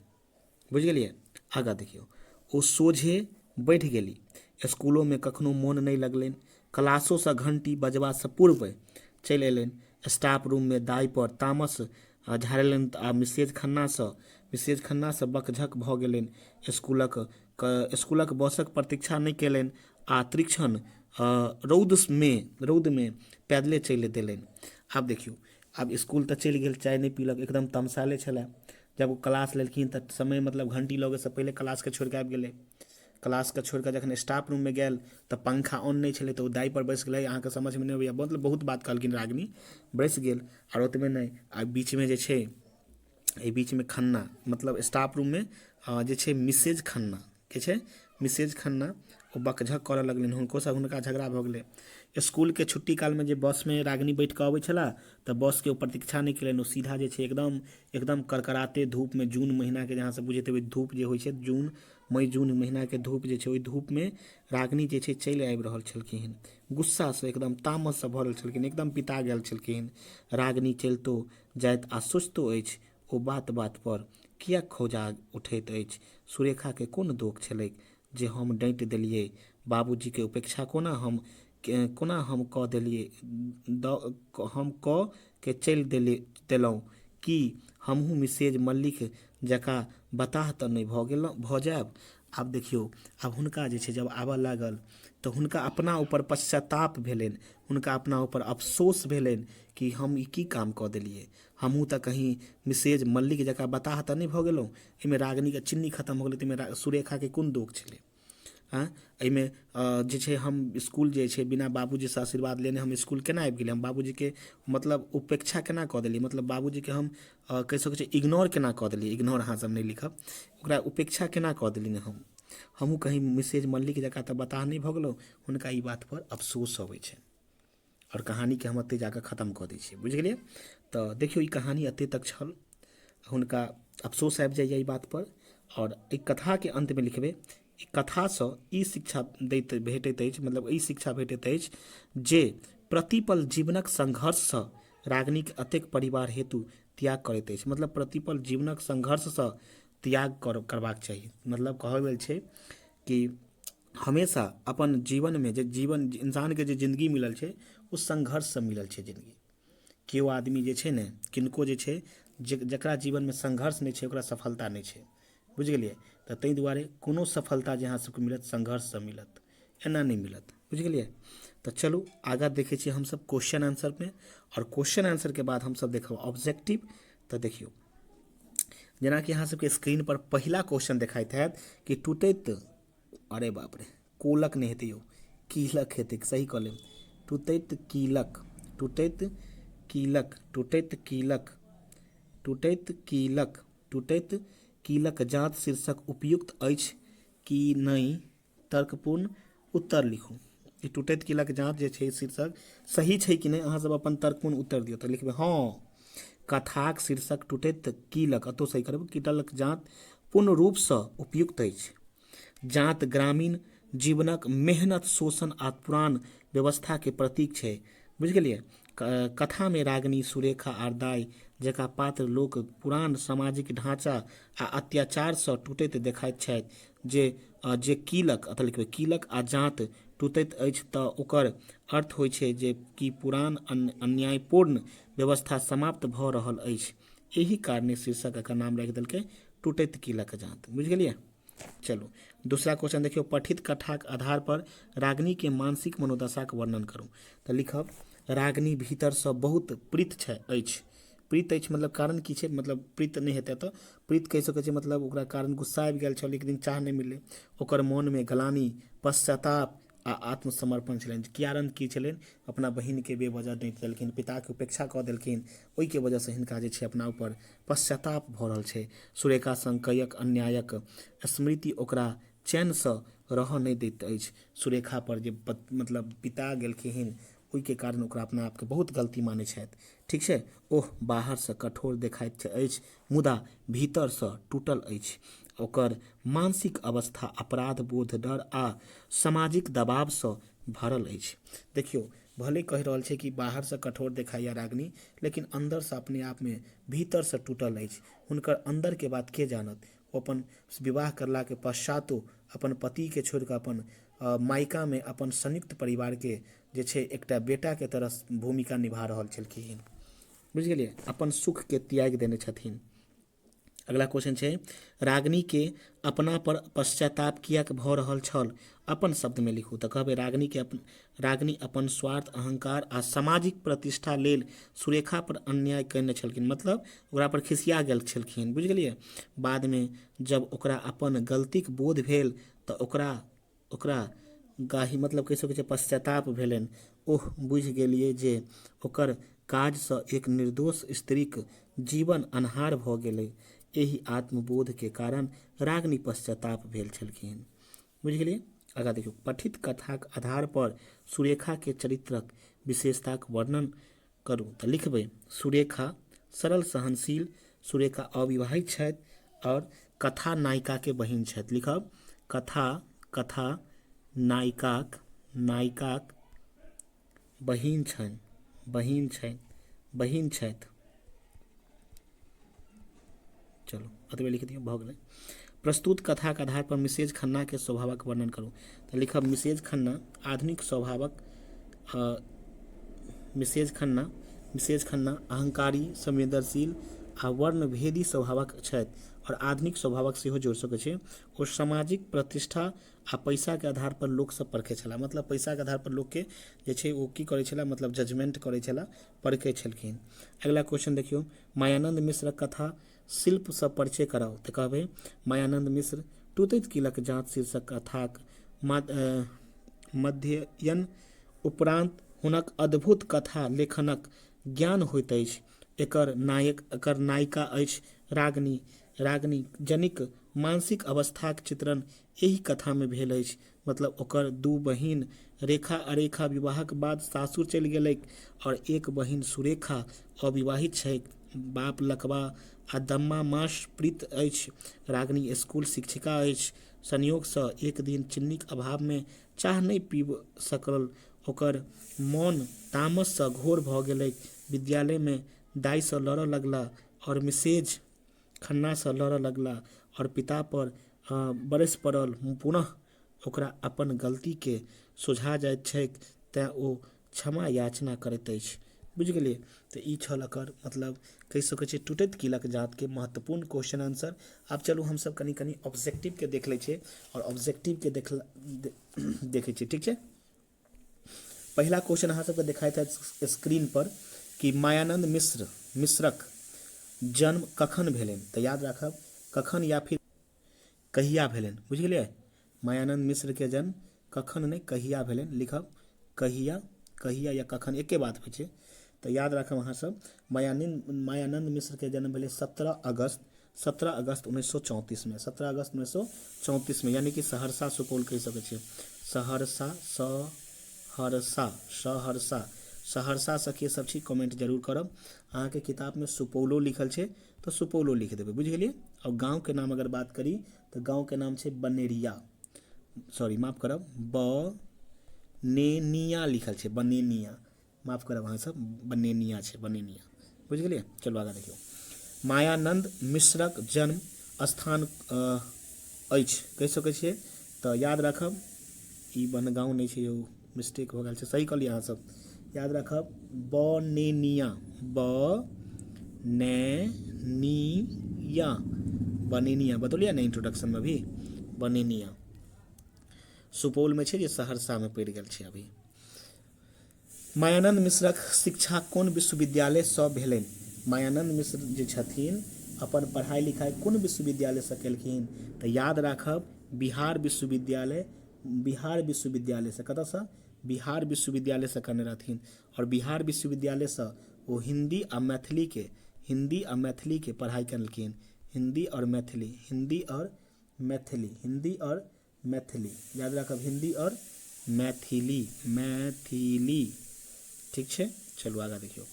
बुझि गेलियै? आगाँ देखियौ, ओ सोझे बढ़ि गेली। स्कूलोमे कखनो मोन नहि लगलनि। क्लासोसँ घण्टी बजबासँ पूर्व चलि अयलनि। स्टाफ रूममे दाइपर तामस झाड़लनि आ मिसेज खन्नासँ बकझक भऽ गेलनि। स्कूलक स्कूलक बसक प्रतीक्षा नहि कयलनि आ तीक्ष्ण रौदमे रौदमे पैदले चलि देलनि। आब देखियौ, आब स्कूल तऽ चलि गेल, चाय नहि पीलक, एकदम तमसायले छलए। जब ओ क्लास लेलखिन तऽ समय मतलब घण्टी लगैसँ पहिले क्लासके छोड़ि कऽ आबि गेलै। क्लासके छोड़ि कऽ जखन स्टाफ रूममे गेल तऽ पंखा ऑन नहि छलै, तऽ ओ दाइपर बैसि गेलै, अहाँके समझमे नहि अबैए, मतलब बहुत बात कहलखिन। रागिनी बैसि गेल। आओर ओतबे नहि, आ बीचमे जे छै, एहि बीचमे खन्ना मतलब स्टाफ रूममे जे छै मिसेज खन्ना के छै, मिसेज खन्ना ओ बकझक करऽ लगलनि। हुनकोसँ हुनका झगड़ा भऽ गेलै। स्कूलके छुट्टी कालमे जे बसमे रागिनी बैठ कऽ अबै छलाह तऽ बसके ओ प्रतीक्षा नहि केलनि। ओ सीधा जे छै एकदम एकदम करकराते धूपमे, जून महीनाके जे अहाँसभ बुझैत हेबै धूप जे होइ छै, जून मई जून महीनाके धूप जे छै, ओहि धूपमे रागिनी जे छै चलि आबि रहल छलखिन। गुस्सासँ एकदम तामससँ भरल छलखिन, एकदम पिता गेल छलखिन। रागिनी चलितो जाइत आ सोचितो अछि, ओ बात बात पर किएक खौंझा उठैत अछि? सुरेखाके कोन दोख छलैक जे हम डाँटि देलियै? बाबूजीके उपेक्षा कोना हम कऽ देलियै, हम कऽ के चलि देलहुँ? की हमहूँ मिसेज मल्लिक जकाँ बताह तऽ नहि भऽ गेलहुँ भऽ जायब? आब देखियौ, आब हुनका जे छै जब आबऽ लागल तऽ हुनका अपना ऊपर पश्चाताप भेलनि, हुनका अपना ऊपर अफसोस भेलनि कि हम ई की काम कऽ देलियै? हमहूँ तऽ कहीँ मिसेज मल्लिक जकाँ बताह तऽ नहि भऽ गेलहुँ? एहिमे रागिनीके चिन्नी खतम भऽ गेलै तऽ एहिमे सुरेखाके कोन दोख छलै? आँय, एहिमे जे छै हम स्कूल जे छै बिना बाबूजीसँ आशीर्वाद लेने हम स्कूल केना आबि गेलियै? हम बाबूजीके मतलब उपेक्षा केना कऽ देलियै? मतलब बाबूजीके हम कहि सकै छियै इग्नोर केना कऽ देलियै? इग्नोर अहाँसभ नहि लिखब ओकरा, उपेक्षा केना कऽ देलियै हम? हमहूँ कहीँ मिसेज मल्लिक जकाँ तऽ बताह नहि भऽ गेलहुँ? हुनका ई बातपर अफसोस अबै छनि। आओर कहानीके हम एतहि जाकऽ खतम कऽ दै छियै, बुझि गेलियै? तऽ देखियौ, ई कहानी एतेक तक छल। हुनका अफसोस आबि जाइए ई बातपर। आओर एहि कथाके अन्तमे लिखबै, ई कथासँ ई शिक्षा दैत भेटैत अछि, मतलब ई शिक्षा भेटैत अछि जे प्रतिपल जीवनक संघर्षसँ रागिनीक एतेक परिवार हेतु त्याग करैत अछि। मतलब प्रतिपल जीवनक संघर्षसँ त्याग करबाक चाही। मतलब कहल गेल छै कि हमेशा अपन जीवनमे जे जीवन इंसानके जे जिन्दगी मिलल छै ओ संघर्षसँ मिलल छै जिन्दगी। केओ आदमी जे छै ने किनको जे छै जे जकरा जीवनमे संघर्ष नहि छै ओकरा सफलता नहि छै, बुझि गेलियै? तऽ ताहि दुआरे कोनो सफलता जे अहाँ सबके मिलत संघर्षसँ मिलत, एना नहि मिलत, बुझि गेलियै? तऽ चलू आगाँ देखै छियै हमसब क्वेश्चन आंसरमे, आओर क्वेश्चन आंसरके बाद हमसब देखब ऑब्जेक्टिव। तऽ देखियौ, जेनाकि अहाँ सबके स्क्रीन पर पहिला क्वेश्चन देखाइत हैत कि टूटैत, अरे बाप रे, कोलक नहि हेतै यौ, कीलक हेतै, सही कऽ लेब। टूटैत कीलक, टूटैत कीलक, टूटैत कीलक, टूटैत कीलक, टूटैत कीलक जाँत शीर्षक उपयुक्त अछि कि नहि, तर्कपूर्ण उत्तर लिखू। ई टूटैत कीलक जाँत जे छै शीर्षक सही छै कि नहि, अहाँ सब अपन तर्कपूर्ण उत्तर दियौ। तऽ लिखबै हँ, कथाक शीर्षक टूटैत कीलक, एतौ सही करबै, कीलक जाँत पूर्ण रूपसँ उपयुक्त अछि। जाँत ग्रामीण जीवनक मेहनत, शोषण आ पुरान व्यवस्थाके प्रतीक छै। बुझि गेलियै? कथामे रागिनी, सुरेखा आर दाइ जकाँ पात्र लोक पुरान सामाजिक ढाँचा आ अत्याचारसँ टूटैत देखाइत छथि। जे जे कीलक, अतः लिखबै कीलक आ जाँत टूटैत अछि तऽ ओकर अर्थ होइ छै जे कि पुरान अन्यायपूर्ण व्यवस्था समाप्त भऽ रहल अछि। एहि कारणे शीर्षक एकर नाम राखि देलकै टूटैत कीलक जाँत। बुझि गेलियै? चलू दूसरा क्वेश्चन देखियौ। पठित कथाक आधार पर रागिनी के मानसिक मनोदशाक वर्णन करू। तऽ लिखब रागिनी भीतरसँ बहुत प्रीत छै अछि, प्रीत अछि मतलब कारण की छै, मतलब प्रीत नहि हेतै तऽ प्रीत कहि सकै छै, मतलब ओकरा कारण गुस्सा आबि गेल छल, एक दिन चाह नहि मिललै, ओकर मोनमे ग्लानि, पश्चाताप आ आत्मसमर्पण छलनि। कारण की छलनि, अपना बहिनके बेवजह डाँटि देलखिन, पिताके उपेक्षा कऽ देलखिन, ओहिके वजहसँ हिनका जे छै अपना ऊपर पश्चाताप भऽ रहल छै। सुरेखा संग कयक अन्यायक स्मृति ओकरा चैनसँ रहऽ नहि दैत अछि। सुरेखा पर जे मतलब पिता गेलखिन ओहिके कारण ओकरा अपना आपके बहुत गलती मानै छथि। ठीक छै, ओह बाहरसँ कठोर देखाइत अछि मुदा भीतरसँ टूटल अछि। ओकर मानसिक अवस्था अपराध बोध, डर आ सामाजिक दबावसँ भरल अछि। देखियौ, भले कहि रहल छै कि बाहरसँ कठोर देखाइए रागिनी, लेकिन अन्दरसँ अपने आपमे भीतरसँ टूटल अछि। हुनकर अन्दरके बात के जानत? ओ अपन विवाह करलाके पश्चातो अपन पतिके छोड़िकऽ अपन मायकामे अपन संयुक्त परिवारके जे छै एकटा बेटाके तरह भूमिका निभा रहल छलखिन। बुझि गेलियै? अपन सुखके त्यागि देने छथिन। अगला क्वेश्चन छै, रागिनी के अपना पर पश्चाताप किएक भऽ रहल छल? अपन शब्दमे लिखू। तऽ कहबै रागिनी अपन स्वार्थ, अहंकार आ सामाजिक प्रतिष्ठा लेल सुरेखा पर अन्याय कयने छलखिन, मतलब ओकरा पर खिसिया गेल छलखिन। बुझि गेलियै? बादमे जब ओकरा अपन गलतीक बोध भेल तऽ ओकरा ओकरा गाही मतलब कहि सकै छियै पश्चाताप भेलनि। ओह बुझि गेलियै जे ओकर काजसँ एक निर्दोष स्त्रीक जीवन अन्हार भऽ गेलै। एहि आत्मबोधके कारण रागिनी पश्चाताप भेल छलखिन। बुझि गेलियै? आगाँ देखियौ, पठित कथाक आधार पर सुरेखाके चरित्रक विशेषताक वर्णन करू। तऽ लिखबै सुरेखा सरल सहनशील, सुरेखा अविवाहित छथि आओर कथा नायिकाके बहिन छथि। लिखब कथा कथा नायिकाक नायिकाक बहिन छनि बहिन छनि बहिन छथि। चलू एतबे लिख दियौ, भऽ गेलै। प्रस्तुत कथाक आधार पर मिसेज खन्नाके स्वभावक वर्णन करू। तऽ लिखब मिसेज खन्ना आधुनिक स्वभावक, मिसेज खन्ना मिसेज खन्ना अहंकारी, संवेदनशील आ वर्णभेदी स्वभावक छथि आओर आधुनिक स्वभावक सेहो जोड़ि सकै छै। ओ सामाजिक प्रतिष्ठा आ पैसाके आधार पर लोकसभ परखै छलाह, मतलब पैसाके आधार पर लोकके जे छै ओ की करै छलाह, मतलब जजमेंट करै छलाह, परखै छलखिन। अगिला क्वेश्चन देखियौ, मायानंद मिश्रक कथा शिल्पसँ परिचय कराउ। तऽ कहबै मायानंद मिश्र टूटैत कीलक जाँत शीर्षक कथाक मध्ययन उपरान्त हुनक अद्भुत कथा लेखनक ज्ञान होइत अछि। एकर नायक एकर नायिका अछि रागिनी। रागिनी जनिक मानसिक अवस्थाक चित्रण एहि कथामे भेल अछि। मतलब ओकर दू बहिन रेखा अरेखा विवाहक बाद सासुर चलि गेलैक आओर एक बहिन सुरेखा अविवाहित छैक। बाप लकवा आ दम्मा मास प्रीत अछि। रागिनी स्कूल शिक्षिका अछि। संयोगसँ एक दिन चिन्नीक अभावमे चाह नहि पीब सकल। ओकर मोन तामससँ घोर भऽ गेलैक। विद्यालयमे दाइसँ लड़ऽ लगला आओर मिसेज खन्नासँ लड़ऽ लगला आओर पितापर बरसि पड़ल। पुनः ओकरा अपन गलतीके सोझा जाइत छैक तेँ ओ क्षमा याचना करैत अछि। बुझि गेलियै? तऽ ई छल एकर मतलब कहि सकै छियै टूटैत कीलक जातके महत्वपूर्ण क्वेश्चन आंसर। आब चलू हमसब कनि कनि ऑब्जेक्टिवके देख लै छियै आओर ऑब्जेक्टिवके देखै छियै। ठीक छै? पहिला क्वेश्चन अहाँ सबके देखाइत हैत स्क्रीन पर कि मायानंद मिश्रक जन्म कखन भेलनि? तऽ याद राखब कखन या फिर कहिया भेलनि। बुझि गेलियै? मायानंद मिश्र के जन्म कखन नहि कहिया भेलनि, लिखब कहिया, कहिया या कखन एके बात होइ छै। तऽ याद राखब अहाँ सब मायानंद मिश्र के जन्म भेलै 17 अगस्त 1934 में, 17 अगस्त 1934 में, यानी कि सहरसा सुपौल कहि सकै छियै। सहरसा, सहरसा, सहरसा, सहरसा से के सब छी कमेंट जरूर करब। अहाँके किताब में सुपौलो लिखल छै तऽ सुपौलो लिख देबै, बुझि गेलियै? आओर गाँव के नाम अगर बात करी तऽ गाँव के नाम छै बनेरिया, सॉरी माफ करब, बनेनिया लिखल छै, बनेनिया, माफ करब अहाँ सब, बनेनिया छै, बनेनिया, बुझि गेलियै? चलू आगाँ देखियौ। मायानंद मिश्रक जन्म स्थान अछि कहि सकै छियै, तऽ याद राखब ई बनगाँव नहि छै यौ, मिस्टेक भऽ गेल छै, सही कहलियै अहाँ सब, याद राखब बनेनिया, बनेनिया, बनेनिया बतौलियै ने इंट्रोडक्शन में भी, बनेनिया सुपौल में छै जे सहरसा में पड़ि गेल छै अभी। मायानंद मिश्रक शिक्षा कोन विश्वविद्यालयसँ भेलनि? मायानंद मिश्र जे छथिन अपन पढ़ाइ लिखाइ कोन विश्वविद्यालयसँ केलखिन? तऽ याद राखब बिहार विश्वविद्यालय, बिहार विश्वविद्यालयसँ। कतऽसँ? बिहार विश्वविद्यालयसँ करने रहथिन। आओर बिहार विश्वविद्यालयसँ ओ हिंदी आ मैथिलीके, हिंदी आ मैथिलीके पढ़ाइ केलखिन। हिंदी आओर मैथिली, हिंदी आओर मैथिली, हिंदी आओर मैथिली, याद राखब हिंदी और मैथिली, मैथिली, ठीक छै। चलू आगाँ देखियौ।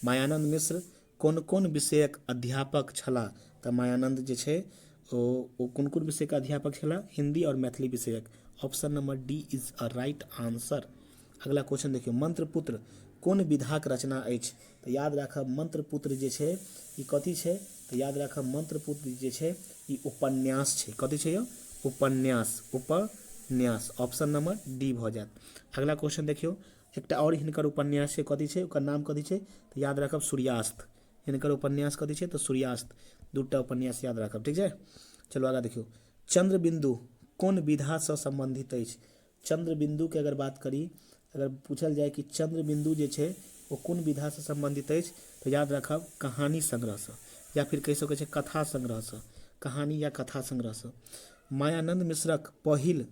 मायानंद मिश्र कोन कोन विषयक अध्यापक छलाह? तऽ मायानंद जे छै ओ कोन कोन विषयके अध्यापक छलाह? हिंदी और मैथिली विषयक। Option number D is a right answer. अगला क्वेश्चन देखियौ। मंत्रपुत्र कोन विधाक रचना अछि? तऽ याद राखब मंत्रपुत्र जे छै ई कथी छै? तऽ याद राखब मंत्रपुत्र जे छै ई उपन्यास छै। कथी छै यौ? उपन्यास, उपन्यास, ऑप्शन नंबर डी भऽ जायत। अगला क्वेश्चन देखियौ। एकटा आओर हिनकर उपन्यास छै, कथी छै ओकर नाम कथी छै? तऽ याद राखब सूर्यास्त। हिनकर उपन्यास कथी छै? तऽ सूर्यास्त। दूटा उपन्यास याद राखब, ठीक छै। चलू आगाँ देखियौ। चंद्रबिंदु कोन विधासँ सम्बन्धित अछि? चंद्रबिंदु के अगर बात करी, अगर पूछल जाय कि चंद्रबिंदु जे छै ओ कोन विधासँ सम्बन्धित अछि, तऽ याद राखब कहानी संग्रहसँ, या फिर कहि सकै छै कथा संग्रहसँ, कहानी या कथा संग्रहसँ। मायानंद मिश्रक पहिल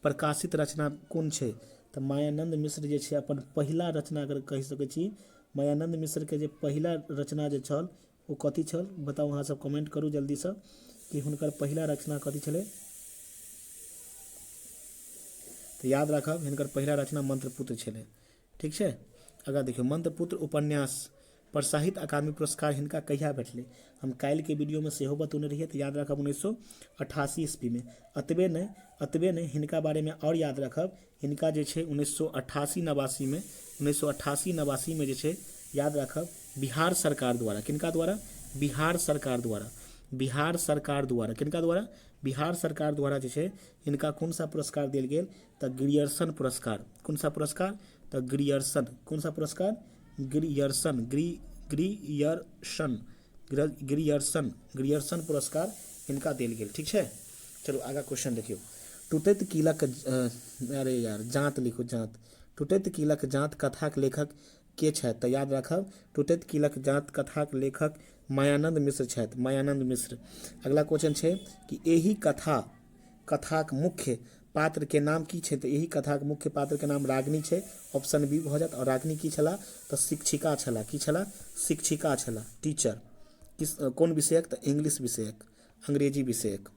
प्रकाशित रचना कोन छै? तऽ मायानंद मिश्र जे छै अपन पहिला रचना अगर कहि सकै छी, मायानंद मिश्रके जे पहिला रचना जे छल ओ कथी छल? बताउ अहाँ सब कमेंट करू जल्दीसँ कि हुनकर पहिला रचना कथी छलै। तऽ याद राखब हिनकर पहिला रचना मंत्रपुत्र छलै, ठीक छै। आगाँ देखियौ। मंत्रपुत्र उपन्यास पर साहित्य अकादमी पुरस्कार हिनका कहिया भेटलै? हम काल्हिके वीडियोमे सेहो बतौने रहियै, तऽ याद राखब 1988 ईस्वीमे। अतबे नहि हिनका बारेमे आओर याद राखब, हिनका जे छै 1988-89 में, 1988-89 में जे छै याद राखब बिहार सरकार द्वारा, किनका द्वारा? बिहार सरकार द्वारा, बिहार सरकार द्वारा, किनका द्वारा? बिहार सरकार द्वारा जे छै हिनका कोन सा पुरस्कार देल गेल? तऽ ग्रियर्सन पुरस्कार। कोन सा पुरस्कार? तऽ ग्रियर्सन। कोन सा पुरस्कार? ग्रियर्सन, ग्रियर्सन, ग्रियर्सन, ग्रियर्सन पुरस्कार हिनका देल गेल, ठीक छै। चलू आगाँ क्वेश्चन देखियौ। टूटैत कीलक, अरे यार जाँत लिखू, जाँत। टूटैत कीलक जाँत कथाक लेखक के छथि? तऽ याद राखब टूटैत कीलक जाँत कथाक लेखक मायानंद मिश्र छथि, मायानंद मिश्र। अगला क्वेश्चन छै कि एहि कथाक मुख्य पात्र के नाम की छै? तऽ एहि कथाक मुख्य पात्र के नाम रागिनी छै, ऑप्शन बी भऽ जायत। और रागिनी की छलाह? तऽ शिक्षिका छलाह। की छलाह? शिक्षिका छलाह, टीचर। किस कोन विषयक? तऽ इंग्लिश विषयक, अंग्रेजी विषयक।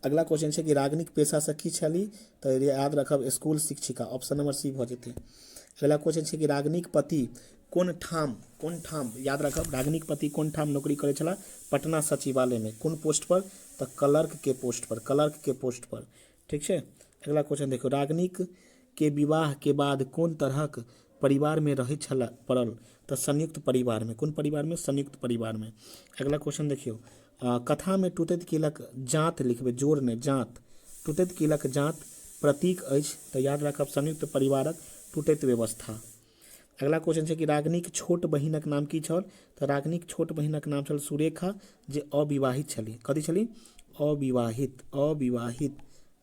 अगला क्वेश्चन छै कि रागिनीक पेशासँ की छली? तऽ याद रखब स्कूल शिक्षिका, ऑप्शन नंबर सी भऽ जेतै। अगला क्वेश्चन छै कि रागिनीक पति कोन ठाम, कोन ठाम, याद रखब रागिनीक पति कोन ठाम नौकरी करै छलाह? पटना सचिवालयमे। कोन पोस्ट पर? तऽ क्लर्क के पोस्ट पर, क्लर्क के पोस्ट पर, ठीक छै। अगला क्वेश्चन देखियौ। रागिनीक के विवाह के बाद कोन तरहक परिवार में रहै छला पड़ल? तऽ संयुक्त परिवार में। कोन परिवार में? संयुक्त परिवार में। अगला क्वेश्चन देखियौ। कथा में टूटैत कीलक जाँत लिखबै, जोर नहि, जाँत। टूटैत कीलक जाँत प्रतीक अछि, तऽ याद राखब संयुक्त परिवारक टूटैत व्यवस्था। अगला क्वेश्चन छै कि रागिनीक छोट बहिनक नाम की छल? तऽ रागिनीक छोट बहिनक नाम छल सुरेखा, जे अविवाहित छली। कथी छली? अविवाहित, अविवाहित,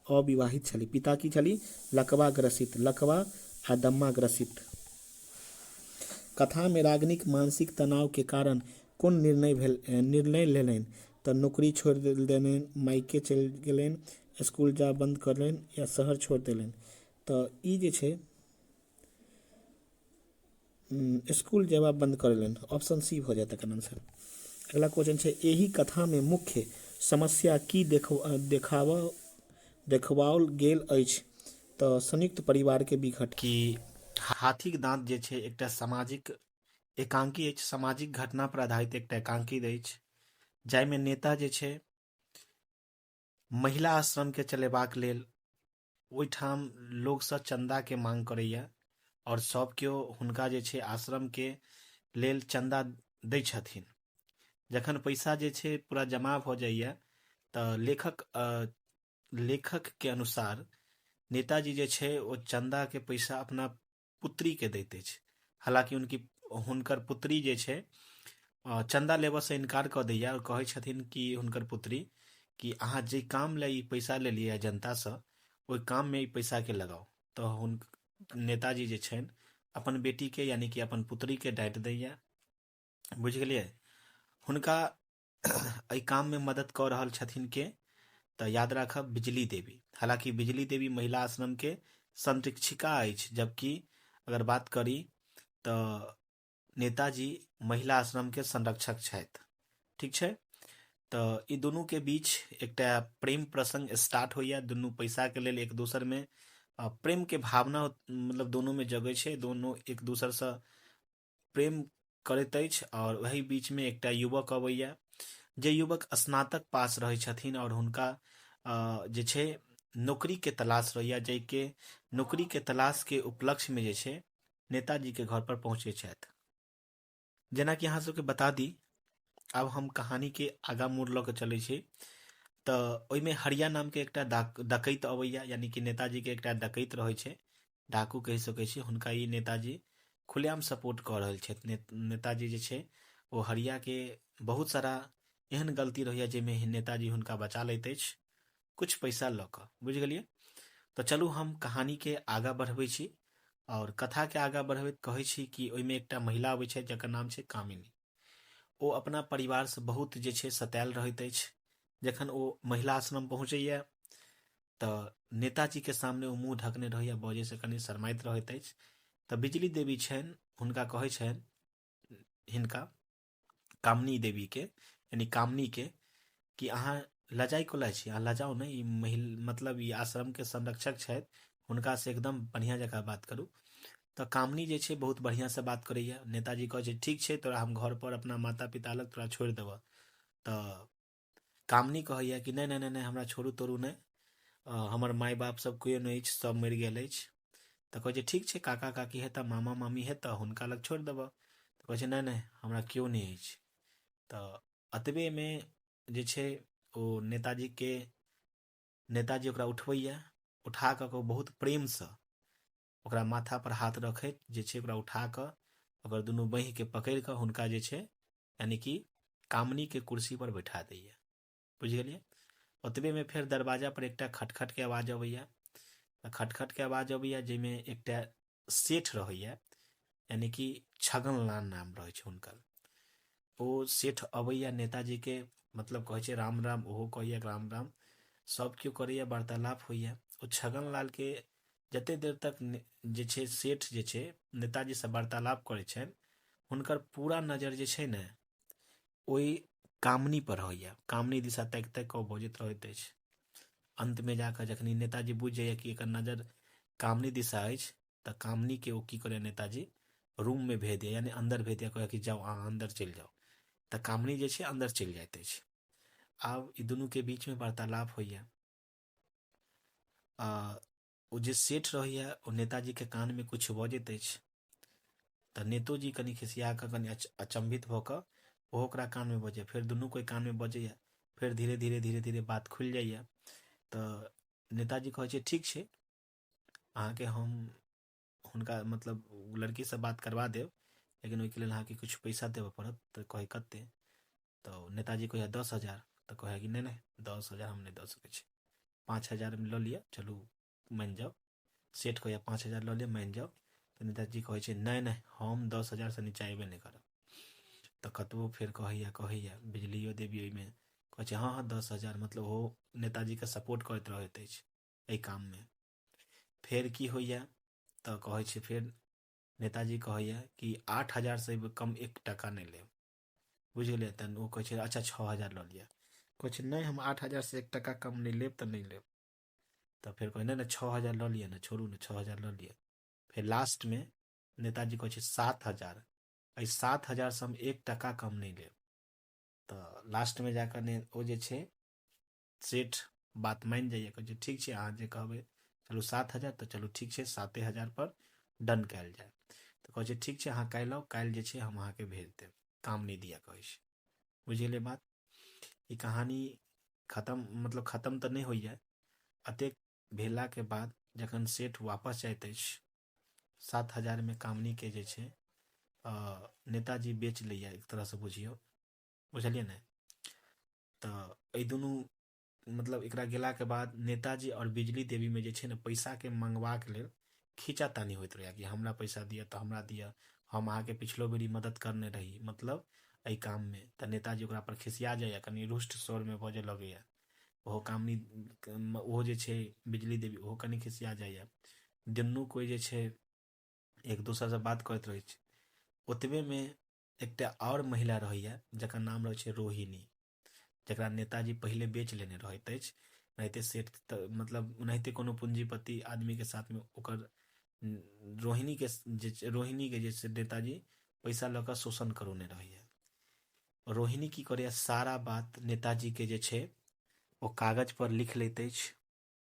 अविवाहित छली। पिता की छली? लकवा ग्रसित, लकवा आ दम्मा ग्रसित। कथा में रागिनीक मानसिक तनाव के कारण कोन निर्णय भेल निर्णय लेलनि? तऽ नौकरी छोड़ि देलनि, मायके चलि गेलनि, स्कूल जायब बन्द कऽ देलनि या शहर छोड़ि देलनि। तऽ ई जे छै स्कूल जेबा बन्द कऽ देलनि, ऑप्शन सी भऽ जायत एकर आंसर। अगला क्वेश्चन छै, एहि कथामे मुख्य समस्या की देखबाओल गेल अछि? तऽ संयुक्त परिवारके विघटन। कि हाथीक दाँत जे छै एकटा सामाजिक एकांकी अछि, सामाजिक घटना पर आधारित एकटा एकांकी अछि, जाहिमे नेता जे छै महिला आश्रमके चलेबाक लेल ओहिठाम लोकसँ चन्दाके मांग करैए आओर सब केओ हुनका जे छै आश्रमके लेल चन्दा दै छथिन। जखन पैसा जे छै पूरा जमा भऽ जाइए तऽ लेखकके अनुसार नेताजी जे छै ओ चन्दाके पैसा अपना पुत्रीके दैत अछि। हालाँकि हुनकर पुत्री जे छै चन्दा लेबऽसँ इनकार कऽ दैए आओर कहै छथिन कि हुनकर पुत्री कि अहाँ जे काम लए ई पैसा लेलियै जनतासँ ओहि काममे ई पैसाके लगाउ। तऽ नेताजी जे छनि अपन बेटीके यानी कि अपन पुत्रीके डाँटि दैए। बुझि गेलियै? हुनका एहि काममे मदद कऽ रहल छथिन के? तऽ याद राखब बिजली देवी। हालांकि बिजली देवी महिला आश्रमके संरक्षिका अछि, जबकि अगर बात करी तऽ नेताजी महिला आश्रमके संरक्षक छथि। ठीक छै? तऽ ई दुनूके बीच एकटा प्रेम प्रसंग स्टार्ट होइए। दुनू पैसाके लेल एक दोसरमे प्रेमके भावना मतलब दोनोमे जगै छै, दोनो एक दोसरसँ प्रेम करैत अछि। आओर वही बीचमे एकटा युवक अबैया, जे युवक स्नातक पास रहै छथिन आओर हुनका जे छै नौकरीके तलाश रहैया, जाहिके नौकरीके तलाशके उपलक्ष्यमे जे छै नेताजीके घर पर पहुँचै छथि। जेनाकि अहाँ सबके बता दी, आब हम कहानीके आगाँ मोड़ लऽ के चलै छी। तऽ ओहिमे हरिया नामके एकटा डकैत अबैया, यानी कि नेताजीके एकटा डकैत रहै छै, डाकू कहि सकै छी। हुनका ई नेताजी खुलेआम सपोर्ट कऽ रहल छथि। नेताजी जे छै ओ हरियाके बहुत सारा एहन गलती रहैया जाहिमे नेताजी हुनका बचा लैत अछि कुछ पैसा लऽ कऽ। बुझि गेलियै? तऽ चलू हम कहानीके आगाँ बढ़बै छी आओर कथाके आगाँ बढ़बैत कहै छी कि ओहिमे एकटा महिला अबै छथि जकर नाम छै कामिनी। ओ अपना परिवारसँ बहुत जे छै सतायल रहैत अछि। जखन ओ महिला आश्रम पहुँचैए तऽ नेताजीके सामने ओ मुँह ढकने रहैए, बजैसँ कनि शरमाइत रहैत अछि। तऽ बिजली देवी छनि, हुनका कहै छनि हिनका कामनी देवीके यानी कामनीके कि अहाँ लजाइ कोला छी, अहाँ लजाउ नहि, ई मतलब ई आश्रमके संरक्षक छथि, हुनकासँ एकदम बढ़िआँ जकाँ बात करू। तऽ कामनी जे छै बहुत बढ़िआँसँ बात करैए। नेताजी कहै छै ठीक छै, तोरा हम घरपर अपना माता पिता लग तोरा छोड़ि देबऽ। तऽ कामनी कहैए कि नहि नहि नहि नहि, हमरा छोड़ू तोड़ू नहि, हमर माय बाप सब केओ नहि अछि, सब मरि गेल अछि। तऽ कहै छै ठीक छै, काका काकी हेतऽ, मामा मामी हेतऽ, हुनका लग छोड़ि देबऽ। तऽ कहै छै नहि नहि, हमरा केओ नहि अछि। तऽ एतबेमे जे छै ओ नेताजी ओकरा उठबैए, उठा कऽ ओ बहुत प्रेमसँ ओकरा माथा पर हाथ रखैत जे छै ओकरा उठा कऽ ओकर दुनू बाँहिके पकड़ि कऽ हुनका जे छै यानी कि कामनीके कुर्सी पर बैठा दैए। बुझि गेलियै? ओतबेमे फेर दरवाजा पर एकटा खटखटके आवाज अबैए। खटखटके आवाज अबैए जाहिमे एकटा सेठ रहैए, यानी कि छगन लाल नाम रहै छै हुनकर। ओ सेठ अबैए नेताजीके मतलब कहै छै राम राम, ओहो कहैए राम राम, सब केओ करैए, वार्तालाप होइए। ओ छगन लालके जते देर तक जे छै सेठ जे छै नेताजीसँ वार्तालाप करै छनि, हुनकर पूरा नजर जे छै ने ओहि कामनी पर रहैए। कामनी दिशा ताकि ताकि कऽ बजैत रहैत अछि। अन्तमे जाकऽ जखन नेताजी बुझि जाइए कि एकर नजर कामनी दिशा अछि, तऽ कामनीके ओ की करैए नेताजी रूममे भेज दैए, यानी अन्दर भेज दैए, कहैए कि जाउ अहाँ अन्दर चलि जाउ। तऽ कामनी जे छै अन्दर चलि जाइत अछि। आब ई दुनूके बीचमे वार्तालाप होइए। ओ जे सेठ रहैए ओ नेताजीके कानमे किछु बजैत अछि। तऽ नेतोजी कनि खिसिया कऽ कनि अचम्भित भऽ कऽ ओहो ओकरा कानमे बजैए। फेर दुनू कोइ कानमे बजैए। फेर धीरे धीरे धीरे धीरे बात खुलि जाइए। तऽ नेताजी कहै छै ठीक छै, अहाँके हम हुनका मतलब लड़कीसँ बात करबा देब, लेकिन ओहिके लेल अहाँके किछु पैसा देबऽ पड़त। तऽ कहै कते? तऽ नेताजी कहैए 10,000। तऽ कहै कि नहि नहि, 10,000 हम नहि दऽ सकै छी, 5,000 लऽ लिअ, चलू मानि जाउ। सेठ कहैए 5,000 लऽ लिअ, मानि जाउ। तऽ नेताजी कहै छै नहि नहि, हम 10,000 नीचा अयबे नहि करब। तऽ कतबो फेर कहैया कहैया बिजलियो देवी ओहिमे कहै छै हँ हँ 10,000, मतलब ओ नेताजीके सपोर्ट करैत रहैत अछि एहि काममे। फेर की होइया तऽ कहै छै, फेर नेताजी कहैया कि 8,000 से कम 1 टका नहि लेब, बुझि गेलियै? तहन ओ कहै छै अच्छा 6,000 लऽ लिअ। कहै छै नहि, हम 8,000 से 1 टका कम नहि लेब तऽ नहि लेब। तऽ फेर कहै नहि नहि 6,000 लऽ लिअ ने, छोड़ू ने, 6,000 लऽ लिअ। फेर लास्टमे नेताजी कहै छै 7,000, एहि 7,000 से हम 1 टका कम नहि लेब। तऽ लास्टमे जाकऽ ने ओ जे छै सेठ बात मानि जाइए, कहै छै ठीक छै अहाँ जे कहबै, चलू 7,000 तऽ चलू ठीक छै, 7,000 पर डन कयल जाय। तऽ कहै छै ठीक छै अहाँ काल्हि आउ, काल्हि जे छै हम अहाँके भेज देब, काम नहि दिअ कहै छै। बुझि गेलियै बात? ई कहानी खतम, मतलब खतम तऽ नहि होइए। एतेक भेलाके बाद जखन सेठ वापस जाइत अछि, 7,000मे कामनीके जे छै नेताजी बेच लैए एक तरहसँ बुझियौ, बुझलियै ने? तऽ एहि दुनू मतलब एकरा गेलाके बाद नेताजी आओर बिजली देवीमे जे छै ने पैसाके मंगबाक लेल खींचातानी होइत रहैए कि हमरा पैसा दिअ तऽ हमरा दिअ, हम अहाँके पिछलो बेरी मदद करने रही मतलब एहि काममे। तऽ नेताजी ओकरा पर खिसिया जाइए, कनि रुष्ट स्वरमे बजऽ लगैए। ओहो कामनी, ओहो जे छै बिजली देवी, ओहो कनि खिसिया जाइए। दुनू कोइ जे छै एक दोसरसँ बात करैत रहै छै। ओतबेमे एकटा आओर महिला रहैए जकर नाम रहै छै रोहिणी, जकरा नेताजी पहिले बेच लेने रहैत अछि। ओनाहिते सेठ तऽ मतलब ओनाहिते कोनो पूँजीपति आदमीके साथमे ओकर रोहिणीके जे रोहिणीके जे छै नेताजी पैसा लऽ कऽ शोषण करौने रहैए। रोहिणी की करैए, सारा बात नेताजीके जे छै ओ कागजपर लिख लैत अछि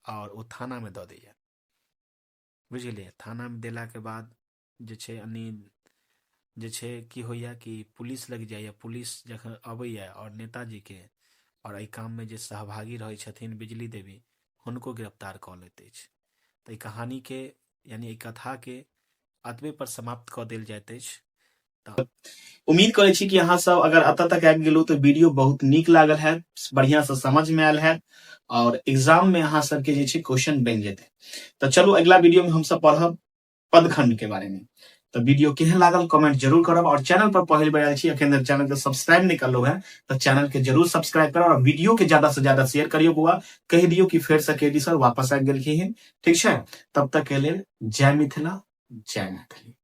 आओर ओ थानामे दऽ दैए, बुझि गेलियै? थानामे देलाके बाद जे छै यानी जे छै की होइए कि पुलिस लग जाइए। पुलिस जखन अबैए आओर नेताजीके आओर एहि काममे जे सहभागी रहै छथिन बिजली देवी, हुनको गिरफ्तार कऽ लैत अछि। तऽ एहि कहानीके यानी एहि कथाके एतबे पर समाप्त कऽ देल जाइत अछि। तऽ उम्मीद करै छी कि अहाँ सब अगर एतऽ तक आबि गेलहुँ तऽ वीडियो बहुत नीक लागल हैत, बढ़िआँ से समझ में आयल हैत और एग्जाम में अहाँ सबके जे छै क्वेश्चन बनि जेतै। तऽ चलू अगिला वीडियो में हमसब पढ़ब पदखंड के बारे में। तऽ वीडियो केहन लागल कमेंट जरूर करब और चैनल पर पहिल बेर आयल छी, अखन धरि चैनल के सब्सक्राइब नहि करलहुँ है तऽ चैनल के जरूर सब्सक्राइब करब और वीडियो के ज्यादा से ज्यादा शेयर करियौ बौआ, कहि दियौ कि फेर से के डी सर वापस आबि गेलखिन। ठीक छै, तब तक के लेल जय मिथिला, जय मैथिली।